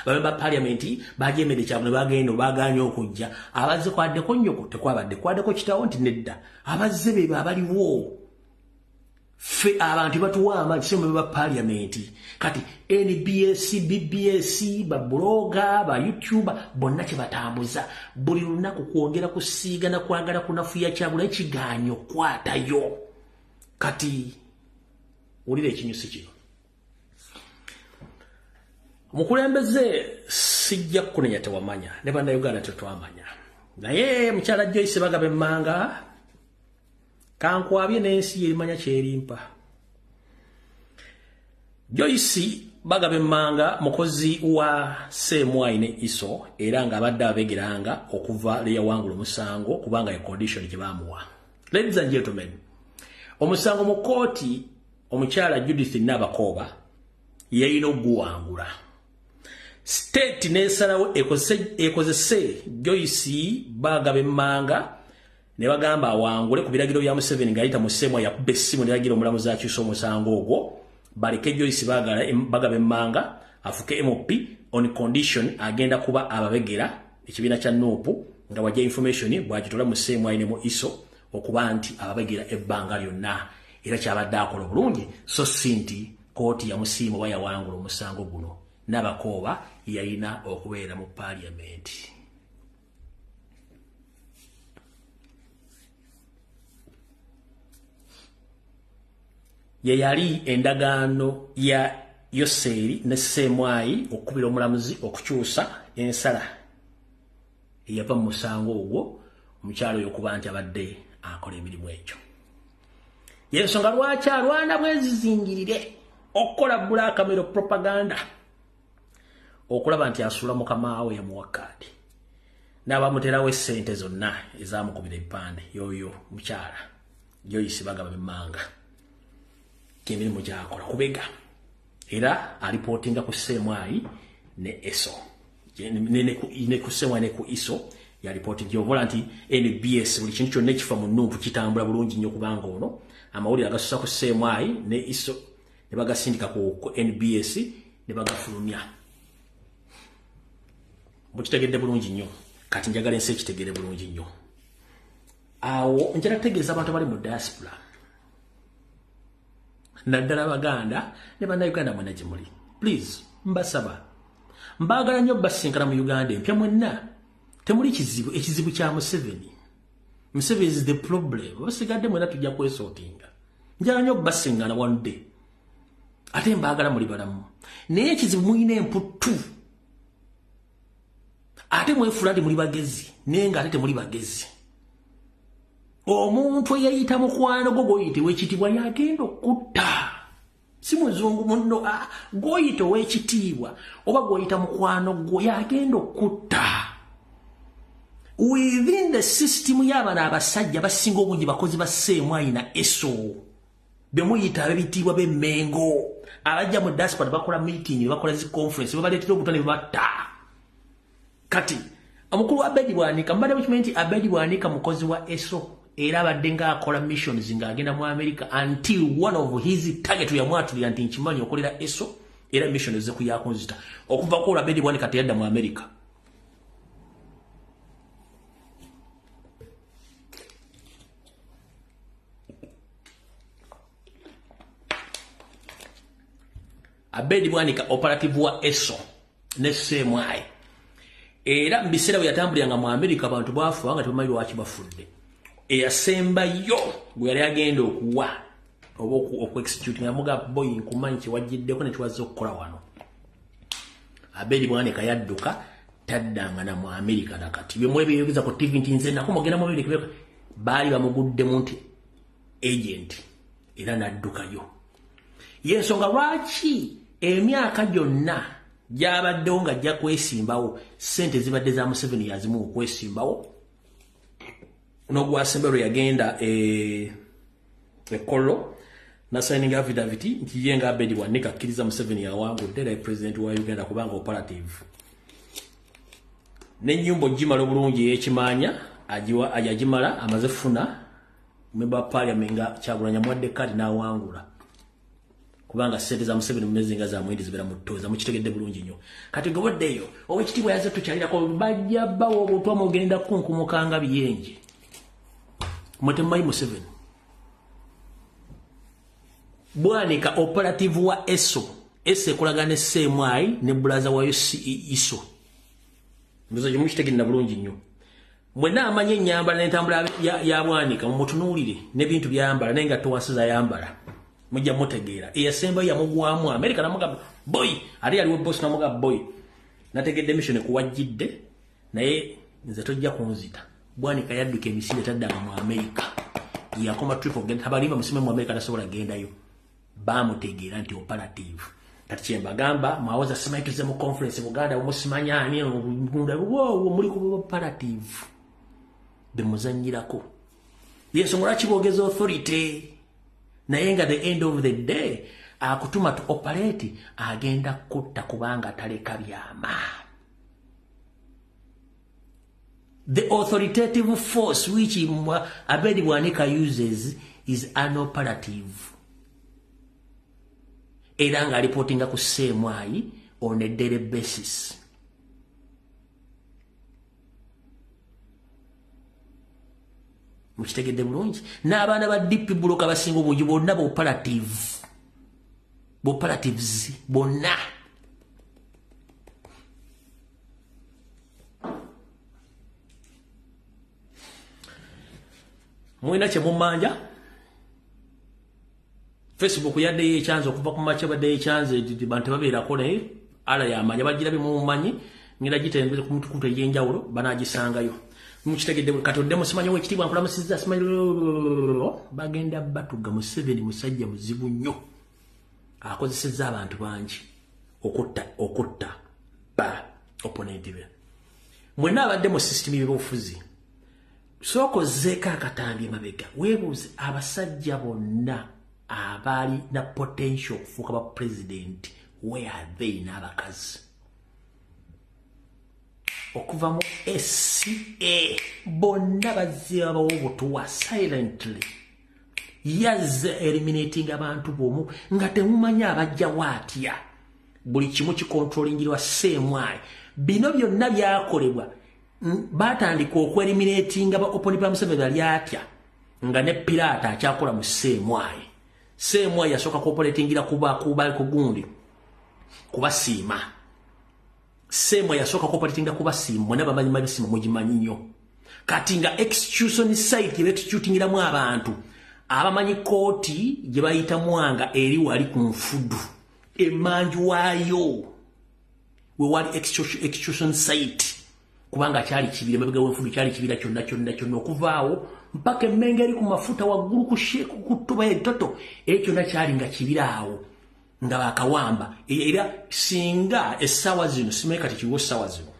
[SPEAKER 1] Abamemba parliament bagyemedde kyabwe ne bagenda bagaanye okujja. Abazze kwaddeko nnyoko tekwabadde, kwaddeko kitaawo nti nedda. Abazze be abaliwo. Ffe abantu batuwa amaanyi si ba parliament. Kati NBS, BBS, ba blogger, ba YouTuber bonna kye batambuza buli lunaku kwongera kusiiga na kwagala kunafuya Kyagulanyi kigaanyi okukwatayo. Kati wulira ekinyusi kino. Omukulembeze sijja kukunenya tewamanya, ne bannayuganda tetwamanya. Naye mukyala Joyce Bagaba Emmanga kankwabye n'ensi yerimanya kyerimpa. Joyce Bagaba Emmanga mukozi wa CMI ne ISO era ng'abadde abegeranga okuva lwe yawangula omusango kubanga ye condition gye baamuwa. Ladies and gentlemen, omusango mu kkooti omukyala Judith Nabakooba yalina oguwangula. State n'esalawo ekozese Joyce Bagaba Emmanga ne bagamba awangule ku biragiro bya Museveni ng'ayita mu CMI yakuba essimu n'eragira omulamuzi akyuse omusango ogwo baleke Joyce Bagaba Emmanga afuke MP on condition agenda kuba ababegera ekibiina kya NUP nga wajja information bw'agitola mu CMI ne mu ISO okuba nti ababegera ebbanga lyonna era kyabadde akola obulungi, so si nti kkooti yamusiima oba yawangula omusango guno. Nabakooba yalina okubeera mu paaliyamenti. Ye yali endagaano ya Yoseeri ne CMI okukubira omulamuzi okukyusa ensala eyava mu musango ogwo omukyalo oyo okuba nti abadde akola emirimu egyo. Y'ensonga lwaki alwana bwezizingirire okukola blackmail propaganda okulaba nti asuula mukama we yamuwa kaadi n'abamuterawo essente zonna ezamukubira ebipande. Yoyo mukyala Joyce Bagaba Emmanga emirimu gy'akola kubega era alipootinga ku CMI ne ESO ne ku CMI ne ku ISO yalipooti gyovola nti NBS buli kintu kyonna ekifa mu NUP kitambula bulungi nnyo kubanga ono amawulire agasusa ku CMI ne ISO ne bagasindika ku NBS ne bagafulumya. Mukitegedde bulungi nnyo. Kati njagala ensi ekitegere bulungi nnyo. Awo njala kutegeeza abantu abali mu diaspora naddala Abaganda ne bannayuganda mwenna gye muli, please mbasaba, mbaagala nnyo basinkana mu Uganda empya mwenna. Temuli kizibu, ekizibu kya Museveni. Museveni is the problem. Basigadde mwenna tujja kwesootinga. Njagala nnyo basinkana one day, ate mbaagala muli balamu, naye ekizibu mulina emputtu ate mwefuula nti muli bagezi naye nga ate temuli bagezi. Omuntu eyayita mukwano gwo gw'oyita ow'ekitiibwa yagenda okutta, si muzungu munno. Gw'oyita ow'ekitiibwa oba gw'oyita mukwano gwo yagenda okutta. Within the system y'abano abasajja basinga obungi bakozi ba CMI na ESO bemuyita ab'ebitiibwa b'Emmengo abajja mu diaspora bakola meeting, bakola zi conference, babaleetera obutwa ne babatta. Kati omukulu Abedi Bwanika, mbadde mukimanyi nti Abedi Bwanika mukozi wa ESO era abadde ng'akola missions ng'agenda mu America until one of his target yamwatulira nti nkimanyi okolera ESO era mission eze kuyakunzita. Okuva ku Abedi Bwanika teyadda mu America. Abedi Bwanika operative wa ESO ne CMI era mu biseera bwe yatambuliranga mu America abantu baafa nga tebamanyi lwaki bafudde. Eyasembayo gwe yali agenda okuwa oba okuexecute nga boy nkumanyi kyewajjiddeko ne kiwazza okukola wano. Abedi Bwanika yadduka taddanga na mu America nakati. Bye mwebiyogeza ku TV nti nze nakumugenda mu America, baali bamuguddemu nti agent era n'addukayo. Y'ensonga lwaki emyaka gyonna gy'abaddewo ng'ajja kwesimbawo ssente zibadde za Museveni yazimu okwesimbawo. N'ogwasemba lwe yagenda e Kololo nasayininga affidavit nti ye nga Abedi Bwanika akkiriza Museveni yawangudde era president wa Uganda kubanga operative. N'ennyumba ogimala obulungi ey'ekimanya agimala amaze funa member wa parliament nga Kyagulanyi amuwadde kaadi n'awangula kubanga ssente za Museveni mumezi nga za mwindi zibeera mu ttooza. Mukitegedde bulungi nnyo. Kati goboddeeyo owekitiibwa yazze tukyalirako bajja bawa obutwa mugenda kunkumukanga biyenje. Mwe temumanyi Museveni. Bwanika operative wa ESO, ESO ekolagana ne CMI ne brother wayo ISO. Mbuzo gye mukitegedde bulungi nnyo. Mwenna amanyi ennyambala n'entambula ya Bwanika mumutunuulire n'ebintu by'ayambala n'engatto wansi z'ayambala. Mujja mutegeera. Eyasembayo yamugwamu Amerika namugamba boy, ate yaliwo boss namugamba boy. Nategedde mission kuwajjidde naye nze tojja kunzita. Bwanika yadduka emisinde taddanga mu Amerika. Yakoma trip ogenda tabalimba musime mu Amerika tasobola gendayo. Bamutegeera nti operative. Kati kye mbagamba mwawoza simanyi tuzze mu conference Buganda omusimanya ani wo muli ku operative. Bemuzannyirako. Yensonga lwaki boogeza authority. Naye nga the end of the day akutuma to operate agenda kutta kubanga taleka byama. The authoritative force which Abedi Bwanika uses is an operative. Era nga reportinga ku CMI on a daily basis. Mukitegedde bulungi. N'abaana ba DP Buloka abasinga obungi bonna ba operative. Ba operatives bonna. Mulina kye mummanja? Facebook yaddeyo ekyanze okuva ku makya baddeyo ekyanze bantu tebabeerako naye ala yamanya bagira bimumanyi ngenda gitembeze ku mutukutu egy'enjawulo banaagisangayo. Mukitegedde kati odde musimanyi w'ekitiibwa nkulamusizza simanyi bagenda batuga Museveni musajja muzibu nnyo akozesezza abantu bangi okutta ba opponent be. Mwenna abadde mu system y'ebyobufuzi sooka ozzeeko akatambi emabega weebuuze abasajja bonna abaali na potential okufuuka ba president where are they n'abakazi okuva mu SCA bonna bazze babawo obutuwa silently yazze eliminating abantu bomu nga temumanyi abajjawo atya buli kimu kikontrolingirwa CMI bino byonna byakolebwa batandika okweliminatinga ba opponent ba Museveni bali atya nga ne pirata akyakola mu CMI. CMI yasooka cooperatingira kuba kugundi kubasiima. CMI yasooka cooperatingira kubasiima mwena bamanyi mabisiima mugimanyi nnyo. Kati nga execution site executingiramu abantu abamanyi kooti gye bayita Mwanga eri wali ku nfudu emanju waayo we wali execution site kubanga kyali kibira emabega w'enfudu kyali kibira kyonna kyonna kyonna okuvaawo mpaka emmenge eri ku mafuta waggulu ku sheeku kutuba etoto ekyo kyonna kyali nga kibira awo nga bakawamba. Era singa essaawa zino simanyi kati kiriwo essaawa zino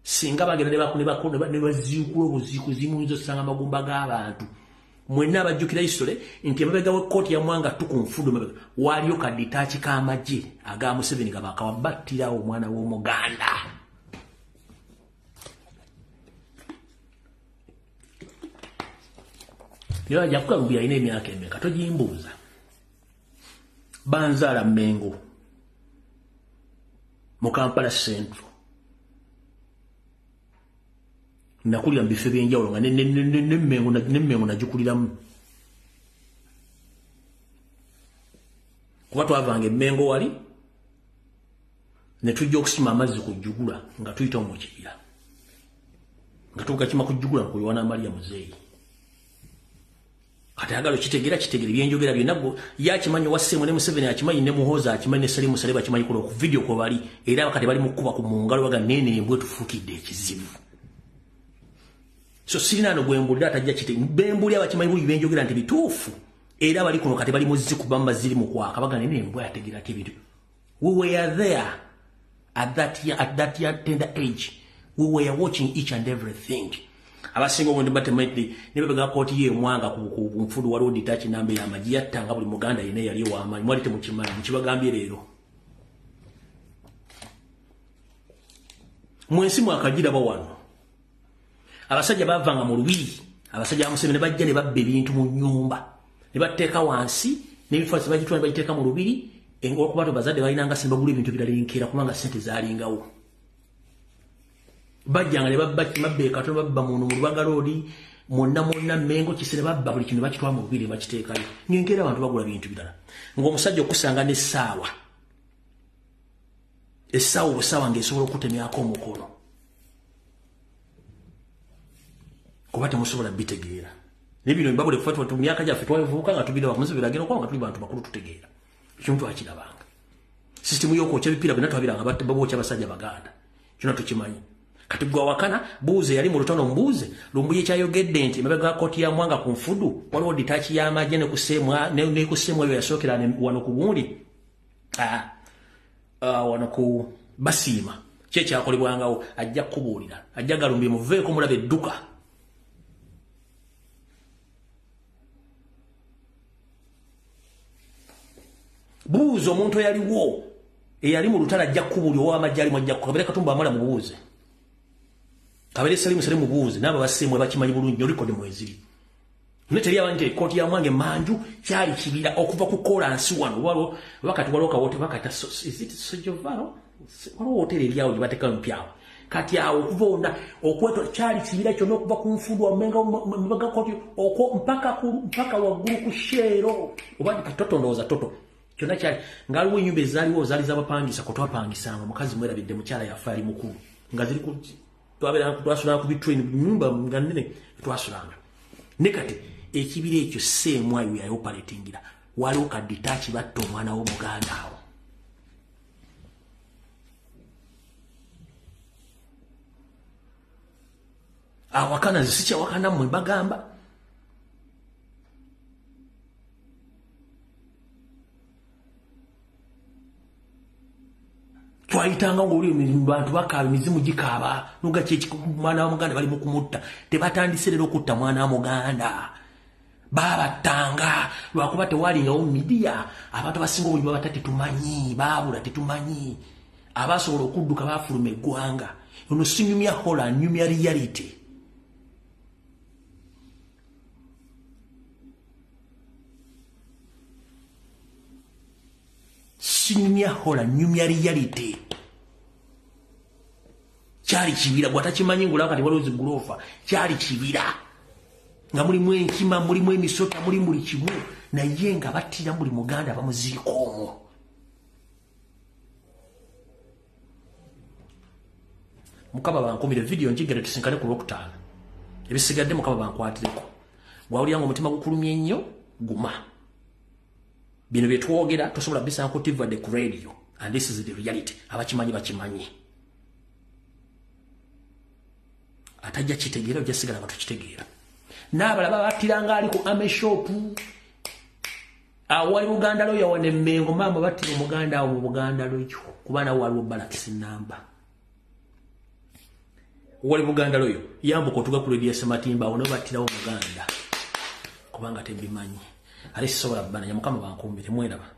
[SPEAKER 1] singa bagenda ne baziikula obuziikuzi muyinza osanga amagumba g'abantu. Mwenna abajjukira history nti emabega w'ekkooti ya Mwanga tu ku nfudu emabega waaliyo kaditaaki k'amagye aga Museveni nga bakawabattirawo omwana w'Omuganda. Niba ajja kukalubya alina emyaka emeka togimbuuza. Banzaala Mmengo mu Kampala Central. Nakulira mu bifo eby'enjawulo nga n'Emmengo nagikuliramu. Kuba twavanga Emmengo wali ne tujja okusima amazzi ku jjugula nga tuyita mu kibira. Nga tugakima ku jjugula ku Yowana Maria Muzeeyi. Kati agalo kitegeera kitegeera ebyenjogera byonna gwe yakimanyi wa Semu ne Museveni akimanyi ne Muhoozi akimanyi ne Salim Saleh bakimanyi kuno ku video kwe bali era kati bali mu kkuba ku mu ngalo baga nene embwa etufuukidde ekizibu. So sirina no gwe mbulira atajja kitegeera bembulira bakimanyi buli byenjogera nti bituufu era bali kuno kati bali mu zikuba maziri mu kwaka baga nene embwa yategeera ati ebintu. We were there at that tender age. We were watching each and everything. Abasinga obundi batemetri ne bebega kooti ye Mwanga ku nfudu waliwo detach namba y'amagye yattanga buli Muganda yenna yali ow'amaanyi mwali temukimanyi mukibagambye leero. Mwensi mwakagiraba wano abasajja bavanga mu lubiri abasajja ba Museveni bajja ne babba ebintu mu nnyumba ne bateeka wansi n'ebifaananyi bagitwala ne bagiteeka mu lubiri olw'okuba bazadde balinanga ssente bagula ebintu ebirala enkeera kubanga ssente zaalingawo. Bajjanga ne babba katono babba muno mu Lubaga Road mwonna mwonna Mmengo Kisere babba buli kintu bakitwala mu lubiri bakiteekayo ng'enkeera abantu bagula bintu birala ng'omusajja okusanga n'essaawa essaawa obusaawa ng'esobola okutemyako omukono. Kuba temusobola bitegeera. Ne bino mbabule kufa tu myaka gyaffe twavubuka nga tubiraba Museveni agenda okuba nga tuli bantu bakulu tutegeera. Ekintu twakirabanga. System y'okwokya ebipiira byonna twabiranga babookya abasajja Baganda. Kyonna tukimanyi. Kati gwe awakana buuze yali mu lutalo mbuuze Lumbuye kyayogedde nti emabega ga kkooti ya Mwanga ku nfudu waliwo ditaaki y'amagye ne kuseemwa eyo yasookera wano ku gundi wano ku Basiima ki ekyakolebwangawo ajja kukubuulira ajja Galumbi muveeko mulabe edduka. Buuza omuntu eyaliwo eyali mu lutalo ajja kukubuulira ow'amagye alimu ajja kukabere Katumba Wamala mubuuze. Kabere Salimu Salimu mubuuze n'abo baseemwe bakimanyi bulungi nnyo likodi mweziri. Naye teri abantu ekkooti ya Mwanga emmanju kyali kibira okuva ku koolansi wano waliwo wakati waliwo kawote bakata is it Sojovaro waliwo woteri eri awo gye bateekayo mpyawo. Kati awo okuva wonna okwetwa kyali kibira kyonna okuva ku nfudu amenga mbaga kkooti okwo mpaka waggulu ku Sheero oba toto ndowooza toto. Kyonna kyali nga waliwo ennyumba ezaaliwo zaali z'abapangisa kwe twapangisanga omukazi mwerabidde mukyala yafa yali mukulu nga ziri ku twasulanga ku bitrain nyumba nga nnene twasulanga. Ne kati ekibira ekyo Sseemwayo yayopaletingira waliwo ka detach batta omwana w'omuganda awo. Awakana nze sikyawakana mmwe mbagamba. Twayitanga ng'oli bantu bakaaba emizimu gikaaba nuga ki mwana wa muganda bali mu kumutta. Tebatandise leero okutta mwana wa muganda. Baabattanga lwakuba tewalingawo midiya abantu abasinga obungi babata tetumanyi baabula tetumanyi abasobola okudduka baafuluma eggwanga. Ono sinyumya hola nyumya reality. Sinyumya hola nyumya reality. Kyali kibira gwatakimanyi ngula kati waliwo zigulofa kyali kibira nga mulimu enkima mulimu emisota mulimu buli kimu naye nga battira buli muganda bamuziika omwo. Mukama bankumire video njigere tusinkane ku Lwokutaano. Ebisigadde Mukama bankwatireko. Bw'awulira ng'omutima gukulumye ennyo guma. Bino bye twogera tosobola bisanga ku TV wadde ku radio and this is the reality. Abakimanyi bakimanyi. Atajja kitegeera ojja sigala nga tukitegeera. N'abalala battiranga ali ku Army Shop. Awali Buganda Lawyer wano e Mmengo maama battira omuganda awo mu Buganda Lawyer kuba nawo waliwo balakisi namba. Wali Buganda Lawyer yambuka otuuka ku Radio Sematimba awo nabo battirawo omuganda kubanga tebimanyi. Ate sisobola bbananya Mukama bankuumire mweraba.